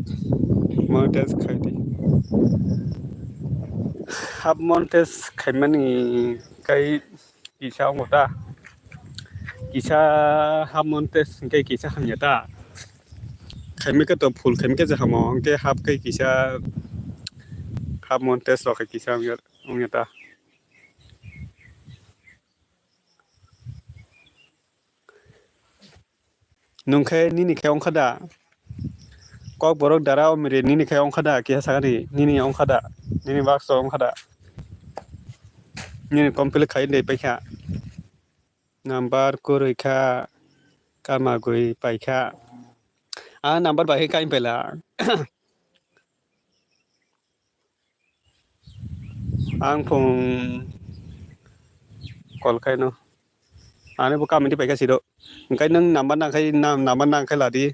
monetize khai di. Half monetize khaimani kai kisa wngo ta. Kisa half monetize hinkhe kisa hamya ta. Khaimikhe to full khaimikhe je hamo, hinkhe half kai kisa half monetize rok hai kisa wngya, wngya ta. Nwng khe nini khe wngkha da? Kokborok dara omiri nini khe wngkha da? Kisa sakani nini wngkha da? Nini bakso wngkha da? Nini complete khai de paikha. Number kwrwi kha, kamagwi paikha. A number bai khe kain paila. Ang phung call khaino. Ani bo kamini paikha siro. Hwnkhe nwng number nangkhai, nam-, number nangkhai ladi.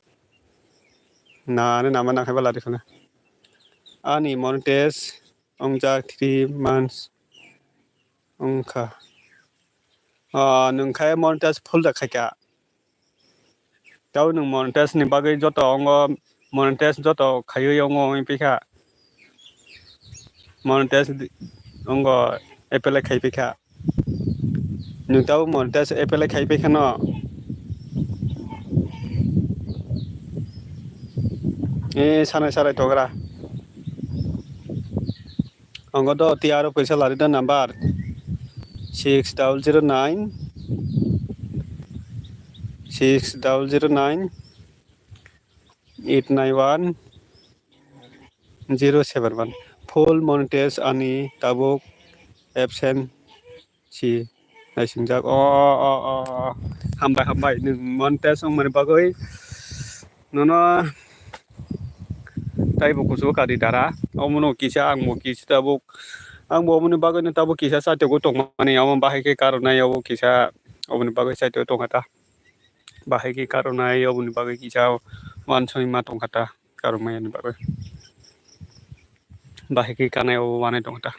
Na, ani number nangkhai ba ladi khuna. Ani monetize wngjak three months wngkha. Ah, nwng khe monetize full da khaikha. Tei nwng monetize ni bagwi joto wngo, monetize joto khaiwi wngo wngwi pikha. Monetize di-, wngo apply khai pikha. Nwng tabo monetize apply khai pikha no. E sanai sarai togra. Wngo do tei aro pisa lari do number six double zero nine, six double zero nine, eight nine one, zero seven one. Full monetize ani tabuk absent si naisingjak. O, o, o, o. Hambai, hambai. Nwng monetize wngmani bagwi nono taibo kuchugo kari dara. Omono kisa, angbo kisa tabuk. Angbo omoni bagwino tabuk kisa chatiogo tongmani. Omo bahai khe karonai obo kisa, oboni bagwi chatio tongkha ta. Bahai khe karonai oboni bagwi kisa wansoi ma tongkha ta. Karomani bagwi. Bahai khe kanai o wanai tong ta.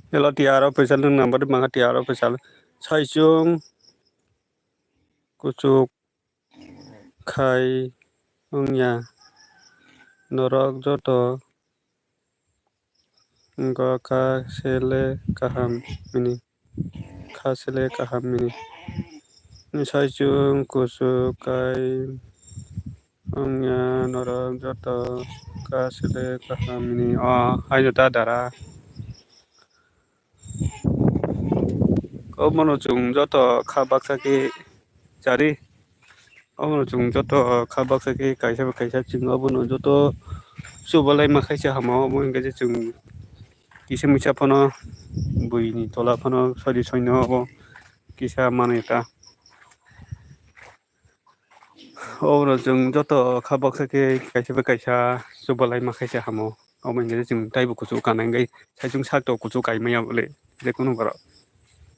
Hello, T R official, nwng number mangkha T R official. Saichung kuchuk khai wngya norok joto wngkha kha sele kaham hwnwi. Kha sele kaham hwnwi. Saichung kuchuk khai wngya norok joto kha sele kaham hwnwi. O haino ta dara. Obono chwng joto kha baksa khe chari. Obono chwng joto kha baksa khe kaisa bai kaisa chwng obono joto chubalai ma khaisa hamo. Omo hwnkhe je chwng kisa misa phano buini tola phano sori soino obo kisa manwi ta. Obono chwng joto kha baksa khe kaisa bai kaisa chubalai ma khaisa hamo. Omo hwnkhe chwng taibo kuchuk kana hwnkhe saichung sakto kuchuk kaimaya bole je kunu borok.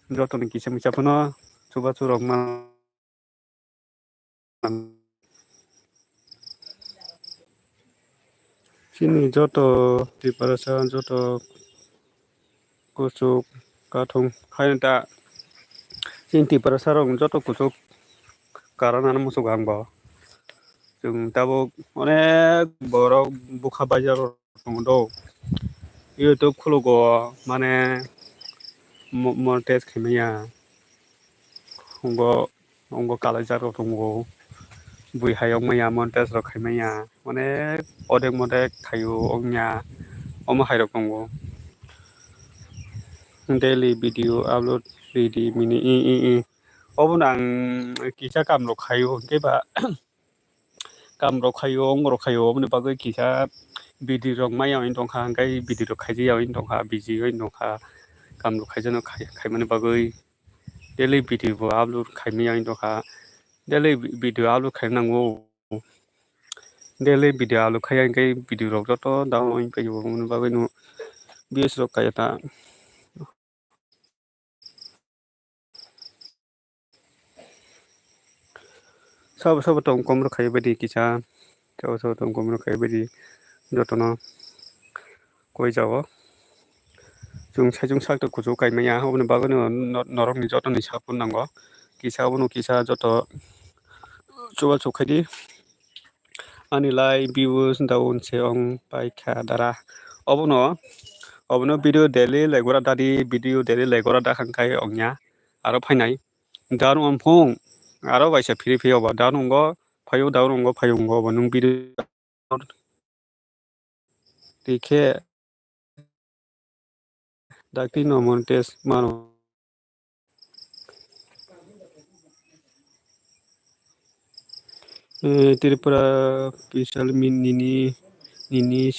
Jotoni kisa misa phano chubachu rok ma. Chini joto Tiprasa joto kuchuk kathung haino ta chini Tiprasa rok joto kuchuk karon ano muchuk ang bo. Chwng tabuk onek borok bukha bajar o tongo do. YouTube khulugo mane mo-, monetize khaimaya. Ngo, ngo kalaijak rok tongo. Bui hayok maya monetize rok khaimaya. Onek odek modek khaio wngya. Omo hai rok tongo. Daily video upload ridi mini i, i, i. Obono ang kisa kam rok khaio, hwnkhe ba kam rok khaio, wng rok khaio, oboni bagwi kisa video rok maya wng tongkha, hwnkhe video rok khaijak ya wng tongkha, busy wng tongkha, kam rok khaijakno khai-, khaimani bagwi daily video bo upload khaimaya wng tongkha, daily vi-, video upload khaina nango, daily video upload khaiya hwnkhe video rok joto down wng phaio, oboni bagwino views rok kaiya ta. Sabo sabo tong kom rok khai badi kisa, sabo sabo tong kom rok khai badi jotono koi jao. Chwng saichung sakto kuchuk kaimaya, oboni bagwino no-, norokni jotoni sakno nango. Kisa abono kisa joto chubachu khaidi. Ani lai views down se wng paikha dara. Obono, obono video daily like gora dadi, video daily like gora da khangkhai wngya. Aro phainai. Down wng phung. Aro baisa phiri phiri obo. Down wng go, phaio down wng go, phaio wng go obo. Nwng video rikhe dakti no monetize mano. Eh, Tripura official min nini, nini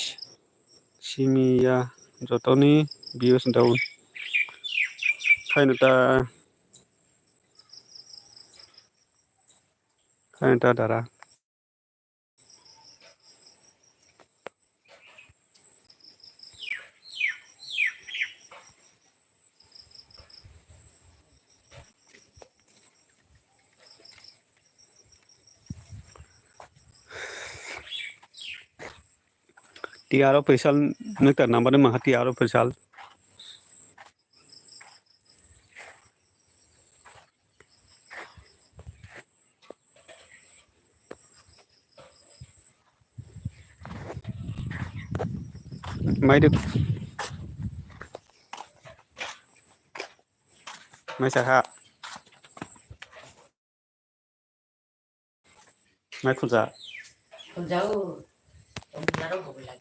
simi ya jotoni views down. Khaino ta, khaino ta dara. T R official nukta number ni mangha T R official. Mai de. Mai sa ha. Mai khulja. Khulja o. Khulja ro khulja.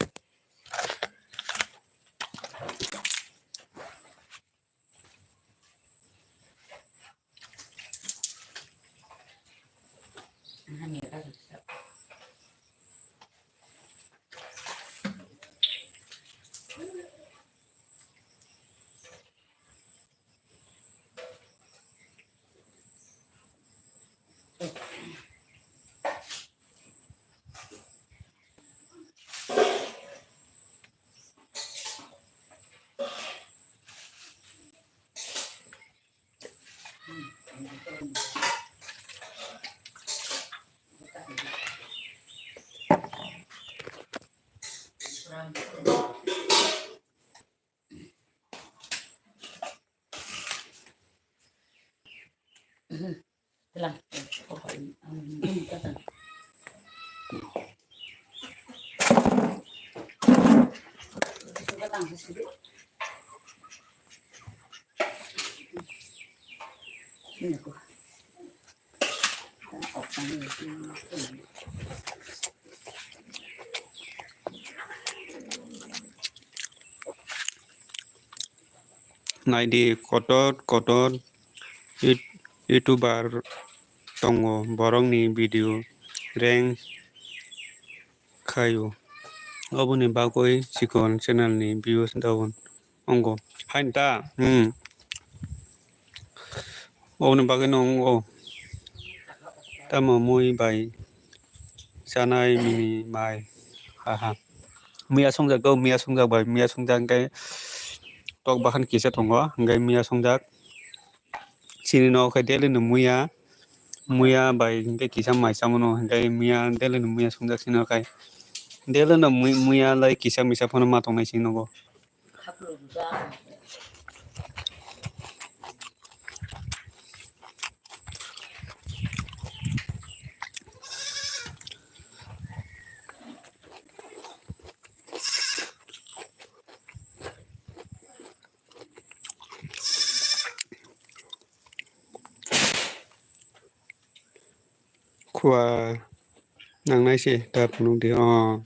Naidi kotor kotor Yut-, YouTuber tongo, borokni video rank khaio. Oboni bagwi chikon channel ni views down wngo. Hain ta? Hmm. Oboni bagwi no wngo. Tamo mui bai chanai mini mai. Ha ha. Miya songjak do, miya songjak bai, miya songjak hwnkhe tok bahan kisa tongo, hwnkhe miya songjak. Chini no khe daily no muya, muya bai hwnkhe kisa mai chamano, hwnkhe miya daily no muya songjak chini no khai. Daily no mui-, muya lai kisa misa phano ma tongnai chini nogo. Khua nangnai se ta phunuk di, o.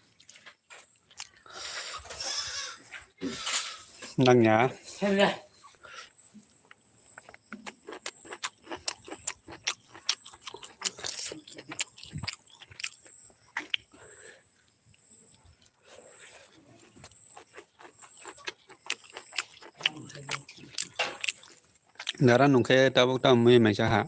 Nangya. Dara nungkhe tabuk tamo mui maisa ha.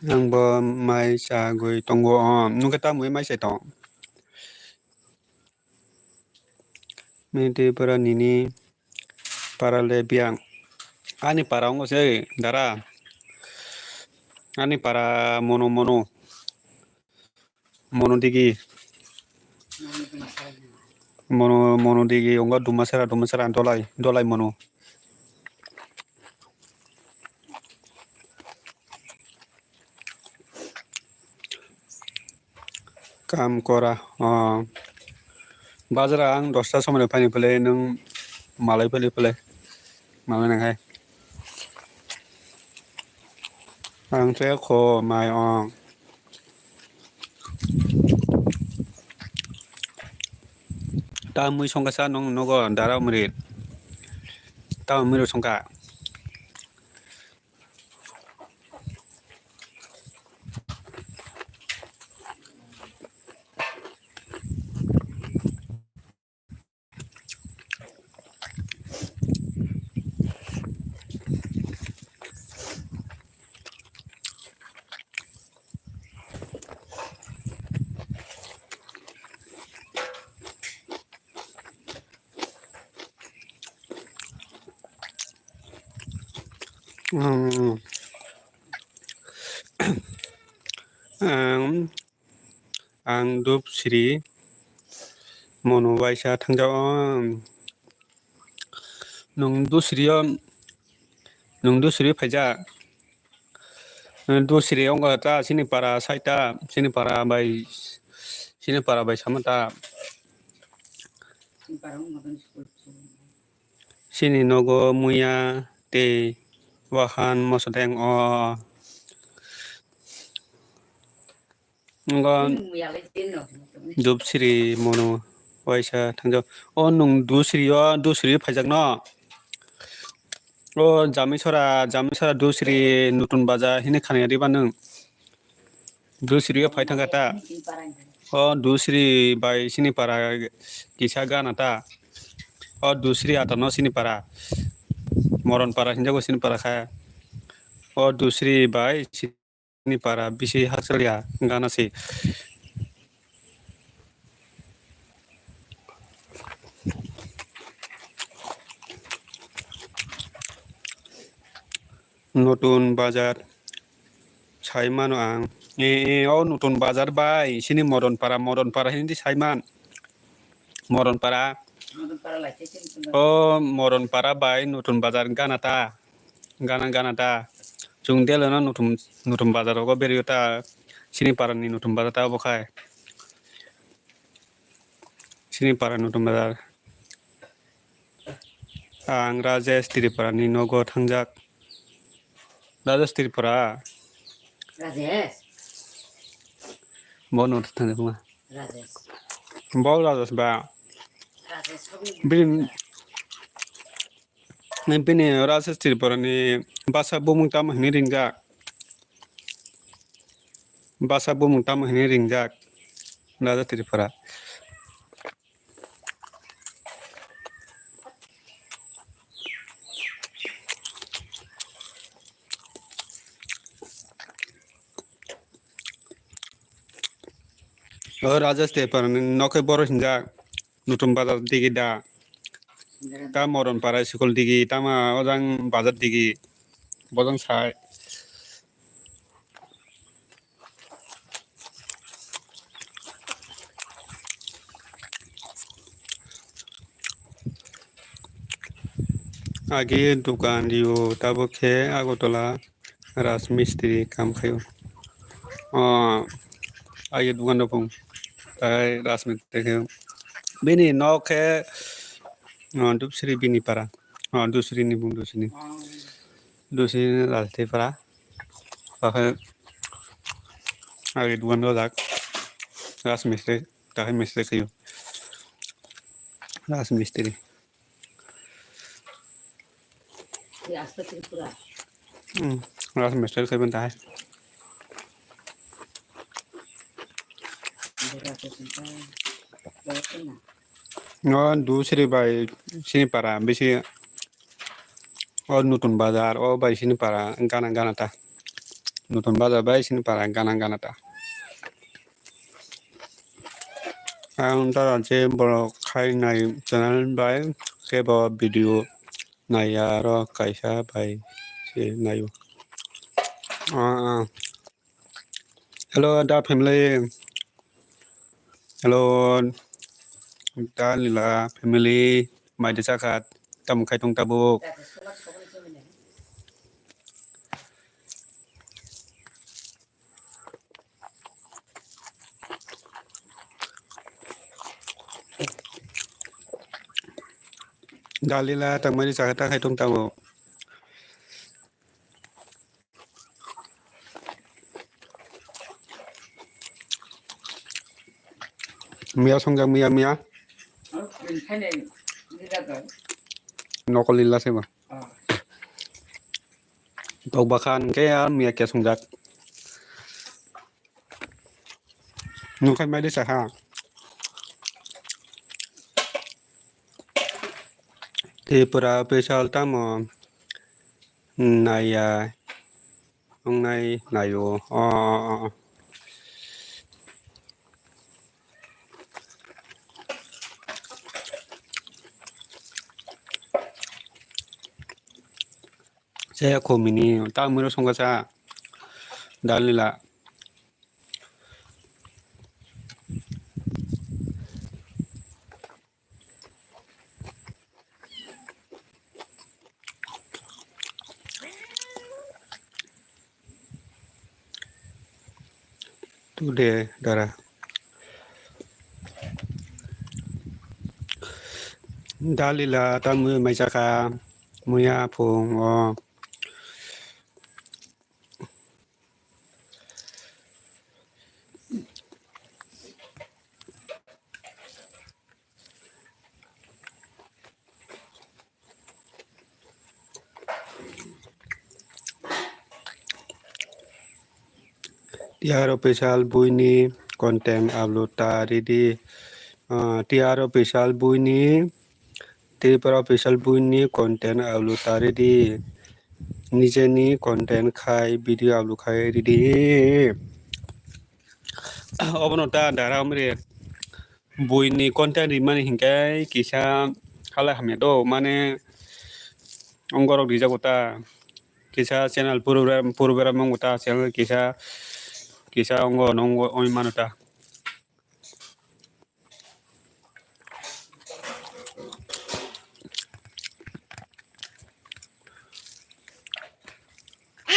Ang bo mai chagwi tongo, o, nungkhe tamo mui mai chai tong. Mini twi pura nini para le biyang. Ani para wngo se dara. Ani para mono mono. Mono digi. Mono, mono digi wngo Dumasara, Dumasara dolai, dolai mono. Kam kora, o. Bazar ang dosta somoi phaini phle nwng malai phle phle. Malai nang hai. Ang se kho mai ong. Ta mui songkha sa nong nogo dara mri. Ta mui ro songkha. Hmm. Ang, ang Dupsri mono waisa thangjao. Nwng Dusri o, nwng Dusri o phaijak. Dusri wngkha ta chini para saita, chini para bai, chini para bai sama ta. Chini nogo muya tei wahan moso deng o. Ngo Dupsri mono waisa thangjak. O nwng Dusri o, Dusri o phaijak no? O Jamisora, Jamisora Dusri Nutun Baja hini khani riba nwng. Dusri o phai thangkha ta. O Dusri bai chini para kisa gana ta. O Dusri ata no chini para. Moron para hinjago chini para kha. O Dusri bai ni para bisi hakchal ya gana se. Notun bazar sai mano ang. E, e, o Notun bazar bai, sini Moron para, Moron para hindi sai man. Moron para. O Moron para bai Notun bazar gana ta. Gana gana ta. Chwng delo no Notun, Notun bazar rogo berio ta. Sini para ni Notun bazar ta obo khai. Sini para Notun bazar. Ang Rajesh Tripura ni nogo thangjak. Rajesh Tripura. Rajesh. Bo no thangjak ma. Rajesh. Bo Rajesh ba. Rajesh. Bin, bini Rajesh Tripura ni basa bumung tamo hini ringjak. Basa bumung tamo hini ringjak. Rajesh Tripura. O Rajesh Tripura ni nokhe boro hinjak Notun bazar digi da. Ta Moron para school digi, tama ojang bazar digi. Bojang sai. Agi dukan rio, tabuk khe Agartala Rajmistri kam khaio. O, agi dukan rok phung, tai Rajmistri khaio. Bini nok khe, o, Dupsri bini para. O, Dusri ni bung Dusri ni. Dusri ni Rajmistri para. Oke. Agi dukan rok jak. Rajmistri, tai mistri khaio. Rajmistri. Hmm, Rajmistri khaibani tai. No, Dusri bai sini para bisi. O Notun bazar, o bai sini para gana gana ta. Notun bazar bai sini para gana gana ta. Ang tara je borok khai nai channel bai kebo video nai aro kaisa bai se naio. Ah, ah. Hello, da family. Hello, da Lila family. Mai de sakhat. Tamo khai tong tabuk. Dalila tangmani chakha ta khai tong tabo. Miya songjak miya miya. Nokol lila se ba. Tok bakhan ke ar miya ke songjak. Nungkhai mai de saha. Tripura official tamo naiya. Wngnai naio. O, o, o. Chaya khomini, ta mwino songkha cha. Dalila. Today dara. Dalila ta mui mai chakha muya phung o. T R official buini content upload ta ridi. Ah, T R official buini, Tripura official buini content upload ta ridi. nijeni content khai video upload khai ridi. Obono ta dara omre buini content rimani hinkai kisa halai hamya do, mane ongorok rijago ta kisa channel purubera purubera mongo ta channel kisa kisa ongo nongo oi mano ta.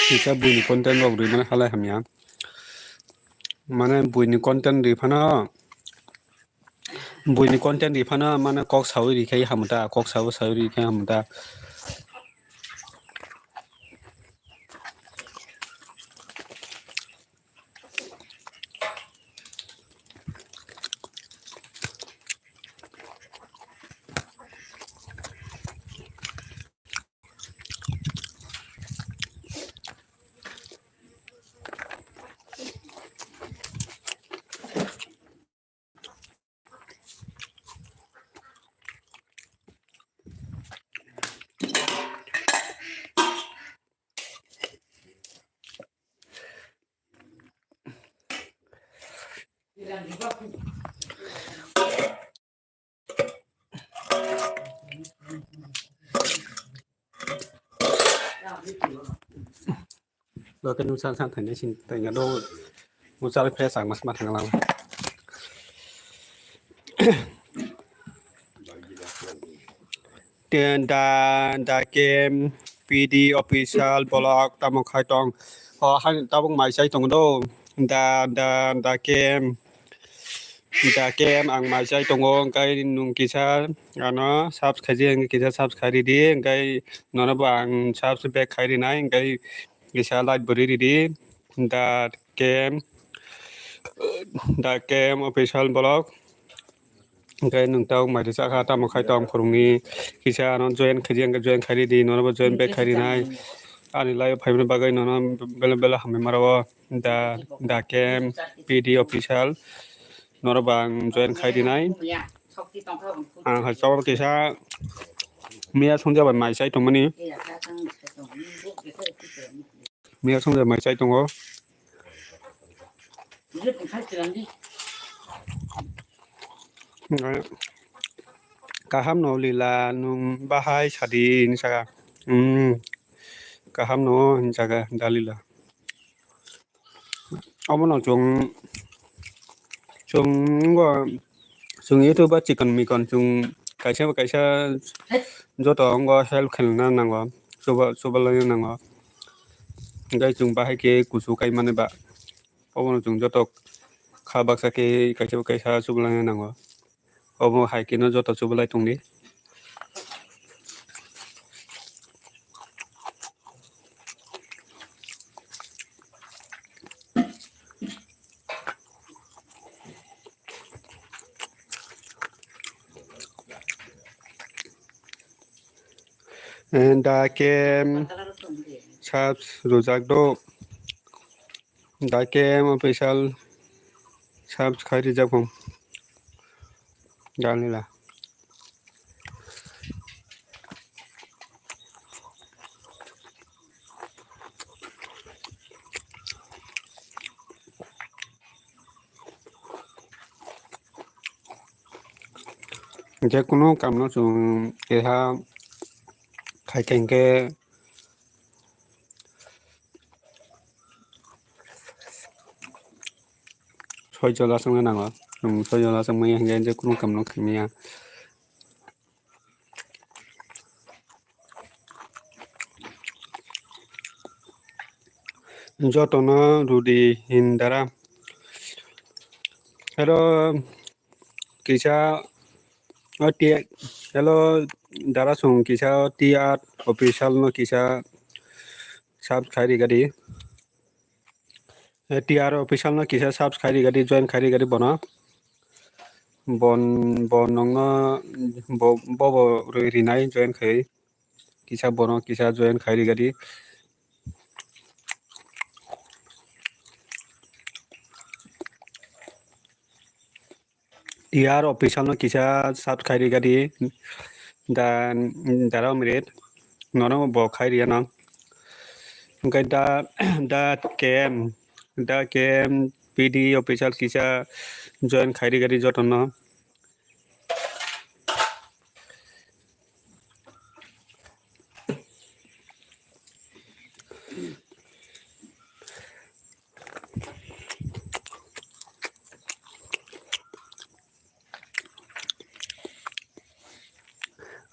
Kisa buini content rok rimani halai hamya. Mane buini content ri phano, buini content ri phano mane kok sawi ri khai hamu ta, kok sawi sawi ri khai hamu ta. Lo ke nung sang sang thainai sini thainai do. Nung chari phe sang mas ma thang lang. Ten da da kem P D official vlog tamo khai tong. O han tabuk mai chai tong do. Da da da kem. Da kem ang mai chai tongo, hingkai nung kisa ano subscribe kisa subscribe ridi, hingkai nono bo ang subscribe back khai rinai, hingkai kisa like bo ri ridi. Da kem da kem official vlog. Hingkai nung tau mai risa kha tamo khai tong khoroknwi kisa ano join khai di, hingkai join khai ridi, nono bo join back khai rinai. Ani live phaimani bagwi nono bela bela hambai maro. Da da kem P D official. Norok bo ang join khai rinai. Ang hai chobor kisa miya songja bai mai chai tongmani. Miya songja mai chai tongo. Kaham no lila nung bahai sadi hinwi saka. Hmm. Kaham no hinwi saka da lila. Obono chwng, chwng wngkha, chwng YouTube o chikon mikon chwng kaisa bai kaisa joto wngkha help khlaina nango, chuba-, chubalaina nango. Hwnkhe chwng bahai khe kusu kai mani ba, obono chwng joto kha baksa khe kaisa bai kaisa chubalaina nango. Obo hai khe no joto chubalai tongdi. Da kem subs rwjak do. Da kem official subs khai rijak phung. Dalila. Je kunu kamno chwng keha khai khe hwnkhe soi jola chwngno nango. Chwng soi jola chwngmaya hwnkhe je kunu kamno khaimaya. Jotono rudi hindara. Hello, kisa o ti-, hello, dara song kisa o T R official no kisa subscribe rigadi. Eh, T R official no kisa subscribe rigadi, join khai rigadi bono. Bon, bon nongno bo, bobo rwi rinai join khai. Kisa bono kisa join khai rigadi. T R official no kisa subscribe rigadi. Da, dara omrit. Nono bo khai riya no. Hwnkhe da, da K M, da K M P D official kisa join khairi gari jotono.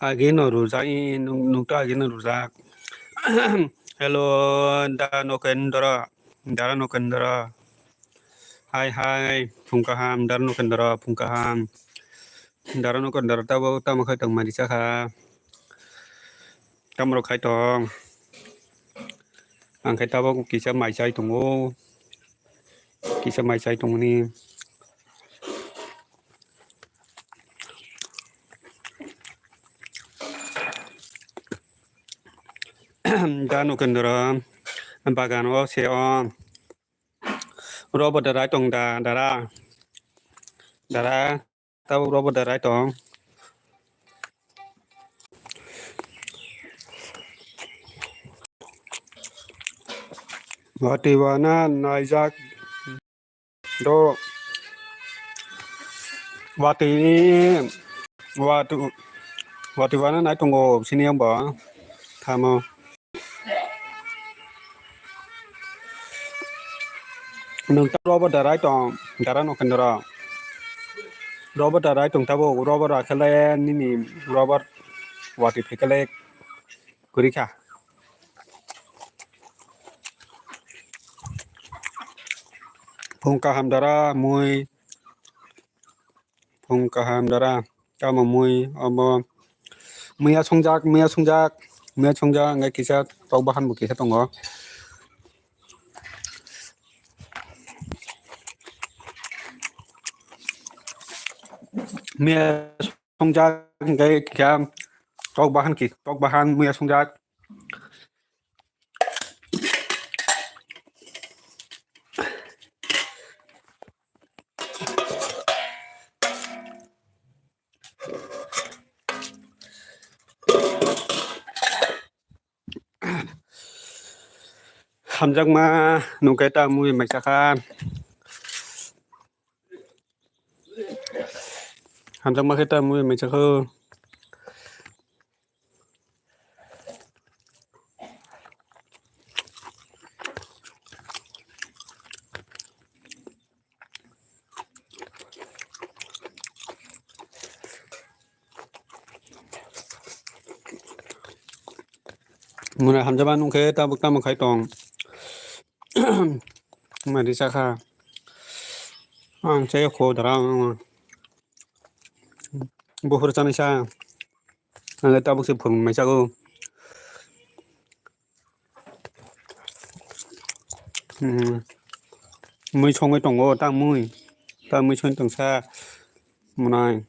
Agino rwjak, i nwng, nwng to agino rwjak. Hello, da Nokendra, Dara Nokendra. Hai, hai, phung kaham, Dara Nokendra, phung kaham. Dara Nokendra, tabo tamo khai tong mani chakha. Tamo rok khai tong. Ang khai tabo kisa mai chai tongo. Kisa mai chai tongmani. Da Nokendra bagan o se o. Robo da rai tong da, dara. Dara, tabo robo da rai tong. Watwi wana naijak. Do watwi, watwi, watwi wana nai tongo sini ang bo. Thamo. Nwng ta robo da rai tong, Dara Nokendra. Robo da rai tong tabo, robo ra khe le nini robo watwi phi khe le kwrwi kha. Phung kaham dara mui. Phung kaham dara. Tamo mui obo. Muya songjak, muya songjak. Muya songjak hwnkhe kisa tok bahan bo kisa tongo. Muya songjak hwnkhe kisa tok bahan ki, tok bahan muya songjak. Hamjakma nungkhe ta mui mai chakha. Hamjakma khe ta mui mai chakha. Mura hamjaba nungkhe tabuk tamo khai tong. Mari chakha. Ang chai kho dara. Buphur chanai sa. Ang tabuk se phurung mai chago. Hmm. Mui songwi tongo, ta mui. Ta mui songwi tongsa. Mwnai.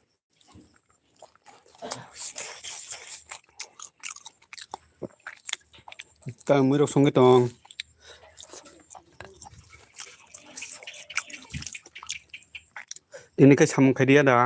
Ta mui rok songwi tong. Tini khe samung khai diya da.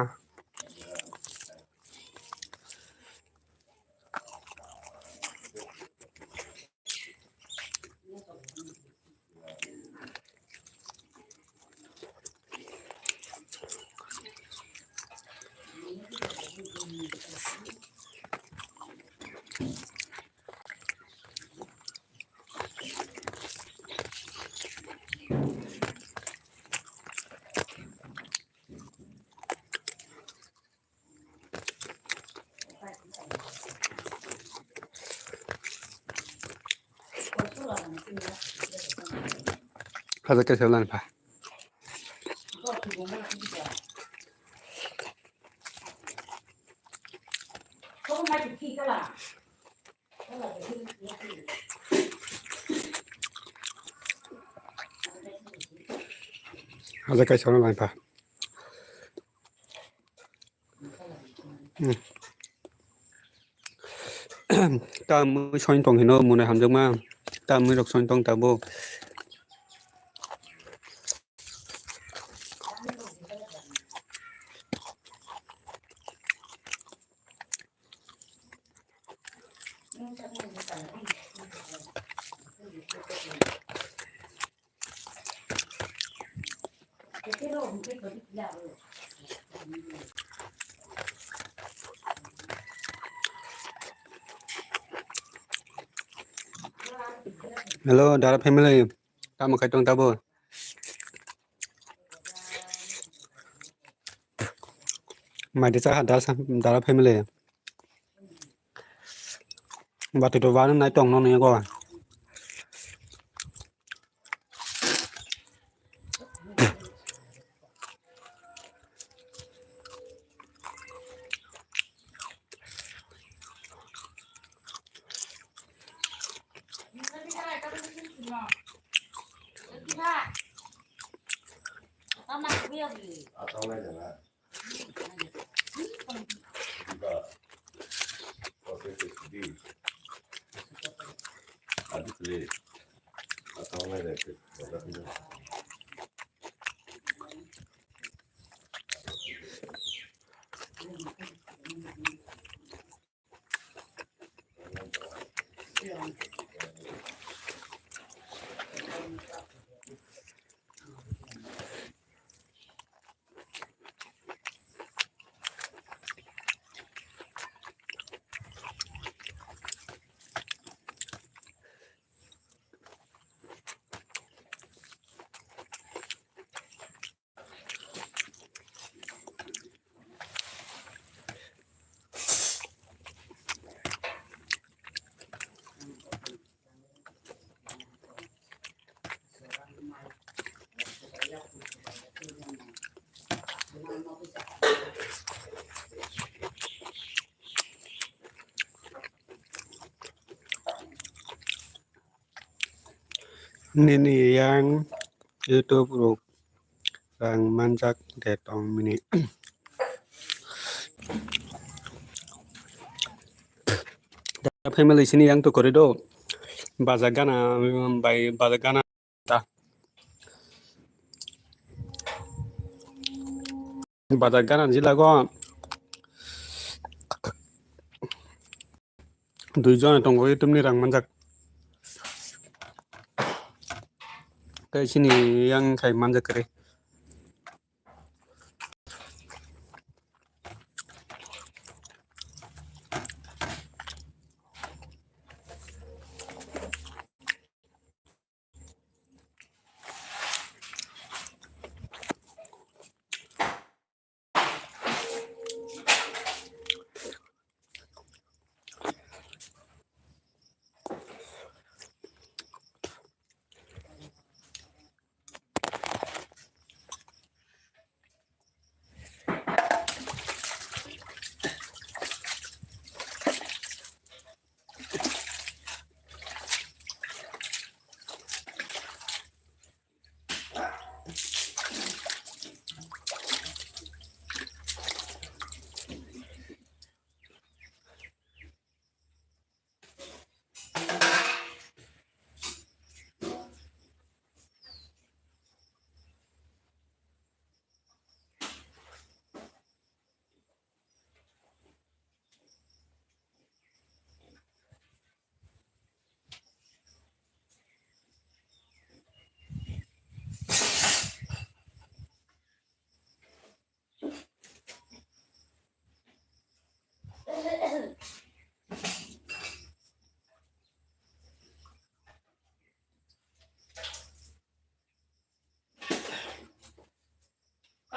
Kaisa kaisa lani pha. Kaisa kaisa lani pha. Hmm. Ta mui songwi tong hino, mwnai hamjakma. Ta mui rok songwi tong tabuk. Hello, Dara family. Tamo khai tong tabo? Mai de cha ha, Dara sa-, Dara family. Bati to wano nai tong no ni go. Nini yang YouTube rok rang manjak de tong mini. Family sini yang to kori do. Baja gana, bai baja gana ta. Baja gana jilago. Dui jon tongo, YouTube ni rang manjak. Tei sini yang khai manjak kare.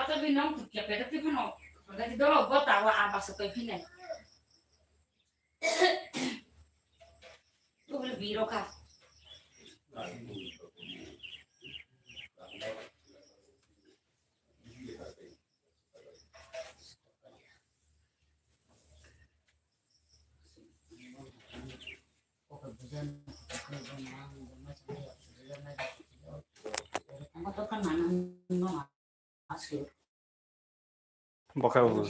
Kato bi nong tu kia peta ti phano. Peta ti dolo go tawa a basa toi phine. Ubli biro ka. Bokhe bo.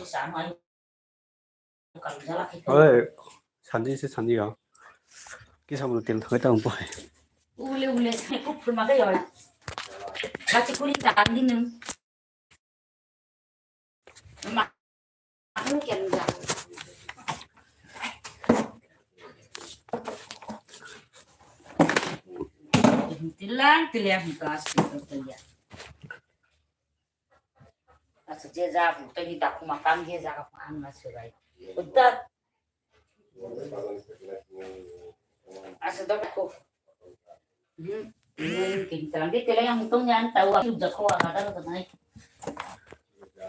Oi, sanji se sanji o. Kisa mo tel thangwi tamo bokhe. Ule ule se kuphur ma gayo. Bachi kuri ta andi nung. Ma. Tilang tilang gas kita ya. Asa je ja tei ni dakuma kam je ja ang na surai. Udak. Asa dok ko. Hmm. Ini kin terang di tele yang tong yang tahu aku ja ko ada ada nai.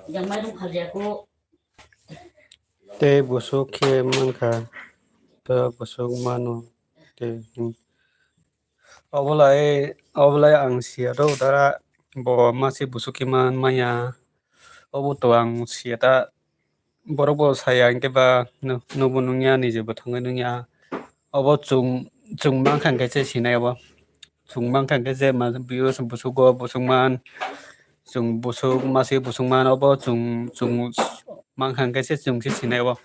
Yang mai dong kerja ko. Tei busuk khe mankha, tei busuk mano, tei, hmm. Obolai, obolai ang siya do dara, bo masi busuk khe man maya, obo to ang siya ta, borok bo saya hwnkhe ba, nu-, nubo nungya, nije bo thangwi nungya, obo chwng, chwng mankha hwnkhe se sinai obo. Chwng mankha hwnkhe je ma-, biyo se busugo busuk man, chwng busuk masi busuk man obo chwng, chwng mankha hwnkhe se chwng se sinai obo.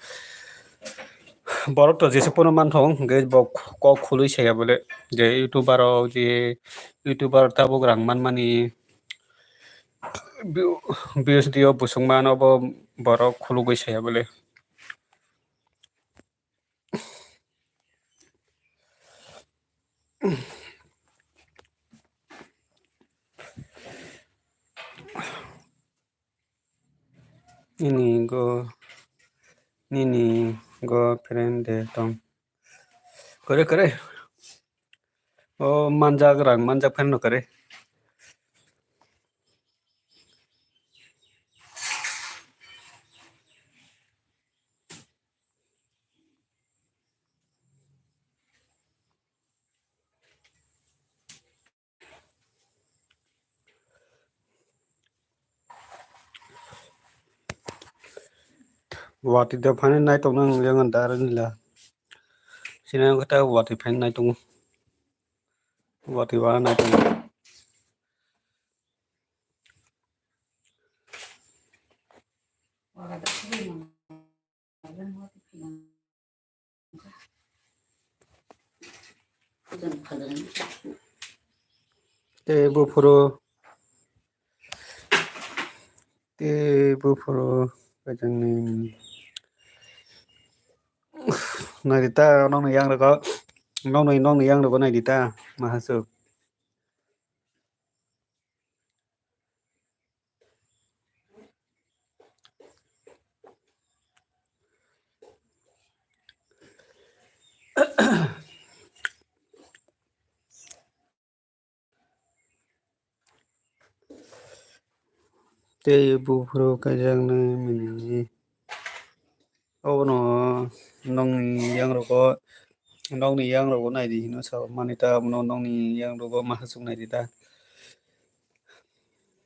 Borok to jesa phano manthogo hwnkhe bo kok khului saya bole je youtuber rok je youtuber tabuk rang manmani bi-, views dio busuk man obo borok khulugwi saya bole. Nini go, nini go friend de tong. Kore, kore. O manjak rang, manjak friend no kore. Watwi da phani naitok nang yang da nila. Sini ang kata watwi phani naitok. Watwi wana naitok. Tei buphuru, tei buphuru kajangni naidi ta, nokni yang rwgo, nokni, nokni yang rwgo naidi ta, mahasuk. Tei buphuru kaijaknai mwnwi. Obono nokni yangrogo, nokni yangrogo naidi hino sa mani ta, abono nokni yangrogo ma hachuk naidi ta,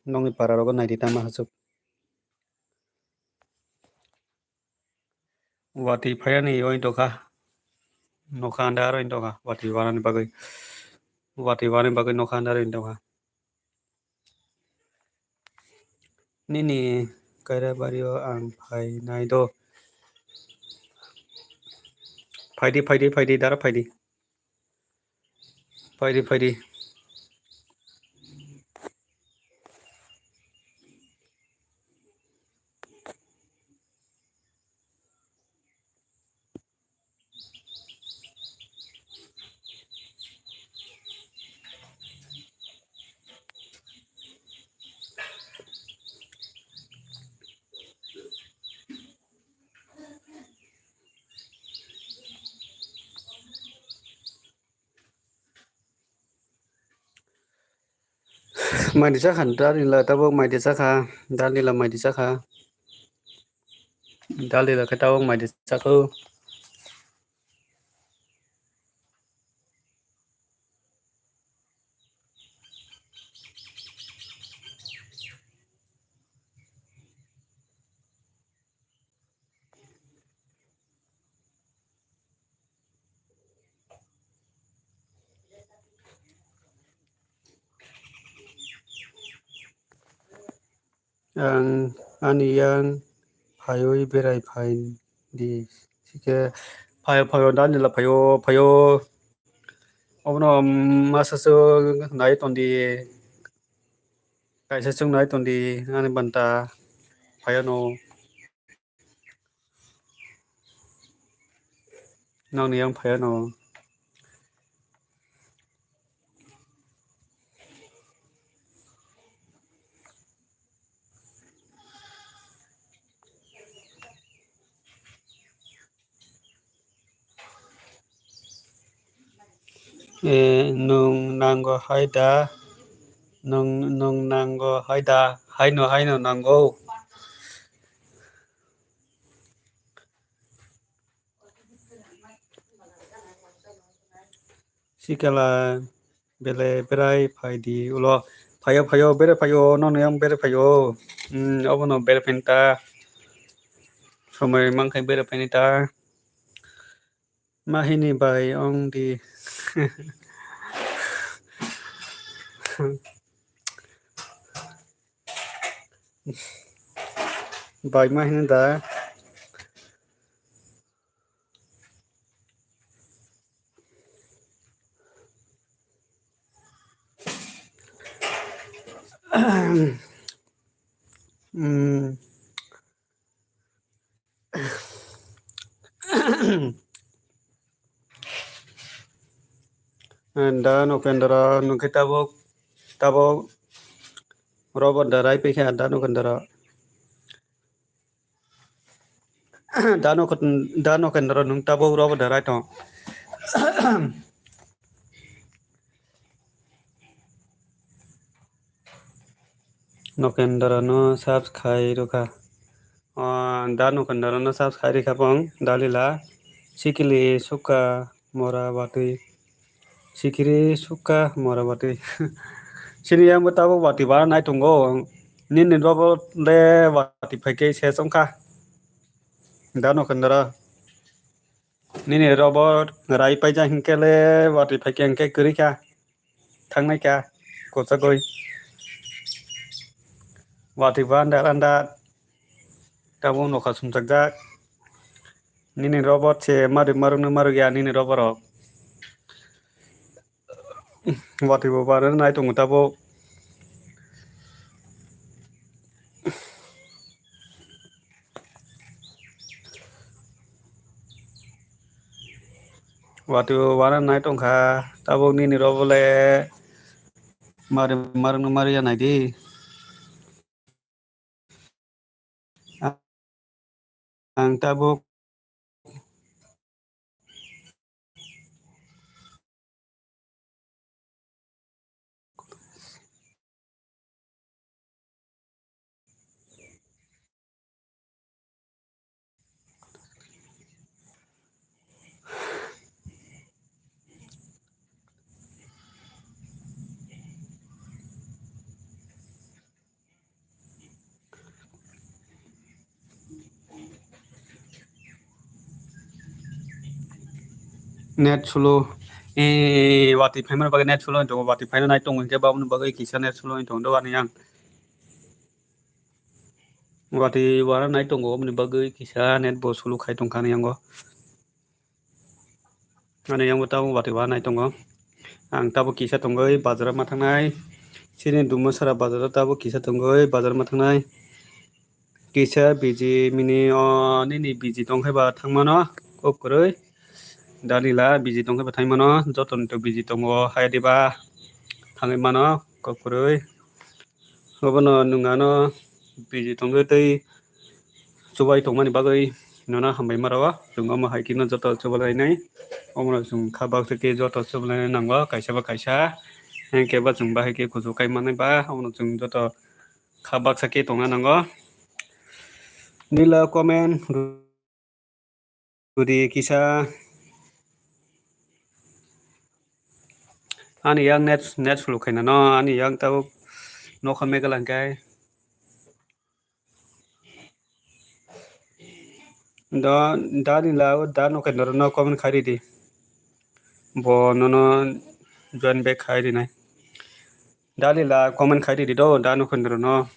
nokni para rogo naidi ta ma hachuk. Watwi phaiyani oi dokha, nokha anda aro oi dokha, watwi wanani bagwi, watwi wanani bagwi nokha anda aro oi dokha. Nini kaira bario ang phainai do. Phaidi, phaidi, phaidi, dara phaidi. Phaidi, phaidi. Maidi chakha, dalila tabuk maidi chakha, dalila maidi chakha, dalila khe tabuk maidi chakha. Ang ani yang phaiwi berai phai di. Sikhe phaio, phaio, dalila phaio, phaio. Obono masa chwng nai tondi. Kaisa chwng nai tondi ani banta phaio no. Nokni yang phaiya no. Eh, nwng nango hai da? Nwng, nwng nango hai da? Haino, haino nango. Sikala bele berai phai di ulo. Phaio, phaio, bere phaio, nono yang bere phaio. Hmm, obono bere phaini ta. Somoi mankhe bere phaini ta. Mahini bai ong di. Bai mahini da. Hmm. Da Nokendra, nwng khe tabuk, tabuk robo da rai paikha, da Nokendra. Da Nok-, da Nokendra, nwng tabuk robo da rai tong. Nokendra no subs khai rwkha. Ah, da Nokendra no subs khai rwkha pong, Dalila. Sikili suka mora batwi. Sikiri suka mora batwi. Sini yang bo tabuk batwi bara nai tongo. Nini robo le batwi phaikhe se chongkha. Da Nokendra. Nini robo rai paijak hinkhe le watwi phaikhe hinkhe kwrwi kha. Thangnai kha. Kochagwi. Watwi bo andar andar. Tabuk nokha sumjakjak. Nini robo se marwi marwkno marwkya nini robo rok. Watwi bo bara nai tongo tabuk. Watwi bo bara nai tongkha tabuk nini robo le mari marwkno mariya naidi. Ang tabuk Net slow. Eh, watwi phaimani bagwi net slow wng tongo. Watwi phaina nai tongo hinkhe baboni bagwi kisa net slow wng tongo. Doga ni ang. Watwi wana nai tongo, oboni bagwi kisa net bo slow khai tongkha ani yango. Ani yango tabuk watwi wana nai tongo. Ang tabuk kisa tongwi bazaro ma thangnai. Chini Dumasara bazaro tabuk kisa tongwi bazaro ma thangnai. Kisa biji mini o nini biji tongkhe ba thangmano kok kwrwi. Dalila biji tongkhe ba thangmano, jotoni to biji tongo hai diba thangwi mano kok kwrwi. Obono nwng ano biji tongwi tei chubai tongmani bagwi nono hambai ma rwo. Chwng omo hai kheno joto chubai lainai. Omono chwng kha baksa khe joto chubai lainai nango kaisa ba kaisa. Hinkhe ba chwng bahai khe kuchuk kai manai ba omono chwng joto kha baksa khe tongna nango. Nila comment rwdi kisa. Ani yang net, net slow khaina no, ani yang tabuk nokha Meghalaya hwnkhe. Da, da ni la, da Nokendra no comment khai ridi. Bo nono join back khai rinai. Dalila comment khai ridi do, da Nokendra no.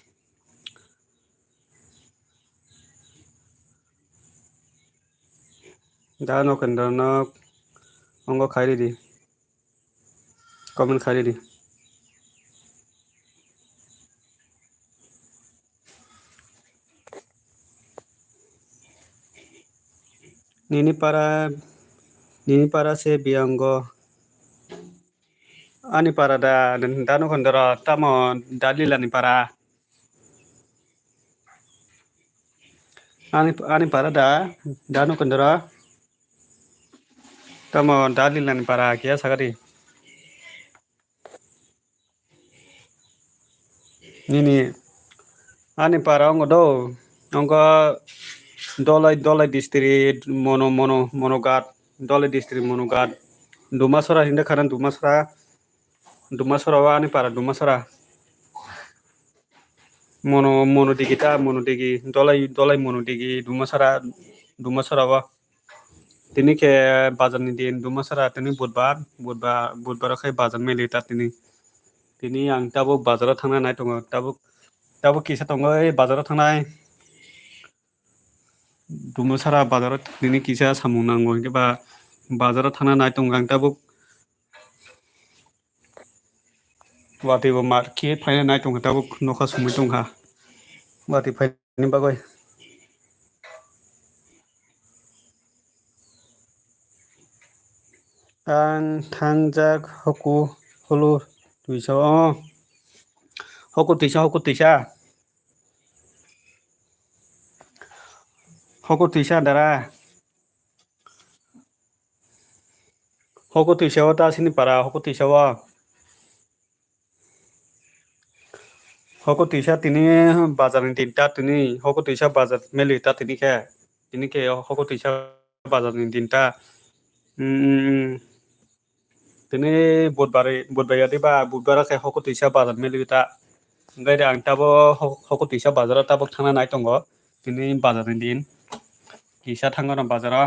Da Nokendra no ongo khai ridi. Comment khai ridi. Nini para, nini para se biyango. Ani para da, da Nokendra, tamo Dalila ni para. Ani, ani para da, da Nokendra. Tamo Dalila ni para kiya sakari. Nini ani para ongo do, ongo Dolai, Dolai district, Mono, Mono, Monogat, Dolai district, Monogat, Dumasora hinda kharan Dumasora, Dumasora o ani para Dumasora. Mono, Mono digi ta, Mono digi, Dolai, Dolai Mono digi, Dumasora, Dumasora o. Tini khe bazar ni din, Dumasara tini budbar, budbar, budbar o khe bazar meli ta tini. Tini ang tabuk bazar o thangna nai tongo, tabuk, tabuk kisa tongo, ei bazar o thangnai. Dumasara bazar o tini kisa samung nango, hwnkhe ba bazar o thangna nai tongo ang tabuk. Watwi bo mar khe phaina nai tongkha, tabuk nokha sumui tongkha. Watwi phaini bagwi. Ang thangjak hoku holo twisa o. Hoku twisa, hoku twisa. Hoku twisa dara. Hoku twisa o ta sini para, hoku twisa o. Hoku twisa tini bazar ni din ta tini, hoku twisa bazar meli ta tini khe. Tini khe hoku twisa bazar ni din ta. Hmm, tini budbar, budbar ya diba, budbar khe hoku twisa bazar meli ta. Hwnkhe ang tabo ho-, hoku twisa bazar o tabuk thangna nai tongo. Tini bazar ni din. Kisa thango no bazar o.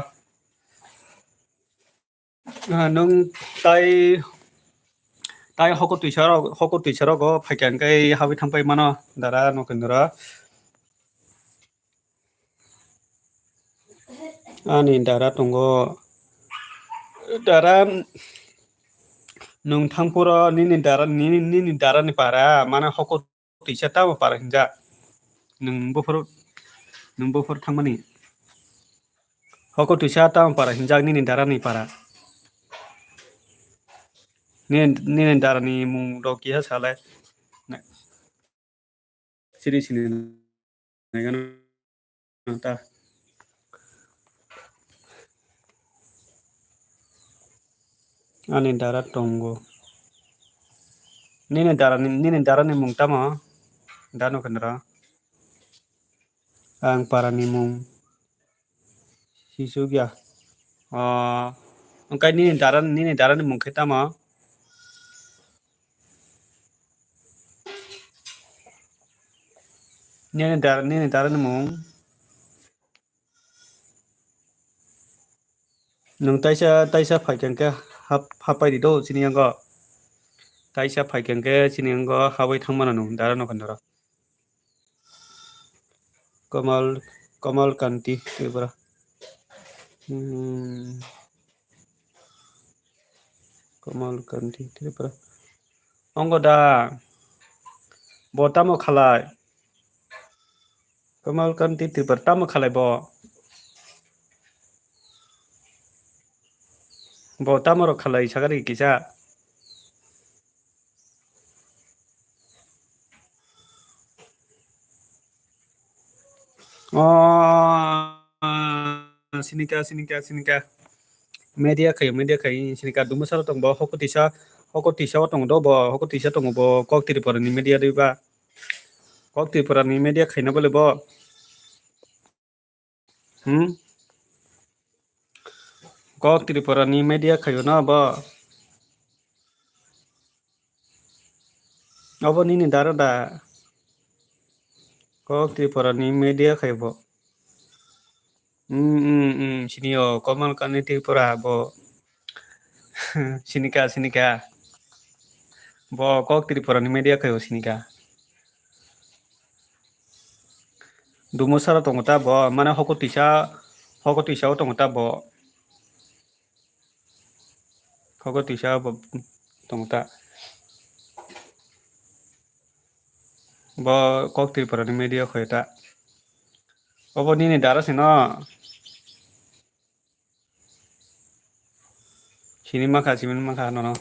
Ah, nwng tai, tai hoku twisa rok, hoku twisa rogo phaikha hwnkhe habwi thangpai mano dara no kendra. Ani dara tongo. Dara nwng thangphuru nini dara, nini, nini dara ni para mane hoku twisa tamo para hinjak. Nwng buphuru, nwng buphuru thangmani. Hoku twisa tamo para hinjak nini dara ni para. Nini, nini dara ni mung rok kiha salai. Siri sini nai gana ta. Ani dara tongo. Nini dara ni, nini dara ni mung tamo? Dano kendra. Ang para ni mung. Sisuk ya. Ah, wngkha nini dara, nini dara ni mung khe tamo? Nini dara, nini dara ni mung. Nwng taisa, taisa phaikha hwnkhe hap-, hapai di do chini yango. Taisa phaikha hwnkhe chini yango habai thangmano nwng dara no khandoro. Kamal, Kamal Kanti Tripura. Hmm. Kamal Kanti Tripura. Ongo da. Bo tamo khalai? Kamal Kanti Tripura tamo khalai bo? Bo tamo rok khalai sakari kisa. Oh, sinika, sinika, sinika. Media khayo, media khayo, sinika Dumasara tong bo, hoko tisa, hoko tisa o tong do bo, hoko tisa tong bo, kok Tripura ni media dui ba. Kok Tripura ni media khaina bole bo. Hmm? Kok Tripura ni media khayo na bo. Abo nini dara da. Kok Tripura ni media khai bo. Hmm, hmm, hmm, sini o Kamal Kanti Tripura bo. Sinika, sinika. Bo kok Tripura ni media khai bo sinika. Dumasara tongo ta bo, mane hoko tisa, hoko tisa o tongo ta bo. Hoko tisa bo tongo ta. Bo kok Tripura ni media khayo ta. Obo nini dara sino. Sini makha, sini makha nono.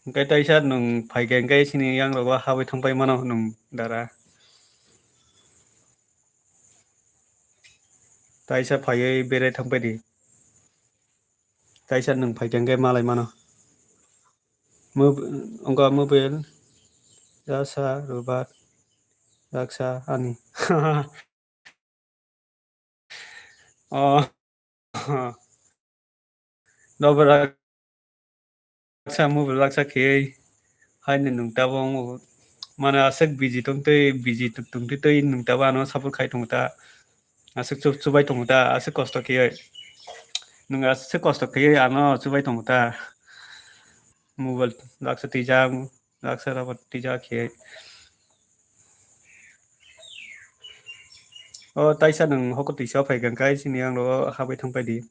Hwnkhe taisa nwng phaikhe hwnkhe sini yang rogo habwi thangpai mano nwng dara. Taisa phaiwi berai thangpai di. Taisa nwng phaikhe hwnkhe malai mano. Mob-, wngkha mobile. Rasa, Robert, Raksa, Ani. Oh. Dobo raksa mobile raksa khe haino nwng tabok mane aswk busy tongtwi busy tongtwi twi nwng tabok ano support khai tongo ta, aswk chubai tongo ta, aswk kosto khe nwng aswk kosto khe ano chubai tongo ta, mobile raksa twijak raksa rok twijak khe. O taisa nwng hoko twisa phai kha khe sini ang rogo habwi thang pai di.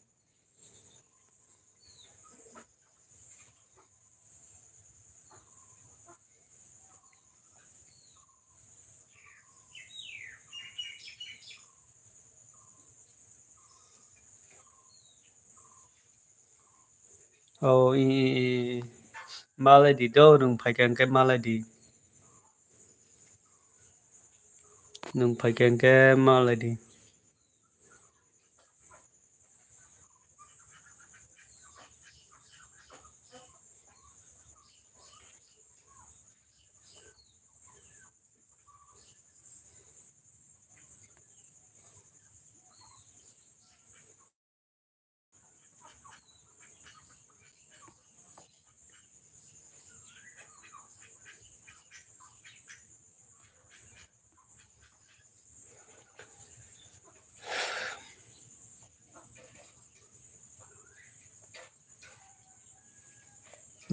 O i, i, i, malai di do, nwng phai kha hwnkhe malai di. Nwng phai kha hwnkhe malai di.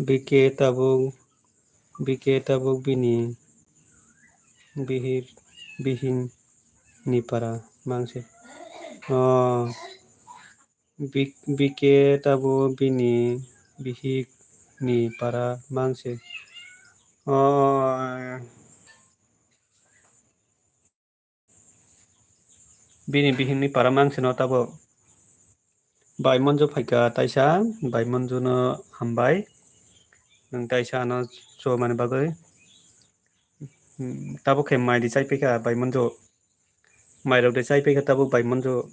B K tabuk, B K tabuk bini bihik, bihik ni para mangse. Oh. Bik-, B K tabuk bini bihik ni para mangse. O, bini bihik ni para mangse no tabuk. Bai Monjo phaikha taisa, Bai Monjo no hambai. Nwng taisa ano chumani bagwi. Tabuk khe mai di chai phaikha Bai Monjo. Mairok de chai phaikha tabuk Bai Monjo.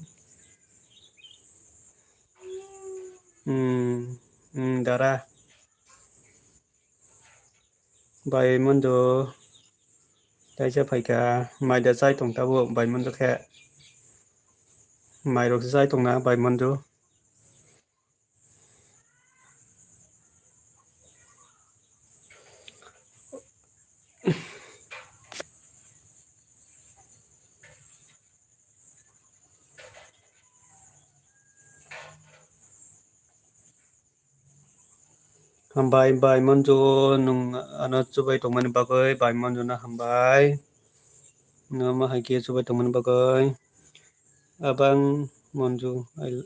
Hmm, hmm, dara. Bai Monjo taisa phaikha, mai da chai tong tabuk Bai Monjo khe. Mairok se chai tongna Bai Monjo. Hambai Bai Monjo, nwng ano chubai tongmani bagwi Bai Monjo no hambai. Nwng ma hai khe chubai tongmani bagwi. Abang Monjo, I,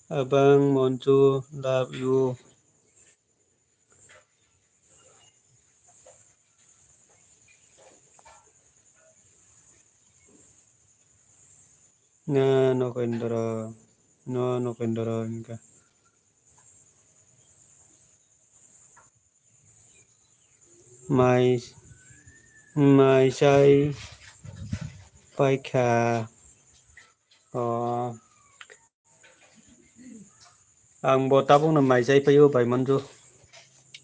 Abang Monjo, love you. Na Nokendra, no Nokendra hwnkha. Mai, mai chai paikha. O. Ang bo tabuk no mai chai paio Bai Monjo.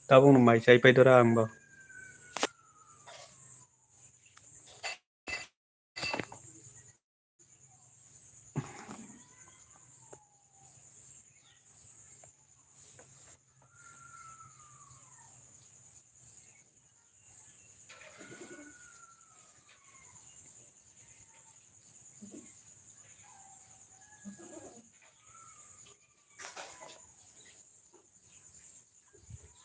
Tabuk no mai chai pai dora ang bo.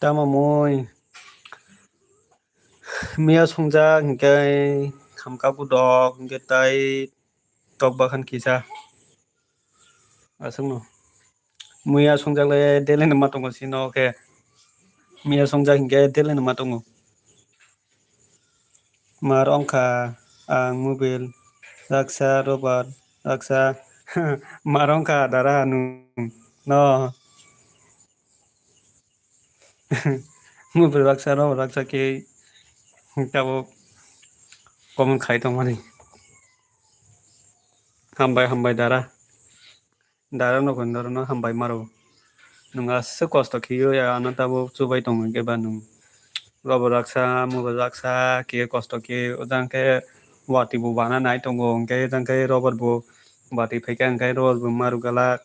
Tamo mui miya songjak hinkhe khamkha budok hinkhe tai tok bakhan kisa. Aswkno. Muya songjak le daily no ma tongo sino khe. Muya songjak hinkhe daily no ma tongo. Mar wngkha ang mobile raksa, rubber raksa. Mar wngkha dara nwng no. Mobile raksa, rubber raksa khe tabuk comment khai tongmani. Hambai, hambai dara. Dara no kondoro no hambai maro. Nwng aswk kosto khiyo ya ano tabuk chubai tongo khe ba nwng. Robo raksa, mubo raksa, khe kosto khe, o jang khe watwi bo bana nai tongo, hwnkhe o jang khe robo bo watwi phaikha, hwnkhe robo bo maru galak.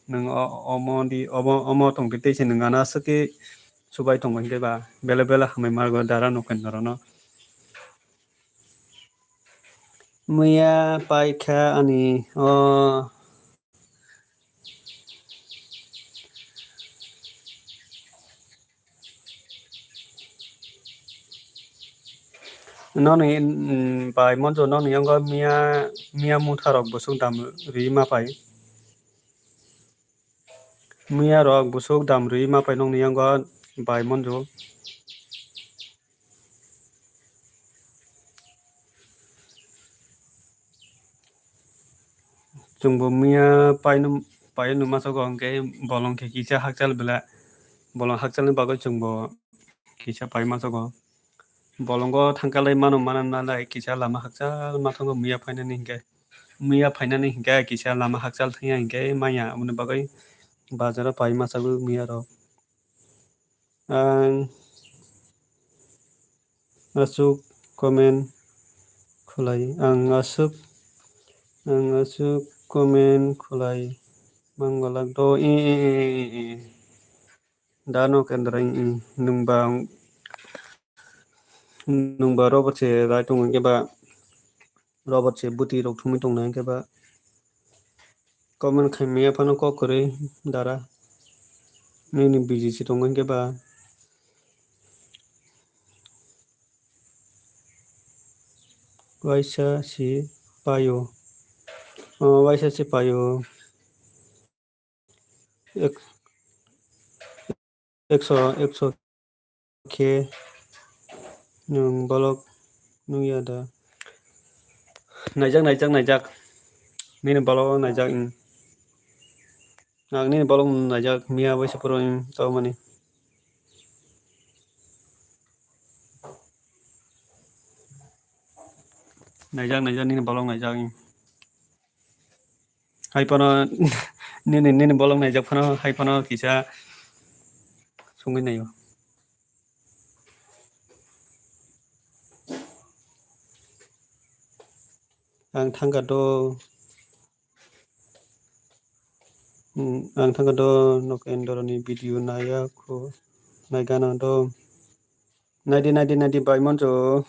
Nwng o-, omo di, omo, omo tongkhe tei se nwng ano aswk khe chubai tongo hwnkhe ba, bele bele hambai margo dara nukha norokno. Muya paikha ani o. Nokni, mm, bai monjo nokni yango miya, miya mutharok bwswk dam rwi ma pai. Miya rok bwswk dam rwi ma pai nokni yango bai monjo. Chwngbo miya paino, paino masago hwnkhe bolong khe kisa hakchal bela, bolong hakchalni bagwi chwngbo kisa pai masago. Bolongo thangkalai mano mana nalai kisa lama hakchal ma thango miya phainani hinkhe, miya phainani hinkhe kisa lama hakchal thangya hinkhe maya, aboni bagwi bazaro pai masago miya rok. Ang aswk comment khwlai, ang aswk, ang aswk comment khwlai mangwlak do, e, e, e, e, e. Da no kendra, e, e, nwng ba, nwng ba robo se rai tongo hwnkhe ba. Robo se bwtwi rok thumwi tongnai hwnkhe ba. Comment khaimaya phano kok kwrwi dara. Nini busy se tongo hwnkhe ba. Waisa se paio. O, waisa se paio. Ek-, ekso, ekso khe nwng bolok nukya da? Naijak, naijak, naijak. Nini bolok naijak, mm. Ang nini bolok naijak, miya bai se phuru, mm, tongmani. Naijak, naijak, nini bolok naijak, mm. Hai phano nini, nini bolong naijak phano hai phano kisa sungwi naio. Ang thangkha do, hmm, ang thangkha do nok endoroni video naiya kho, naigana do. Naidi, naidi, naidi, bai monjo.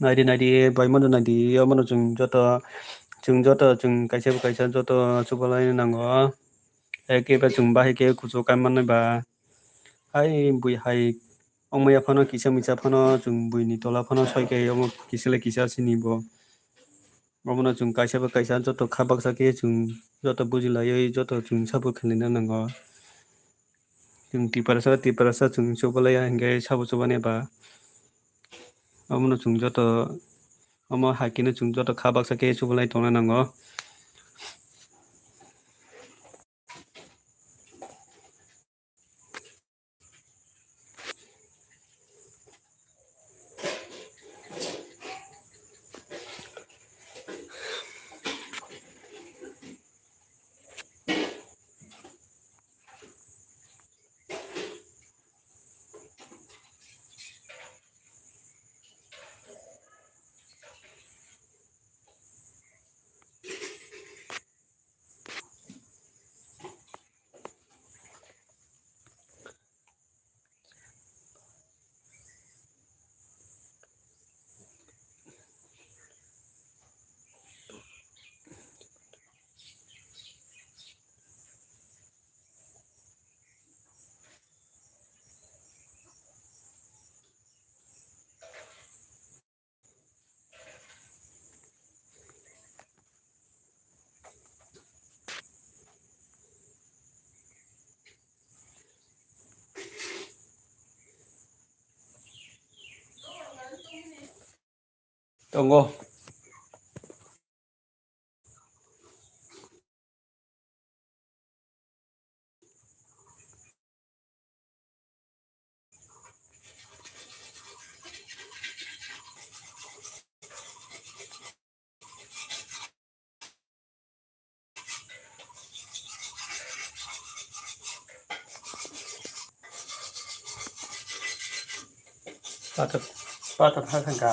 Naidi, naidi, bai mano naidi, omono chwng joto, chwng joto, chwng kaisa bo kaisa joto chubalai nango. Hai khe ba chwng bahai khe kuchuk kai manwi ba. Hai bui hai ongmaya phano kisa misa phano chwng buini tola phano soi khe omo kisa le kisa sini bo. Omono chwng kaisa bo kaisa joto kha baksa khe chwng joto bujilaiwi joto chwng sabo khlaina nango. Chwng Tiprasa, Tiprasa chwng chubalaiya hinkhe sabo chubani ba. Omono chwng joto, omo hai kheno chwng joto kha baksa khe chubalai tongna nango. Tongo. Pathak, pathak ha thangkha.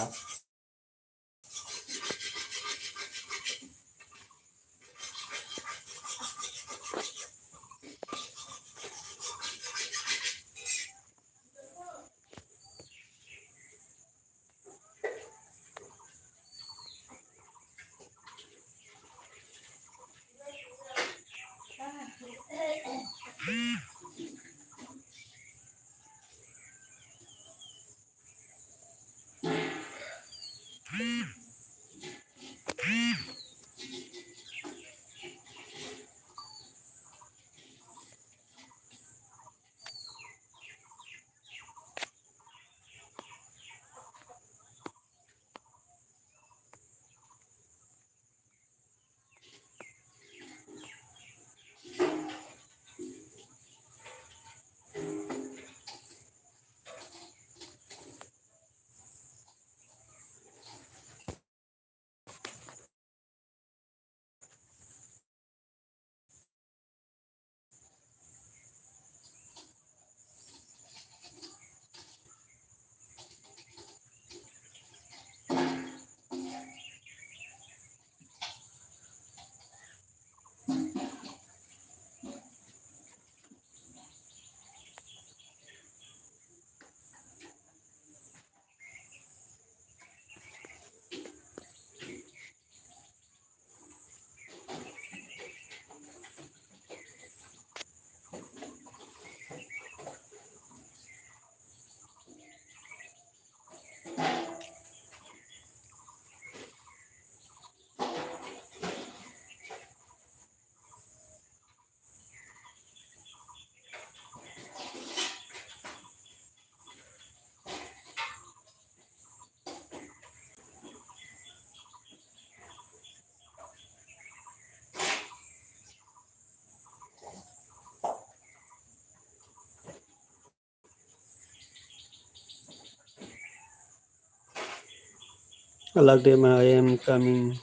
Alak de ma, I am coming.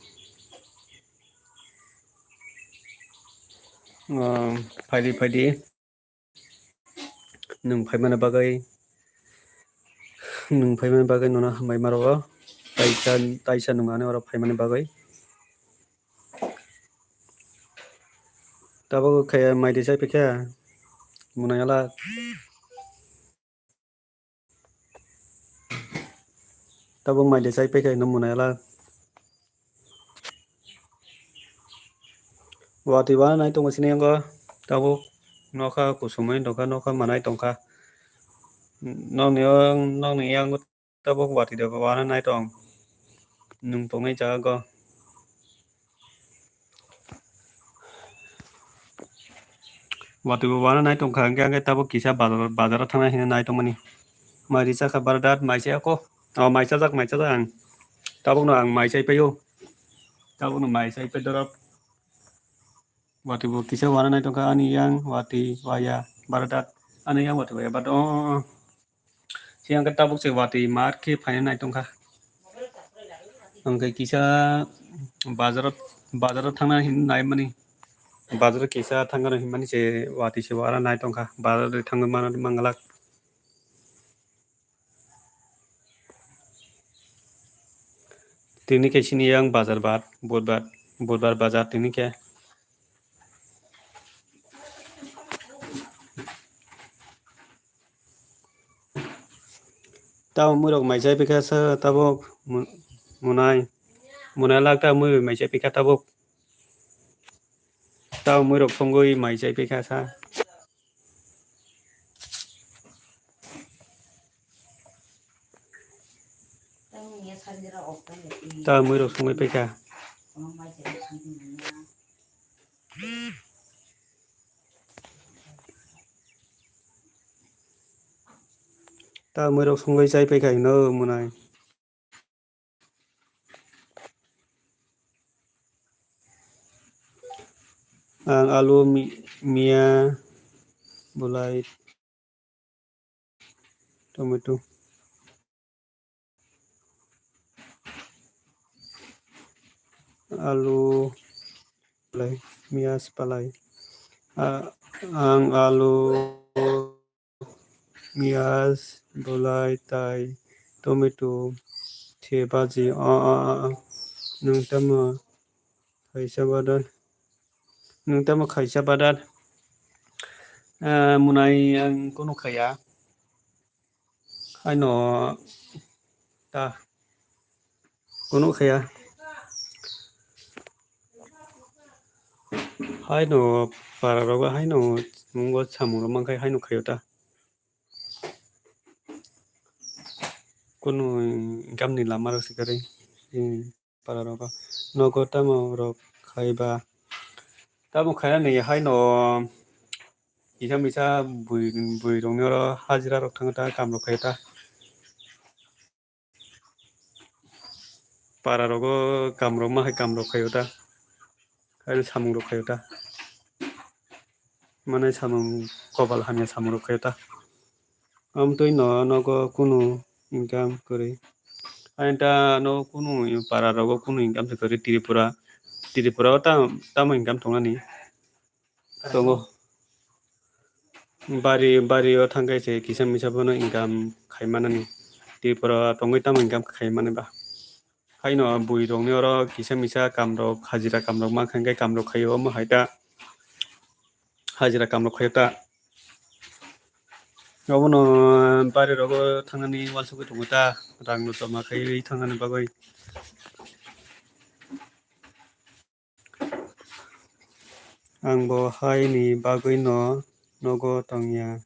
Ah, phaidi, phaidi. Nwng phaimani bagwi, nwng phaimani bagwi nono hambai ma rwo. Taisa, taisa nwng ani oro phaimani bagwi. Tabuk khe mai de chai pikha, mwnai ala. Tabuk mai de chai pikha, no mwnai ala. Watwi wana nai tongo sini yango. Tabuk nokha kusumui nokha, nokha manai tongkha. Nokni o, nokni yango tabuk watwi de wana nai tong. Nwng tongnai jaga go. Watwi bo wana nai tongkha, hwnkhe, hwnkhe tabuk kisa bazar, bazaro thangna hinwi nai tongmani. Mai risa kha brother, mai chaya kho. O, mai chajak, mai chajak ang. Tabukno ang mai chai paio. Tabukno mai chai pai dorop. Watwi bo kisa wana nai tongkha ani yang watwi waya brother. Ani yang watwi waya brother. O, o, o. Siya khe tabuk se watwi mar khe phaina nai tongkha. Hwnkhe kisa bazaro, bazaro thangna hin nai mani. Bazaro kisa thangna hin mani se watwi se wara nai tongkha. Bazaro thangwi mana manglak. Tini khe sini yang bazar bar, budbar, budbar bazar tini khe. Tamo muirok mai chai pikha sa tabuk mu-, munai. Munai lak ta mui mai chai pikha tabuk. Tamo muirok songwi mai chai pikha sa. Tamo muirok songwi pikha. Ta muirok songwi chai paikha hino mwnai. Ang alu mi-, miya bulai. Tomato. Alu, palai, miyas, palai. A-, ang alu, miyas, bulai, tai, tomato, the baji, o, o, o, o. Nwng tamo khaisa badal, nwng tamo khaisa badal. Ah, munai ang kunu khaya. Haino ta kunu khaya. Haino para rogo haino mungo samung rok mankhai haino khayo ta. Kunu income ni lama rok se kwrwi, hmm, para rogo nogo tamo rok khaiba. Tamo khaina ni haino kisa misa bui, bui rok ni oro hajira rok thang ta, kam rok khai ta. Para rogo kam rok ma hai kam rok khayo ta. Haino samung rok khayo ta. Mane samung kopal hamya samung rok khayo ta. Amtwi no nogo kunu income kwrwi. Aini ta no kunu para rogo kunu income se kwrwi Tripura. Tripura o tam, tamo income tongnani? Tongo. Bari, bari o thangkhe se kisa misa bono income khai manani. Tripura tongwi tamo income khai mani ba? Haino bui rokni oro kisa misa kam rok, hajira kam rok mankha hwnkhe kam rok khaio, omo hai ta hajira kam rok khaio ta. Obono bari rogo thangnani uansugwi tongo ta, rang no joma khaiwi thangnani bagwi. Ang bo hai ni bagwi no nogo tongya,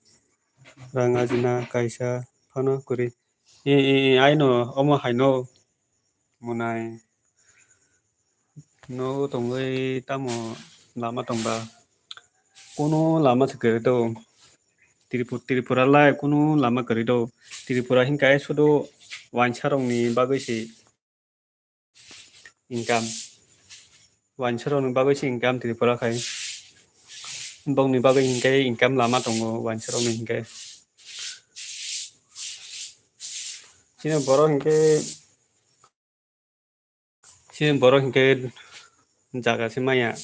rang ajina kaisa phano kwrwi. E, e, e, aino omo hai no munai nogo tongwi tamo lama tongba? Kunu lama se kwrwi do. Tripu-, Tripura lai kunu lama kwrwi do. Tripura hinkhe sudu wainsa rokni bagwi se income. Wainsa rokni bagwi se income Tripura khai. Bokni bagwi hinkhe income lama tongo wainsa rokni hinkhe. Chini borok hinkhe, chini borok hinkhe jaga se maya.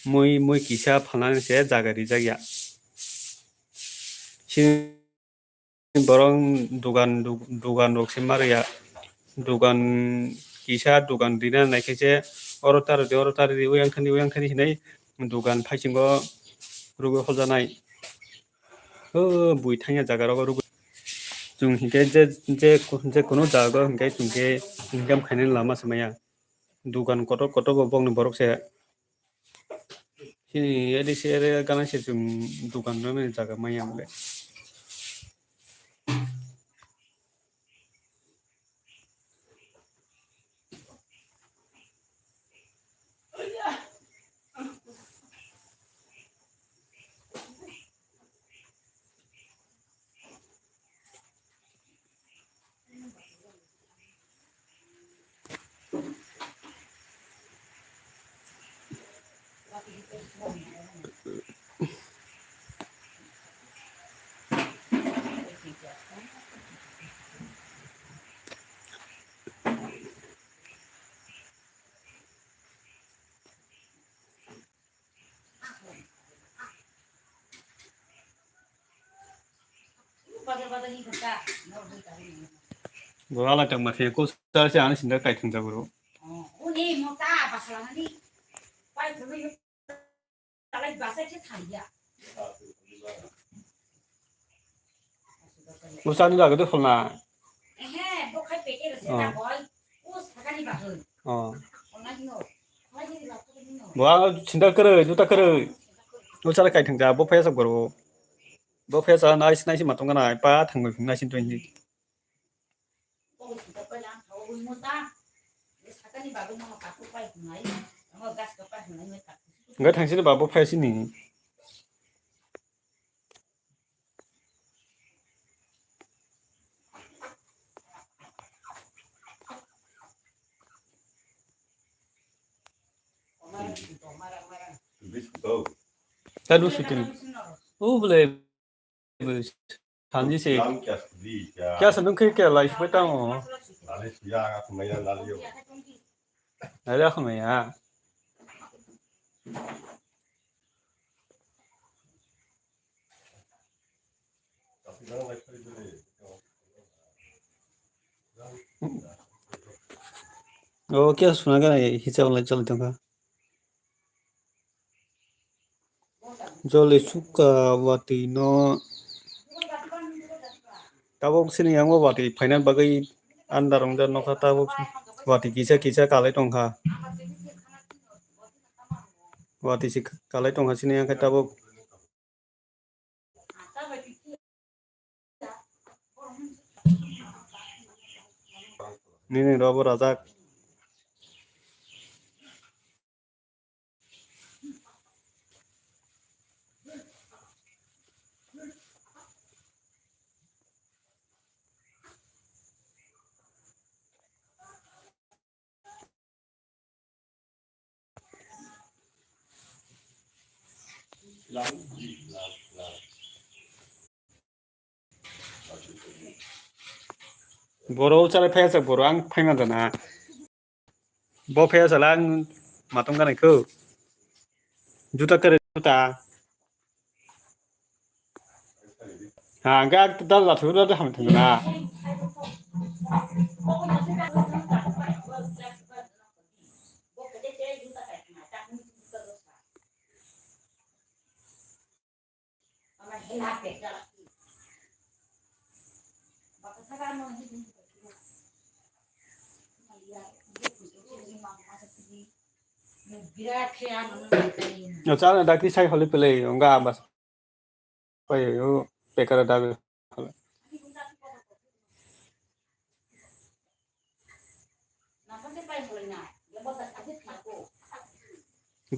Mui, mui kisa phalnani se jaga rijak ya. Chini borok dugan, du-, dugan rok se ma rwya. Dugan kisa dugan rina nai khe se oro ta rwdi, oro ta rwdi, oyang thani, oyang thani hinui dugan phaisingo rugwi holjanai. O bui thangya jaga rogo rugwi. Chwng hinkhe je, je, je kunu jaga o hinkhe chwng khe income khainani lama se maya. Dugan kotor kotor bo bokni borok se. Chini A D C area gana se chwng dukan rwmani jaga maya wngkhe. Bo ala tang ma khe ko sar se ani sinda kai thang jabro. Usani lage de holna. Oh. Bo ang sinda kwrwi, juta kwrwi. Usara kai thang ja, bo phaya sok boro. Bo phaya sa nai sinai si matong na pa thang bai phung nai sin twenty. Enggak thang sini ba bo phaya sini. Tadu shooting. Oh, boleh. Sanji se. Kya sa nung khe kya lai sui tang o. Lai ra khum ya. O khe suna gana hisa wngla choli tongkha. Joli sukha watwi no. Tabuk sini yang watwi phaina bagwi andar wngjak nokha tabuk watwi kisa kisa kalai tongkha. Watwi se kalai tongkha sini yang khe tabuk. Nini robo rajak. Boro chale phai sak boro ang phai man jana. Bo phai sala ang matung ganai kho. Juta kare juta. Ha, ang khe dal la thuru dal ham thung na. Chana dakti sai holi pele, onga abas. Oi, o, pekara dabe.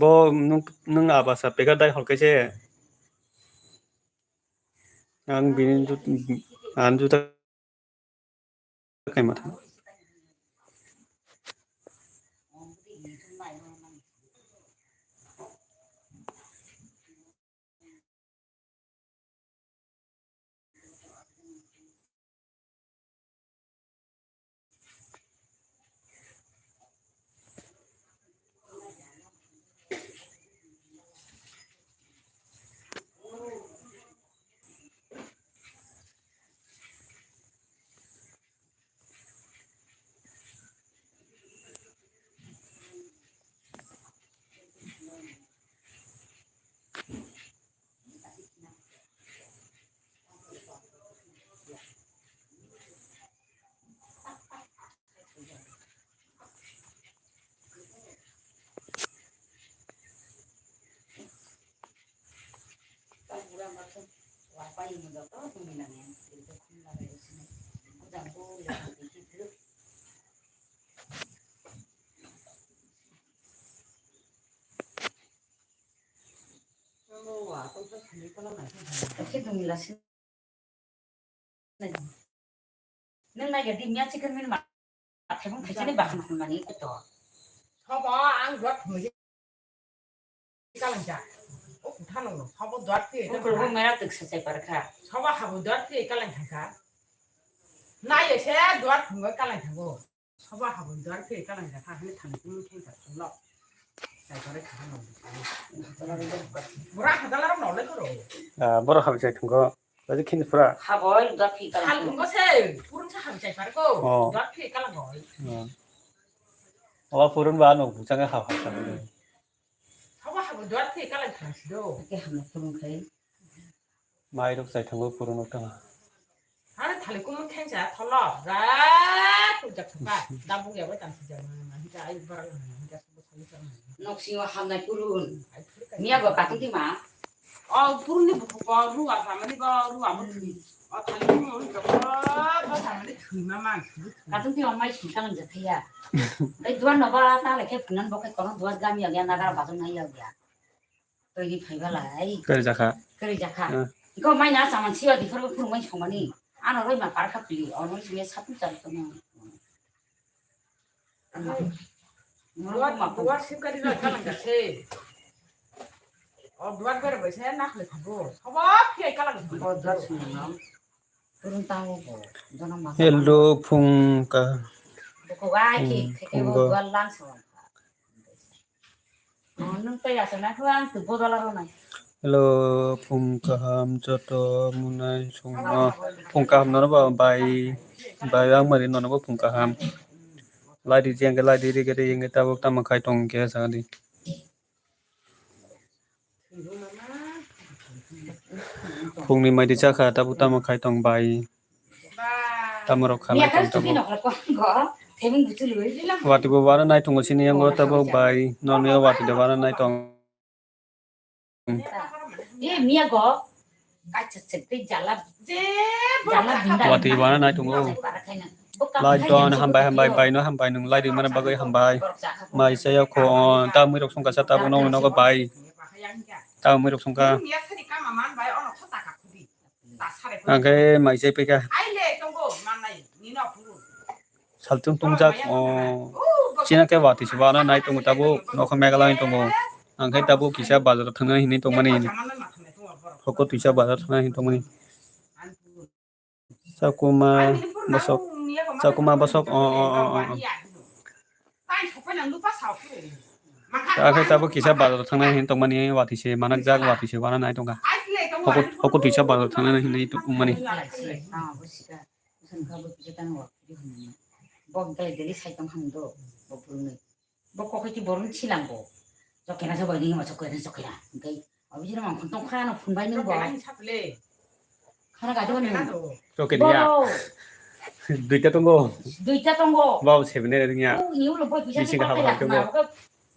Bo nung, nung abasa pekar dai hol kaise. Ang bini jut-, ang juta kaima thang. Nung nai gadi mia chicken min ma thebung thaichani bakhan hwnmani kuto. Sobo ang duat thumui kalangja. O kutha nang sobo duat thwi. O kuru mera tuk sa chai parkha. Sobo habu duat thwi kalangkha. Nai ese duat thumui kalangkha go. Soba habwi duar khe kalang jakha hwnwi thani kumui khe jak thanglo. Chai pore kha hwnwi. Bura hajala rok nolai koro. Ah, borok habwi chai thangkho. Badi khini pura. Haboi duar khe kalang. Hal thangkho se, purun se habwi chai parko. Oh. Duar khe kalang goi. Oh. Oba purun ba no buchang hab hab. Soba habwi duar khe kalang thang si do. Khe hamna purun khai. Mai rok chai thango purun rok tama. Are thali kumui khensa tholo, ja kujak thangkha. Dabuk ya bai tang sijak ma, ma, hika ai bara ma, hika subu thali sa ma. Nok singo hamnai purun. Miya bo katung di ma. O purun ni buku ko ruwa sa mani ko ruwa mo thwi. O thali kumui oi ko ba sa mani thwi ma ma thwi. Katung di ma mai thwi kalang ja thaya. Ai duar no ba ta le khe phunan bo khe kono duar gami ya nagar ba jong nai ya. Twi ni phai balai. Kwrwi jakha. Kwrwi jakha. Ah. Iko mai na chaman siya di phuru phuru mai songmani. Ano roi ma par kha pili, ono sini satu jari kono. Duar, duar sip kari roi kalang kha se. O duar ber bai se nak le thago. Sobo phiya kalang thago. Duar sini nam. Turun tango bo. Jono ma. Hello, phung ka. Buko gai ki, hmm, theke phung bo ka. Duar lang song. Oh, nwng tei achai na khe ang twi bodol aro nai. Hello, phung kaham joto munai songno. Phung kaham nono ba bai, bai ang mari nono bo phung kaham. Lai di jeng lai di ri gede yeng tabuk tamo khai tong khe sa di. Khungni mai di chakha tabuk tamo khai tong bai. Tamo rok khalai tong tabuk. Wati bo wana nai tongo sini yango tabuk bai. Nono wati de wana nai tong. Watwi wana nai tongo. Lai don hambai hambai bai no hambai nung lai rimani bagwi hambai. Mai saya kho ta mui rok songkha sa tabuk nongni nogo bai. Ta mui rok songkha. Angkhe mai sai pika. Saltung tungjak, o, china khe watwi se wana nai tongo tabuk, nokha Meghalaya tongo. Ang khe tabuk kisa bazar thangna hinwi tongmani. Hoko twisa bazar thangna hinwi tongmani. Chakuma bosok, chakuma bosok, o, o, o, o, o. Ta khe tabuk kisa bazar thangna hinwi tongmani, watwi se manakjak, watwi se wana nai tongkha. Hoko, hoko twisa bazar thangna hinwi tongmani. Bwswk kha bo kisa tang wa kiri hwnwi. Bo hwnkhe daily sai tong hwn do, bo phurwnwi. Bo kokoi ti borok silang bo. Chokena sa bai nini ma chokena chokena. Hwnkhe abi jino mang khun tong khana phun bai nung bo. Khana ga do nung. Chokena ya. Bo. Duita tongo. Duita tongo. Bo seven er ya. U, ni ulo bo bisa. Bisi ni ga habo kokoi habo tongo.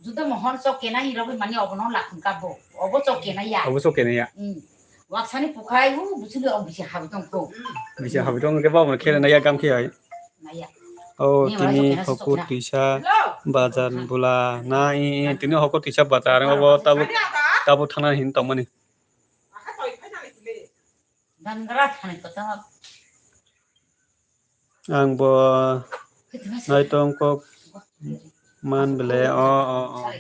Juda mohor chokena ni rogwi mani obono lakhun ka bo. Obo chokena ya. Obo chokena ya. Hmm. Waksani pukhai u buchuli o bisi habi tong kho. Bisi habi tong ke ba mo khela na ya gam khe ai. Na ya. O tini hoko tisa bazar bula na i tini hoko tisa bazar obo tabu tabu thana hin tong mani. Dangra thani kota. Ang bo naitong kok man bele, o, o, o.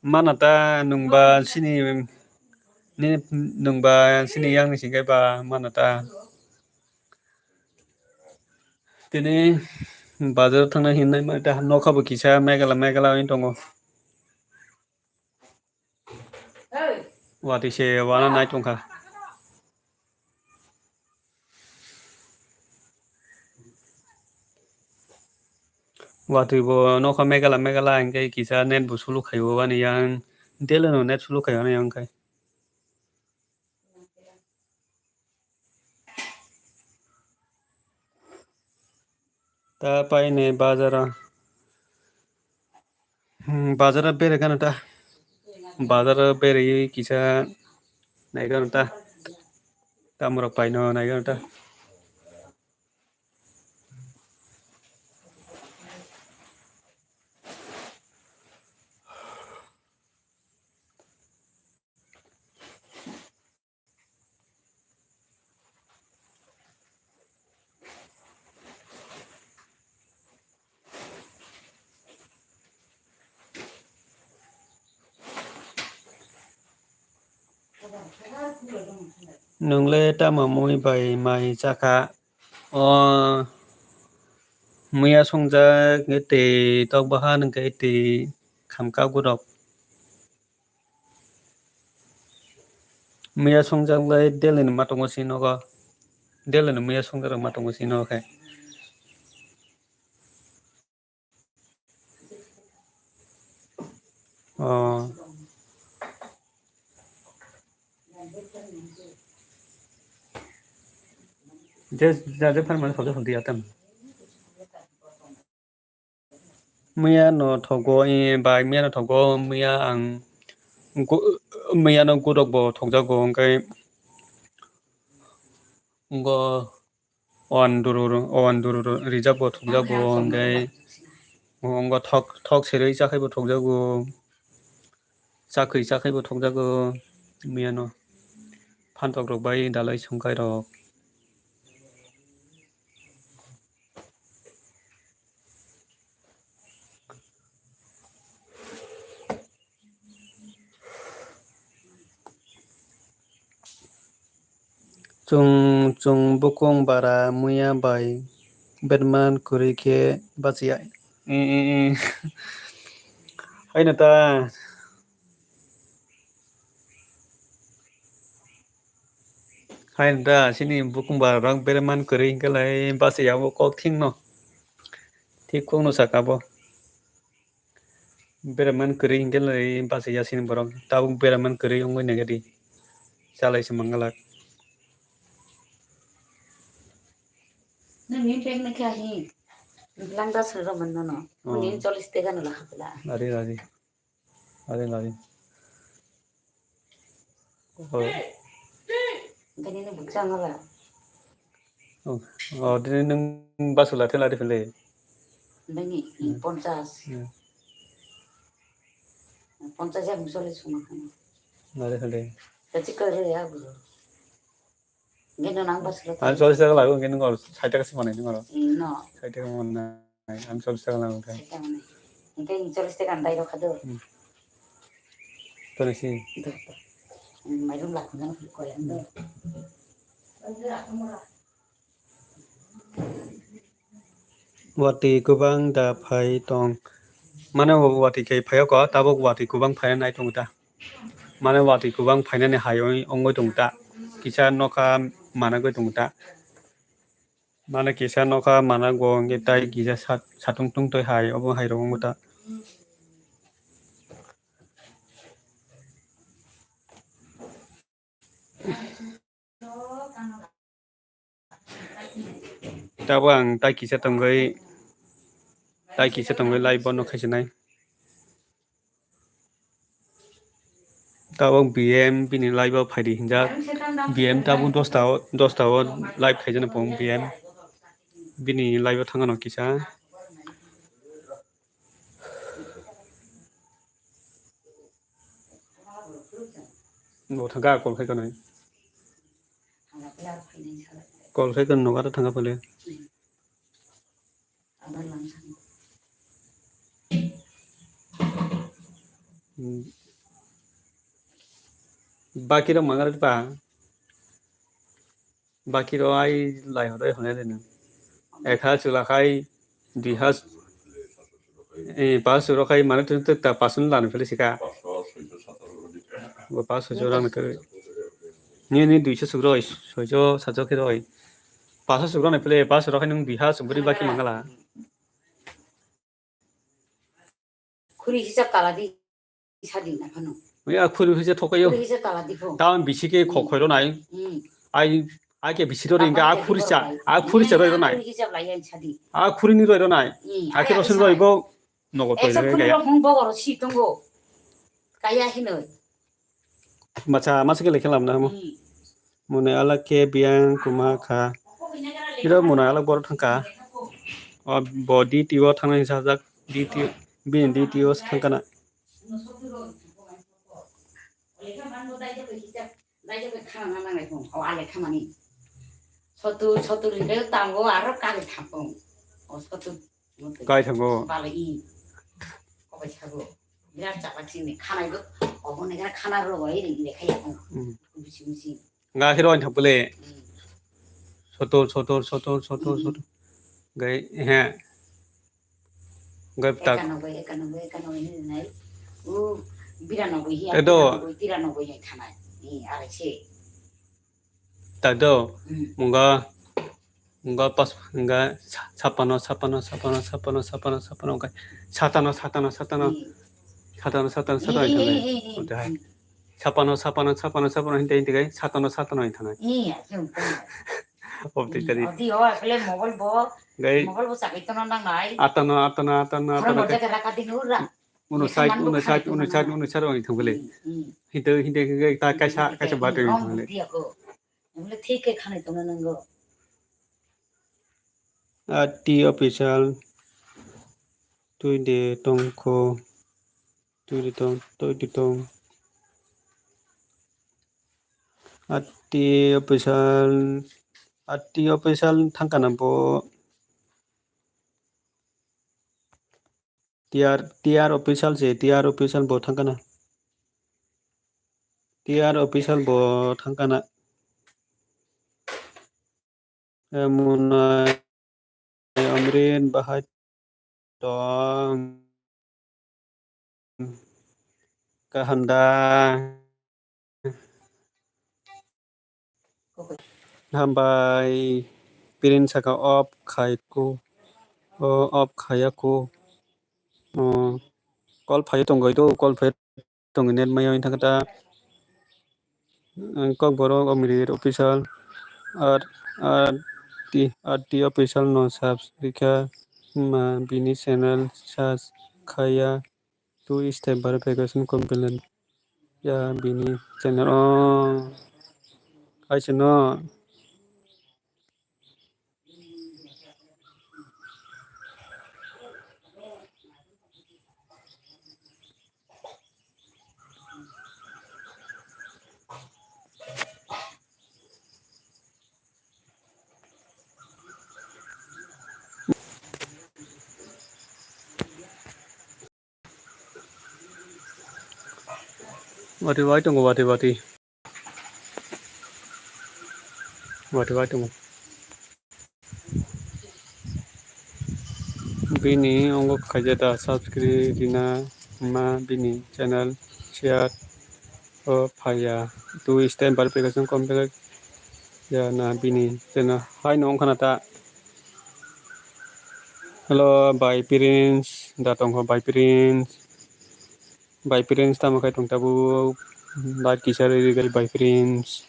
Mana ta nungba sini, nini nungba sini yang ni singkai ba mana ta. Tini bazar thangna hinwi mani ta nokha bo kisa megala megala wng tongo. Watwi se wana nai tongkha. Watwi bo nokha megala megala hwnkhe kisa net bo sulu khaio ani yang daily no net sulu khaio ani yang khai. Ta paine bazaro. Hmm, bazaro bere gano ta. Bazaro bere kisa nai gano ta. Tamurok paino nai gano ta. Nwngle tamo mui bai mai chakha? O muya songjak tei tok bahan hwnkhe tei khamkha borok. Muya songjak lai daily ni ma tongo si nogo. Daily ni muya songjak rok ma tongo si nogo khe. O. Je, ja, je, phan mani sabja phan diya tam. Muya no thogo, eh, bai, muya no thogo, muya ang gu-, muya no gurok bo thokjago, hwnkhe ngo. Owan duru, owan duru rijak bo thokjago, hwnkhe ngo thok, thok serwi chakhai bo thokjago, chakhwi chakhai bo thokjago, miyano phantok rok bai dalai songkai rok. Chwng, chwng bukung bara muya bai berman kwrwi khe bachiya. Haino ta. Haino ta, chini bukung bara rok berman kwrwi hwnkhe lai bachiya bo kok thingno. Thik kokno saka bo. Beraman kwrwi hinkhe lai bachai ya sini borok. Tabuk beraman kwrwi wngwi nai di. Chalai se mangalak. Nini pek na kya hi? Langda sero manno no. Oh. Nini cholis tega no lakha pela. Lari, lari. Lari, lari. Oh. Nini bukcha ngala. Oh, oh, dini nung basu lati lari phele. Nini, hmm, ponchas. Hmm. Ponchas ya musole suma kana. Lari phele. Tadi kare ya bro. Gino nang bas lo. Ang cholis taka lago, gino ngor sait taka si manai ngor. No. Sait taka manai. Ang cholis taka lago khe. Sait taka manai. Engke cholis taka andai ro khado. Hmm. Toni si. Do. Mairum lakho nang ko ya do. Watwi kwbang da phai tong. Mane watwi khe phai o ko, tabuk watwi kwbang phai nai tongo ta. Mane watwi kwbang phainani hai oi-, ongoi tongo ta. Kisa nokha managoi tongo ta. Mane kisa nokha manago hwnkhe tai kisa sat-, satung tungtwi hai obo hai rok ongoi ta. Tabuk ang tai kisa tongwi, tai kisa tongwi live bono khaisonai. Tabuk B M bini live o phaidi hinjak. B M tabuk dosta o, dosta o live khaijana pung B M. Bini live o thangano kisa. Bo thangka call khai kanai. Call khai kan nogo aro thangka phale. Hmm. Baki rok mangar pa. Baki rok ai lai hwnwi hwnwi rwno. Ek ha chwla khai dui ha, eh, paso rok khai mane tun ta paso lana philisi ka. Bo paso rok rang khe. Ni, ni duiso suk roi, soiso sajo khe roi. Paso suk rok ni phile paso rok khai nung dui ha suk buri baki mangala. Khuri hisab tala di. Sadi na phano. Ya khuri hise thokayo. Khuri hise tala di pho. Taon bisi ke khok khoiro nai. Hmm. Ai, ai ke bisi ro ringa, a khuri cha, a khuri cha roi ro nai. Khuri hisab lai ai sadi. A khuri ni roi ro nai. Hmm. A ke rosun roi bo nogo to. Eksa khuri ro phung bogo ro si tongo. Kaya hinoi. Macha, masa ke lekhe lamna mo. Hmm. Mone alak ke biyang kuma kha. Iro mone alak bor thangka. O bo D T O thangna hinsa jak. D T O, bini D T O thangkana. Sotu, sotu rindu tango aro kali thapung. O sotu. Kai thango. Bale i. Kobai sago. Birat chakla sini khanai go. Obo ne gara khana ro bai ri le khaya ko. Hmm. Bisi bisi. Nga hero an thapule. Hmm. Sotor, sotor, sotor, sotor, hmm, sotor. Gai he. Gai tak. Ekanoboi, ekanoboi, ekanoboi ni nai. U biranoboi hi. Edo. Biranoboi, tiranoboi ni khanai. Ni are se. Tado, hmm, mungga, mungga pas, mungga sa-, sapano, sapano, sapano, sapano, sapano, sapano, mungga satano, satano, satano, hmm, satano, satano, satano, eh, eh, hinthangna. Eh, eh, eh, udah, hmm, sapano, sapano, sapano, sapano, hintai, hintai, satano, satano, hinthangna. Eh, ya, ya, ya. Obdi, hmm, tadi. Obdi, oh, asle mobile bo, gai, mobile bo sakai tono nang nai. Atano, atano, atano, atano, moja ke raka ding ura. Uno side, uno side, uno side, uno side, oi thang bele. Hmm, hmm. Hinte, hinte, hinte, ta kaisa, kaisa button oi thang bele. Wrong idea ko. Wngkhe thik khe khanai tongna nango. Ati official, twi de tong kho, twi de tong, twi de tong. Ati official, ati official thangkana bo. T R, T R official se, T R official bo thangkana. T R official bo thangkana. Muna Amrin bahai tong. Kaham da. Hambai, print saka off khai ko. o off khaya kho. O call phai tongo do, call phai tongo, net maya wng thangkha ta. Ang kok borok Omrir official, R R T, R T official no subscribe kha ma bini channel search khaya. Two step verification complete ya bini channel o kaisa no. Wati wai tongo, wati wati. Wati wai tongo. Bini ongo khaijata subscribe rina ma bini channel share o phaiya. Two step verification complete ya na bini channel. Hai no ongkhana ta. Hello, bai Prince. Da tongkho bai Prince. Bai Prince tamo khai tong tabuk. Like kisa rwi rwi bai Prince.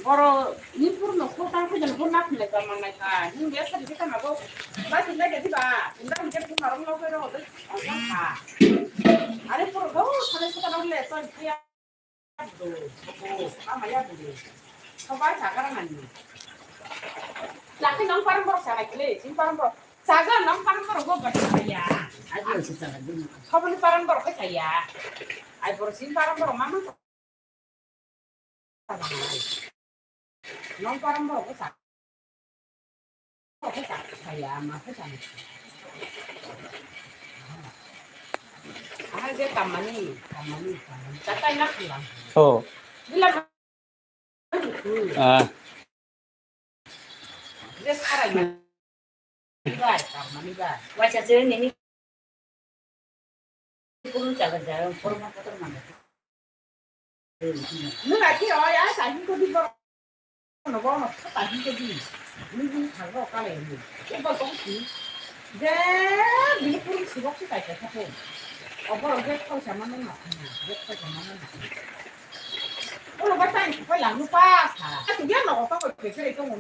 Boro ni purno kho tang khe jani bo nak le ka manai ka. Hing be sa di ka na bo. Ba tin da di ba. Tin da ke pung arong lo ke ro de. Ang ka. Are puro do sa le sa ka le to ya. Ama ya bu. Ko ba sa ka na ni. Lakhi nang parang boro sa na kile. Sin parang boro. Saga nang parang boro go ba sa ya. Aji se sa ka di. Ko ni parang boro ka sa ya. Ai boro sin parang boro mama. Nong parang borok bwsa. Bwsa saya ma bwsa. Ahal je kamani, kamani, kamani. Tatai na khulang. Oh. Bila. Ah. Je sarai ma. Bai, kamani bai. Waisa je nini. Kurun chaga jaya, kurun kotor mangga. Nung lagi oh ya, saya itu di bawah. Nobo no kata hingke di. Ni di thangro kale ni. Eba kong si. Je bini purung sibok si kaisa thapung. Obo je khol sama nang na. Je khol sama nang na. Olo ba tai ko lang nu pa sa. Ati dia no ko ko ke se ko no.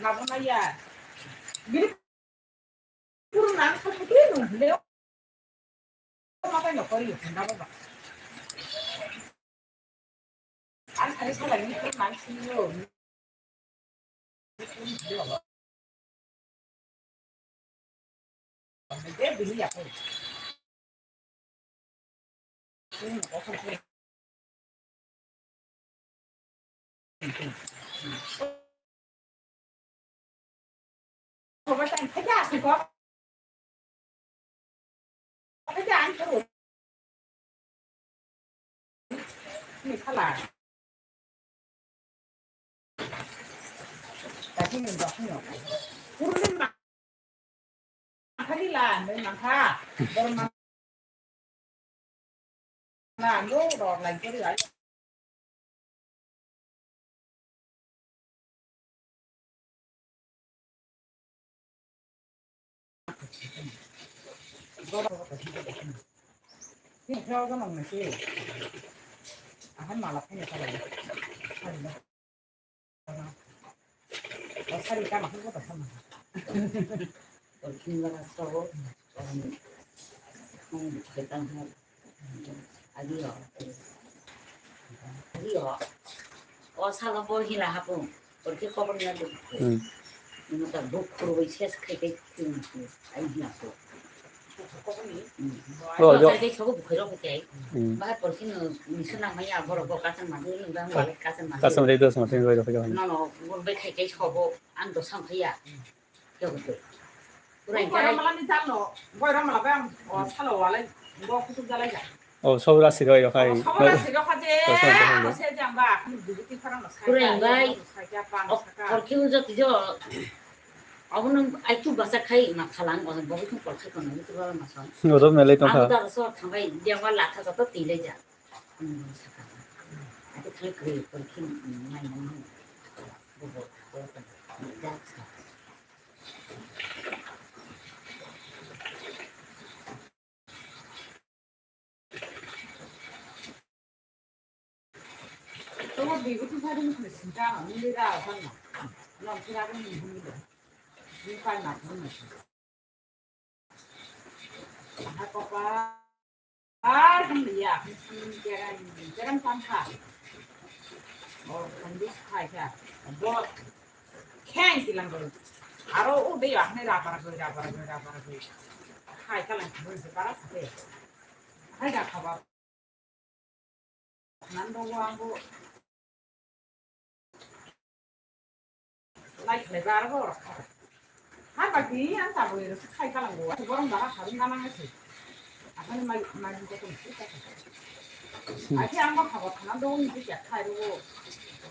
Nabo na ya. Bini purung nang sa kutri nung le. Makai no kori yo, nabo ba. Ang kali sa lagi purung nang sini yo. Dia bini ya ko. Thani la, nung nang kha. Bor ma-, na, no, ror lai kori ai. Ni khe o gana nang se. Ahan mala phai na kala. Sari kama khe kotor sama. Tor khin bara so. Adi o. Adi o. O salo bo hila hapu. Tor khe kobor na do. Hmm. Ino ta buk khurui ses khai khai. Ai hila ko. Oh, yo. Sai dei sogo bukhai rok khe. Hmm. Bahai porsi no misu nang maya borok bo kasan madu ni bang wale kasan madu. Kasan dei dos masin roi rok. No, no, gon bai khai khai sogo ang do sang khaya. Yo go. Purai kai. Ramala ni jal no, boi ramala bang, o salo wale, bo kutuk jalai ja. Oh, sob rasi roi rok hai. Sob rasi rok je, se jang ba, dibiti farang no sai. Purai bai. Sai ja pa no saka. Porsi ujo tijo. Abono ai tu basa khai ma khalang, o bo tu kol khai kono tu bala ma son. Odo melai tong kha. Ang ta so thangai dia wa la tha to ti le ja. Hmm, saka. Ati khai kri kol khin nai nai. Bo bo bo ja sa. Tomo bigo tu sari mukhe sinta nang ni ra san na. Nang kira ni ni ni. Ni pa na ni ni. Ha ko pa. Ar hum ya, hum sin kira ni kira ni san ha. O kan di khai kha. Bo kheng kilang ko. Aro o de ya ne ra para ko ra para ko ra para ko. Khai ka lang ko se para sa te. Hai da kha ba. Nando wango. Lai khlai ba aro rok. Ha ba di an ta boi ro khai ka lang go. Borong bara harung na nang se. Akan mai mai ko ko. Ati ang ba kha ba nando ni ti ya khai ro.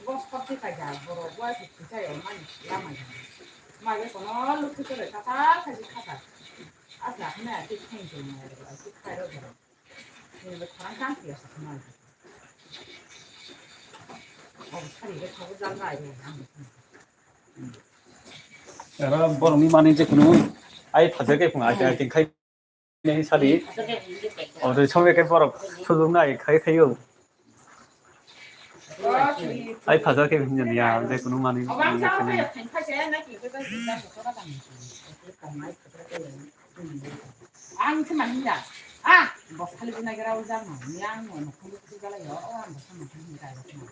Go sport ti ka ja boro go ti ti ka yo mai la mai. Mai kono lukhi kore kata khaji khata. Asla khna ti khain ti mai ro ti khai ro ro. Ni le khorang kang ti asa khna. Aro borokni manwi je kunu ai phajar khe phungo, ai, ai, tin khai. Nini sadi. O de songya khe borok sujung nai khai khai o. Ai phajar khe hinjani ya, je kunu mani. Ang se mani ya. Ah, bos khali guna gira ujang ma. Yang mo no khali guna gira yo. Oh, ang bos ma khali guna gira.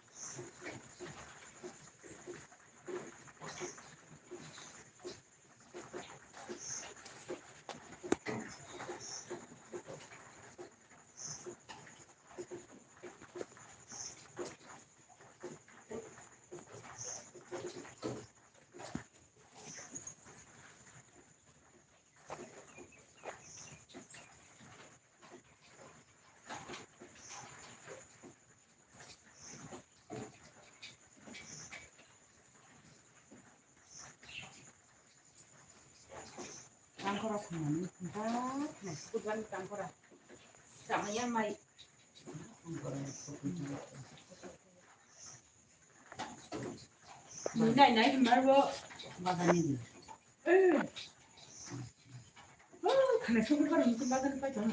Tangkora samani, tangkora, tangkora. Samaya mai. Nai, nai, marbo. Bagani. Eh. Oh, khana sokor karo, nukun bagani pai tong.